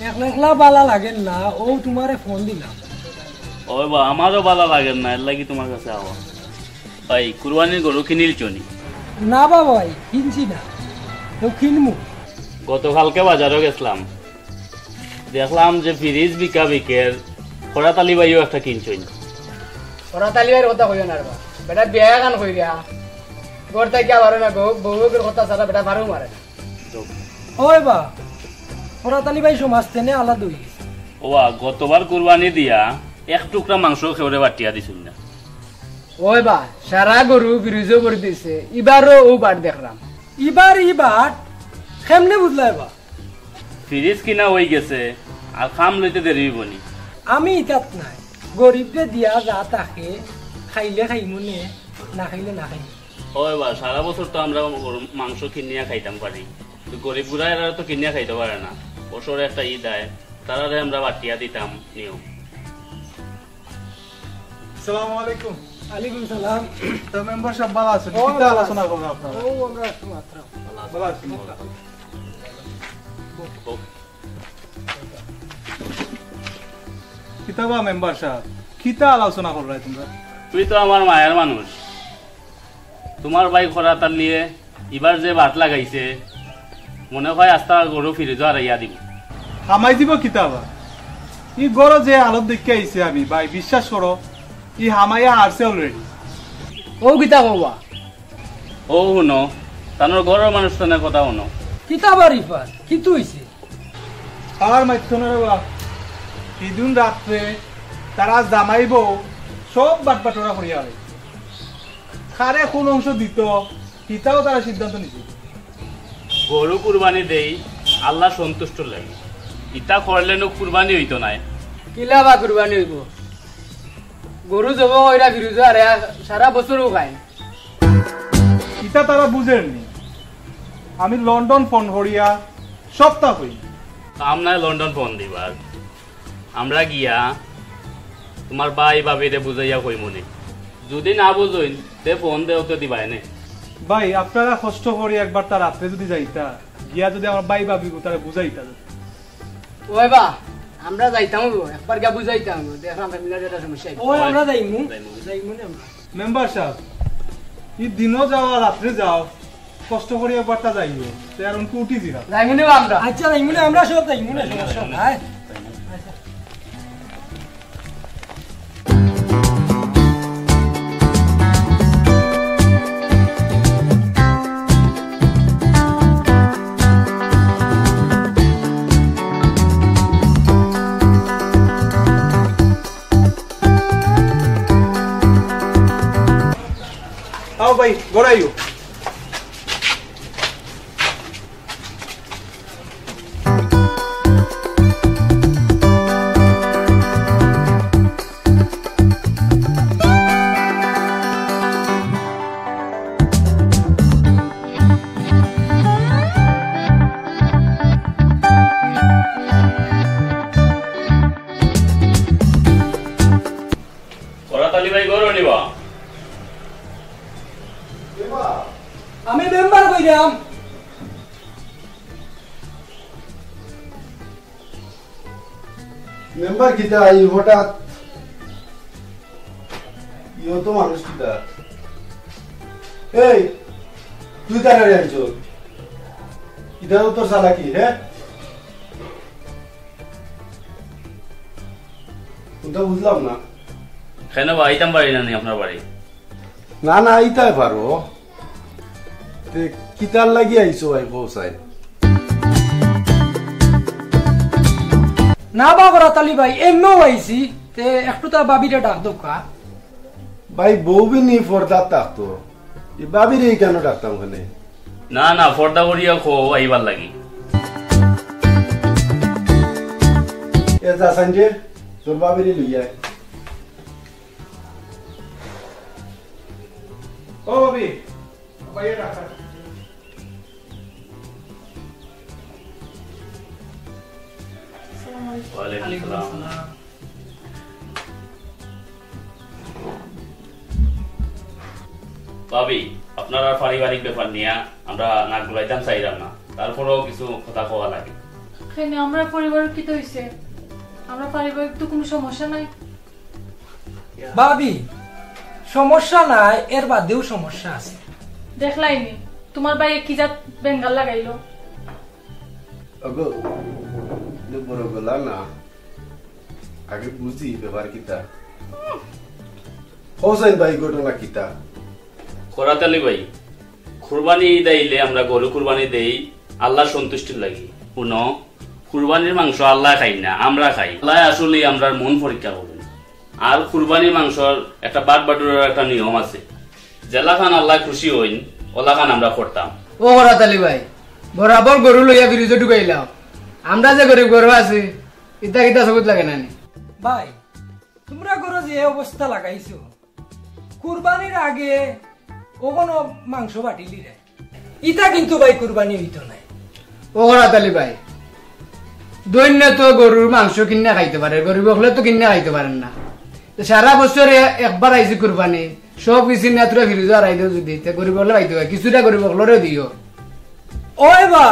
একলা একলা ভালা লাগের না, অউ তুমারে ফোন দিলাম। ওই বা, আমারও ভালা লাগের না, এর লাগি তুমার কাছে আওয়া। ভাই, কুরবানির গরু কিনিলছো নি? না বা ভাই, কিনছি না, তো কিনমু। গতকালকে বাজারো গেছলাম, দেখলাম যে ফ্রিজ বিকা বিকের, ফরাত আলী ভাইও একটা কিনছইন। ফরাত আলী ভাইর কথা কইও না রে বা, বেটা বিয়া খান কইরা, ঘর থাকিয়া পারে না, বউ, বউর কথা ছাড়া বেটা পারেও মারে না। ওই বা, ফরাত আলী ভাই সমাজ তেনে আলাদা অই গেছে। ওবা, গতবার কুরবানি দিয়া এক টুকরা মাংস কেউরে বাটিয়া দিছইন না। ওই বা, সারা গরু ফ্রিজো ভরি দিছে, ইবারও অউ বাট দেখরাম। ইবার ই বাট কেমনে বুঝলায় বা? ফ্রিজ কিনা অই গেছে, আর কাম লইতে দেরি অইবো নি। আমি ইতাত নাই, গরিবরে দিয়া যা থাকে, খাইলে খাইমু নে, না খাইলে না খাইমু। ওই বা, সারা বছর তো আমরা গরু মাংস কিনিয়া খাইতাম পারি, তো গরিব গুড়া এরা তো কিনিয়া খাইতে পারে না। বছরে একটা ঈদ আয়, তারারে আমরা বাটিয়া দিতাম নিয়ম। আসসালামু আলাইকুম। ওয়ালাইকুম সালাম। তো মেম্বার সাহেব ভালা আছইন? ও, কিতা ভালা আলোচনা আছি। কররা আপনারা? ও, আমরা একটু মাত্র। ভালা আছইন? কিতা বা মেম্বার সাহেব, কিতা আলোচনা কররায় তুমরা? তুই তো আমার মায়ার মানুষ। তুমার ভাই ফরাত আলীয়ে ইবার যে বাট লাগাইছে, মনে অয় আস্তা গরু ফ্রিজো হারাইয়া দিবো। হামাই দিবো কিতা বা? ই গরু যে হালত দেখিয়া আইছি আমি, ভাই, বিশ্বাস করো, ই হামাইয়া হারছে already। অউ কিতা কও বা? অউ হুনো, তানর ঘরর মানুষ তানর কথা হুনো। কিতা বা রিফাত, কিতা অইছে? আর মাতিও না রে বা। হিদিন রাত্রে তারা জামাই বউ সব বাটবাটোয়ারা করিয়া অয়। কারে কুন অংশ দিতো, হিতাও তারা সিদ্ধান্ত নিছে। গরু কুরবানি দেই, আল্লাহ সন্তুষ্টর লাগি। ইতা করলে নু কুরবানি অইতো নায়। কিলা বা কুরবানি অইবো? গরু জবো কইরা ফ্রিজো হারাইয়া সারা বছরও খায়। ইতা তারা বুঝের নি। আমি লন্ডন ফোন করিয়া সবতা কইমু। কাম নাই লন্ডন ফোন দিবার। আমরা গিয়া তুমার ভাই ভাবিরে বুঝাইয়া কইমু নে। যুদি না বুঝইন, তে ফোন দেও তো দিবায় নে। ভাই, আপনারা কষ্ট করি একবারতা রাত্রে যুদি যাইতা, গিয়া যুদি আমার ভাই ভাবি গুতারে বুঝাইতা। ওই বা, আমরা যাইতাম অইবো, একবার গিয়া বুঝাইতাম অইবো, দেখরাম ফ্যামিলির একটা সমস্যা অইবো। ওই আমরা যাইমু, যাইমু। যাইমু নে আমরা। মেম্বার সাব, ই দিনো যাও আর রাত্রে যাও, কষ্ট করি একবারতা যাইও। তে আর অনকু উঠি যিরা। যাইমু নে আমরা। আচ্ছা, যাইমু নে আমরা, সব যাইমু নে, সমস্যা নাই। আচ্ছা। আও ভাই, ঘরো আইও। ফরাত আলী ভাই ঘরো নি বা? আমি মেম্বার কইরাম। মেম্বার কিতা এই হঠাৎ? কেউ তো মানুষ কিতা? এই, তুই কারে আনছো? ইটা তো তোর চালাকি, হ্যাঁ? কোনটা বুঝলাম না। কেনে বা, আইতাম পারি না নি আপনার বাড়ি? না, না, আইতায় পারো। তে কিতার লাগি আইছো ভাই, কও চাই? না বা, বরাত আলী ভাই, এমনেউ আইছি। তে একটু তা ভাবিরে ডাক দেউক্কা। ভাই, বউ বি নি পর্দাত থাকতো। ই ভাবিরে কেনে ডাকতাম কেনে? না, না, পর্দা করিয়া কও আইবার লাগি। এ যা সানজে, তোর ভাবিরে লইয়া আয়। ও ভাবি, ভাইয়া ডাকরা। আসসালামু আলাইকুম। ওয়ালাইকুম আসসালাম। ভাবি, আপনার আর পারিবারিক ব্যাপার নিয়া আমরা নাক গলাইতাম চাইরাম না, তারপরেও কিছু কথা কওয়া লাগে। কেনে, আমরার পরিবারর কিতা অইছে? আমরার পারিবারিক তো কুনু সমস্যা নাই। ভাবি, সমস্যা নাই, এর বাদেও সমস্যা আছে। দেখলায়নি, তুমার ভাইয়ে কি জাত বেঙ্গাল লাগাইলো। ওগো, ইনো বড় গলা না, আগে বুঝি ব্যাপার কিতা। হোসেন ভাই, ঘটনা কিতা? করাত আলী ভাই, কুরবানি ঈদ আইলে আমরা গরু কুরবানি দেই আল্লার সন্তুষ্টির লাগি। হুনো, কুরবানির মাংস আল্লায় খাইন না, আমরা খাই। আল্লায় আসলেই আমরার মন পরীক্ষা করইন। আর কুরবানির মাংসর একটা বাটবাটুরার একটা নিয়ম আছে, যেলাখান আল্লায় খুশি অইন, ওলাখান আমরা করতাম। ও করাত আলী ভাই, বরাবর গরু লইয়া ফ্রিজো ঢুকাইলাও। আমরা যে গরিব ঘরো আছি, ইতা কিতা চকুত লাগে না নি? ভাই, তুমরা ঘরো যে অবস্থা লাগাইছো, কুরবানির আগে অখনো মাংস বাটিলিরে। ইতা কিন্তু ভাই কুরবানি অইতো নায়। ও করাত আলী ভাই, ধইন্য তো গরুর মাংস কিনিয়া খাইতো পারে, গরিব অকলে তো কিনিয়া খাইতো পারের না। তে সারা বছরে একবার আইছে কুরবানি, সব কিছু নিয়া তুমরা ফ্রিজো হারাই দেও যুদি, তে গরিব অকলে পাইতো পারে, কিছুটা গরিব অকলরে দিও। ওই বা,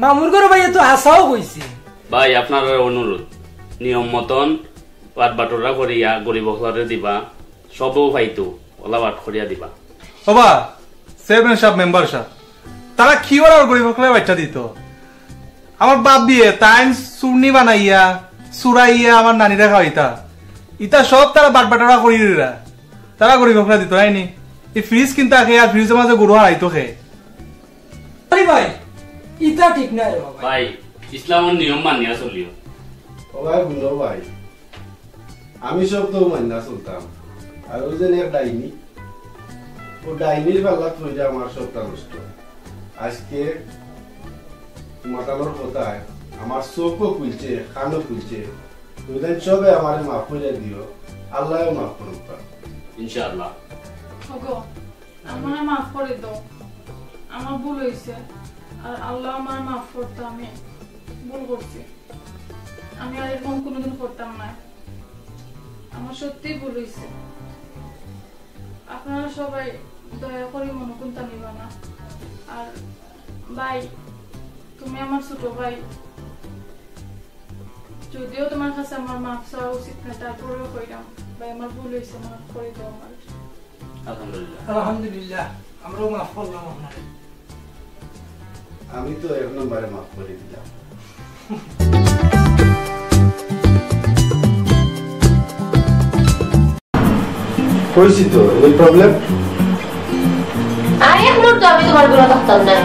মামুর ঘরর ভাইয়ে তো হাছাউ কইছে। ভাই, আপনারারে অনুরোধ, নিয়ম মতন বাটবাটুরা করিয়া গরিব অকলরে দিবা, সবেউ পাইতো, ওলা বাট করিয়া দিবা। ওবা, চেয়ারম্যান সাব, মেম্বার সাব, তারা কিওর আর গরিব অকলরে বাইচ্চা দিতো? আমার ভাবিয়ে তাইন চুরনি বানাইয়া, চুরাইয়া আমার নানিরে খাওয়াইতা। ইতা সব তারা বাটবাটুরা করিরা। তারা গরিব অকলরে দিতো নায় নি? ই ফ্রিজ কিনতা কে আর ফ্রিজর মাঝে গরু হারাইতো কে? আরে ভাই, ইতা ঠিক নায় রে বাবা। ভাই, ইসলামর নিয়ম মানিয়া চলিও। ও ভাই, হুনো ভাই, আমি সব তো মানিয়া চলতাম। আর অউ যে এক ডাইনি, অউ ডাইনির পাল্লাত পড়িয়া আমার সবটা নষ্ট। আইজকে মাতানোর কথায় আমার চউখও খুলছে, কানও খুলছে। তুমি তাইন সবে আমারে মাফ করিয়া দিও, আল্লায়ও মাফ করউক্কা। ইনশাআল্লাহ। ওগো, আমারে মাফ করি দেও, আমার ভুল অইছে। আর আল্লায় আমারে মাফ করতা, আমি ভুল করছি। আমি আর এরকম কুনুদিন করতাম নায়। আমার সত্যিই ভুল অইছে। আপনারা সবাই দয়া করি মনো কুন্তা নিবা না। আর ভাই, তুমি আমার ছোট ভাই, যদিও তুমার কাছে আমার মাফ চাওয়া উচিত নায়, তারপরেও কইরাম, ভাই, আমার ভুল অইছে, মাফ করি দেও আমারে। আলহামদুলিল্লাহ। আলহামদুলিল্লাহ, আমরাও মাফ করলাম আপনারে। আমি তো এক নম্বরে মাফ করি দিলাম। কইছি তো, এই প্রবলেম। আর এক মুহূর্ত আমি তুমার ঘরো থাকতাম নায়।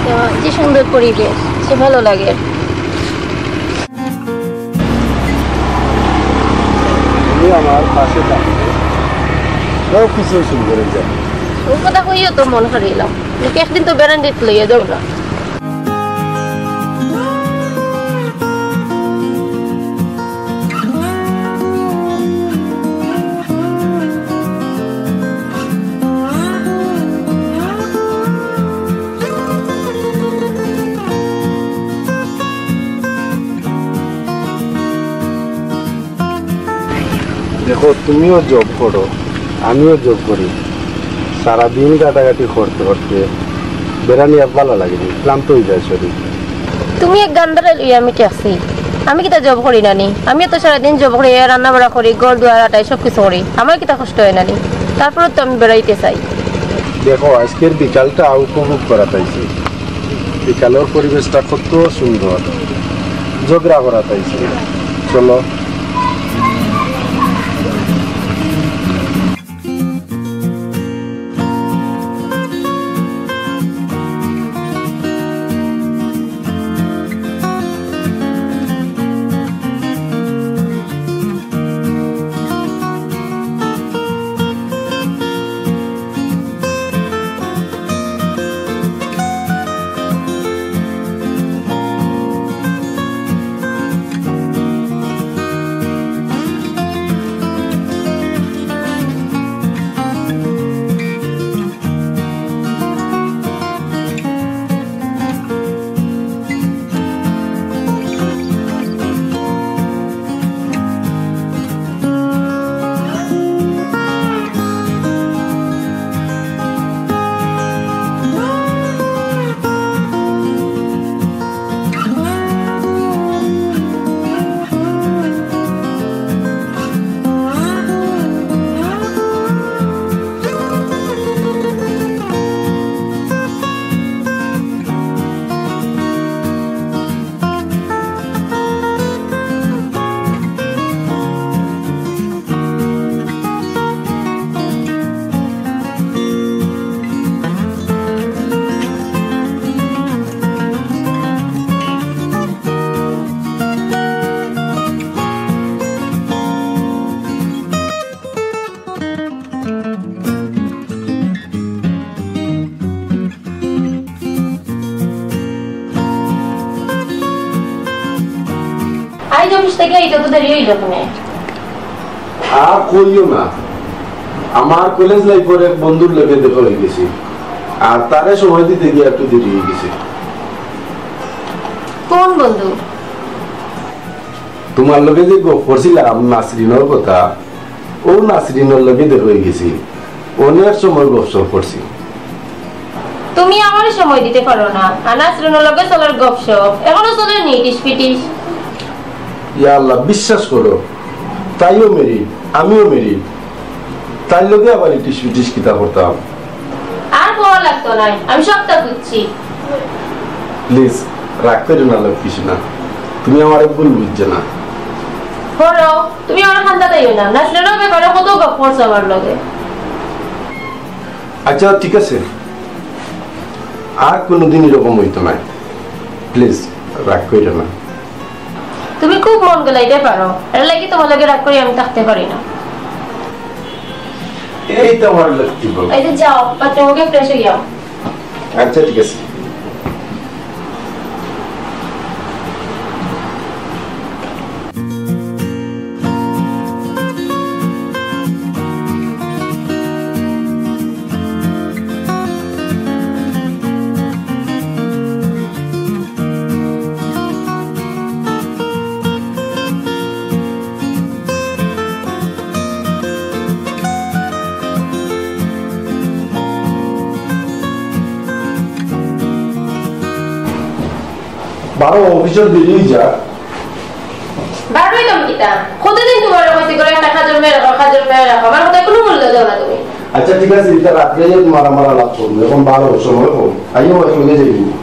তো, যে সুন্দর পরিবেশ, যে ভালো লাগে। তুমি আমার পাশে থাকলে সব কিছু সুন্দর অইযায়। ও কথা কইও তো মন হারাইলাম। একদিন তো বেড়ান দিত লইয়া যাও না। দেখো, তুমিও জব করো, আমিও জব করি, সারাদিন কাটাকাটি করতে করতে বেড়ানি আর ভালা লাগে নি, ক্লান্ত অই যায় শরীর। তুমি এক গান্ডারে লইয়া আমি ঠেকছি। আমি কিতা জব করি না নি? আমিও তো সারাদিন জব করি, রান্না বাড়া করি, ঘর দুয়ার আটাই, সব কিছু করি। আমার কিতা কষ্ট অয় না নি? তারপরেও তো আমি বেড়াইতে চাই। দেখো, আজকের বিকালটা উপভোগ করাত আইছি। বিকালর পরিবেশটা কত সুন্দর। ঝগড়া করাত আইছি। চলো। আইজ অফিস থাকি আইতে তো দেরি অইলো কেনে? আর কইও না, আমার কলেজ লাইফর এক বন্ধুর লগে দেখা অই গেছে, আর তারে সময় দিতে গিয়া একটু দেরি অই গেছে। কোন বন্ধু? তুমার লগে যে গপ করছিলাম নাসরিনর কথা, অউ নাসরিনর লগে দেখা অই গেছে, অনেক সময় গপসপ করছি। তুমি আমারে সময় দিতে পারো না, আর নাসরিনর লগে চলের গপসপ, এখনো চলের নি ইটিস পিটিস। ইয়া আল্লাহ, বিশ্বাস করো, তাইও married, আমিও married, তাইর লগে আবার ইটিস পিটিস কিতা করতাম? আর কওয়া লাগতো নায়, আমি সবটা বুঝছি। Please, রাগ কইরো না লক্ষ্মী সোনা, তুমি আমারে ভুল বুঝছো না। করো, তুমি আমারে কান্দাত আইও না, নাসরিনর ব্যাপারে কত গপ করছো আমার লগে। আচ্ছা, ঠিক আছে, আর কোনোদিন এরকম অইতো নায়। Please, রাগ কইরো না। তুমি খুব মন গলাইতে পারো, এর লাগি তুমার লগে রাগ করি আমি থাকতে পারি না। এই তো আমার লক্ষ্মী বউ। এই যে যাও, বাথরুমে গিয়া fresh অই যাও। আচ্ছা, ঠিক আছে। বারো, অফিসর দেরি অই যা। বারোই তো কিতা? কতদিন তুমারে কইছি, ঘরো একটা কাজর মেয়ে রাখো, কাজর মেয়ে রাখো। আমার কথায় কুনু মূল্য দেও না তুমি। আচ্ছা, ঠিক আছে, ইতা রাত্রে যে তুমার আমার আলাপ করমু। এখন বারো, সময় কম। আইও, একসঙ্গে যাইমু।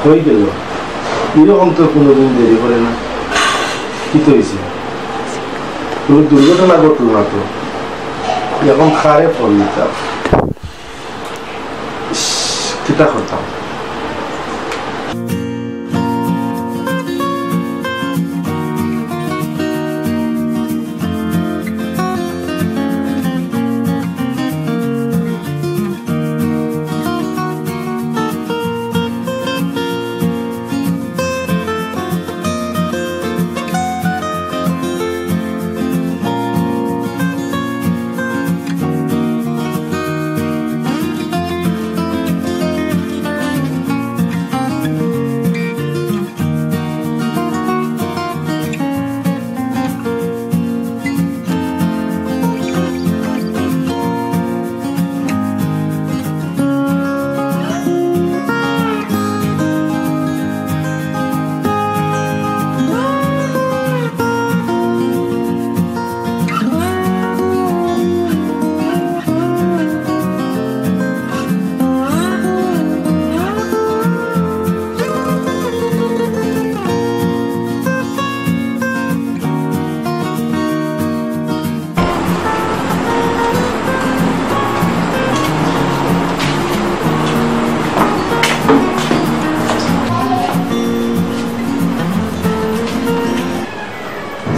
কই গেল? এরকম তো কোনোদিন দেরি করে না। কিতা অইছে? কোনো দুর্ঘটনা ঘটলো না তো? এখন কারে ফোন দিতাম? কিতা করতাম?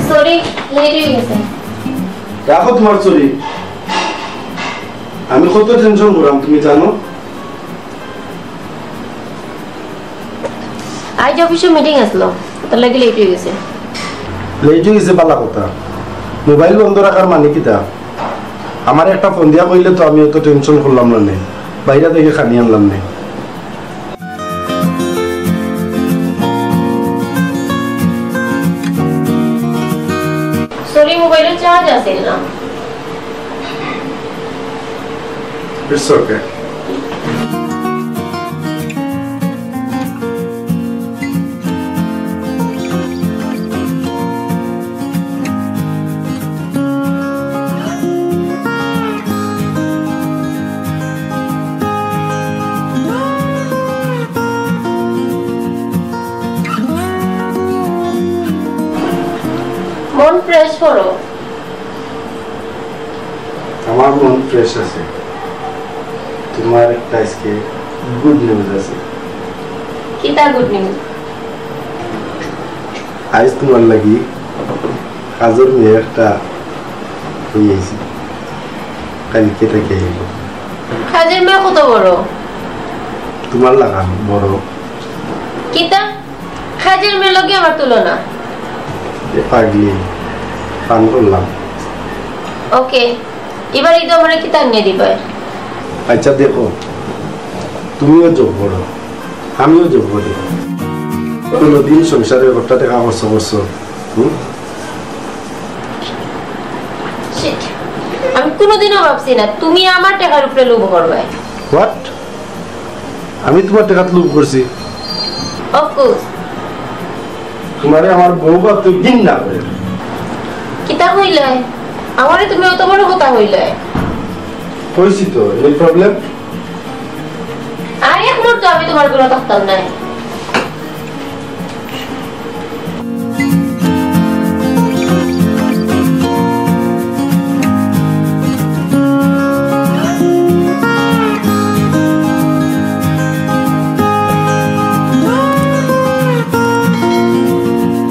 সরি, লেট হয়ে গেছে। রাখো তোমার চুরি। আমি কত টেনশন করাম তুমি জানো? আজ অফিসে মিটিং আসলো, তার লাগি লেট হয়ে গেছে। লেট হয়ে গেছে বালা কথা। মোবাইল বন্ধ রাখার মানে কিতা? আমার একটা ফোন দিয়া কইলে তো আমি অত টেনশন করলাম না নে, বাইরে থেকে খানি আনলাম নে। সরি, মোবাইলে চার্জ আছিল না। It's okay. মন ফ্রেশ করো। আমার মন ফ্রেশ আছে। তোমার একটা আজকে গুড নিউজ আছে। কিতা গুড নিউজ? আজ তোমার লাগি কাজের মেয়ে একটা হইয়াছি। কালকে থেকে আইব। কাজের মেয়ে কত বড়? তোমার লাগা বড়। কিতা? কাজের মেয়ের লগে আমার তুলনা। এ পাগলি, ফান করলাম। ওকে, এবার ঈদে আমারে কিতা আনিয়া দিবায়? আচ্ছা দেখো, তুমিও জব করো, আমিও জব করি। কোনোদিন সংসারে একটা টাকা খরচ করছো? হুম? শিট, আমি কোনোদিনও ভাবছি না তুমি আমার টাকার উপরে লোভ করবায়। হোয়াট? আমি তোমার টাকাত লোভ করছি? অফকোর্স। তোমারে আমার বউ ভাবতে ঘিন্না করে। কিতা কইলায়? আমারে তুমি অত বড় কথা কইলায়? কইছি তো, এনি প্রবলেম? আর এক মুহূর্ত আমি তোমার কোনো থাকতাম নায়।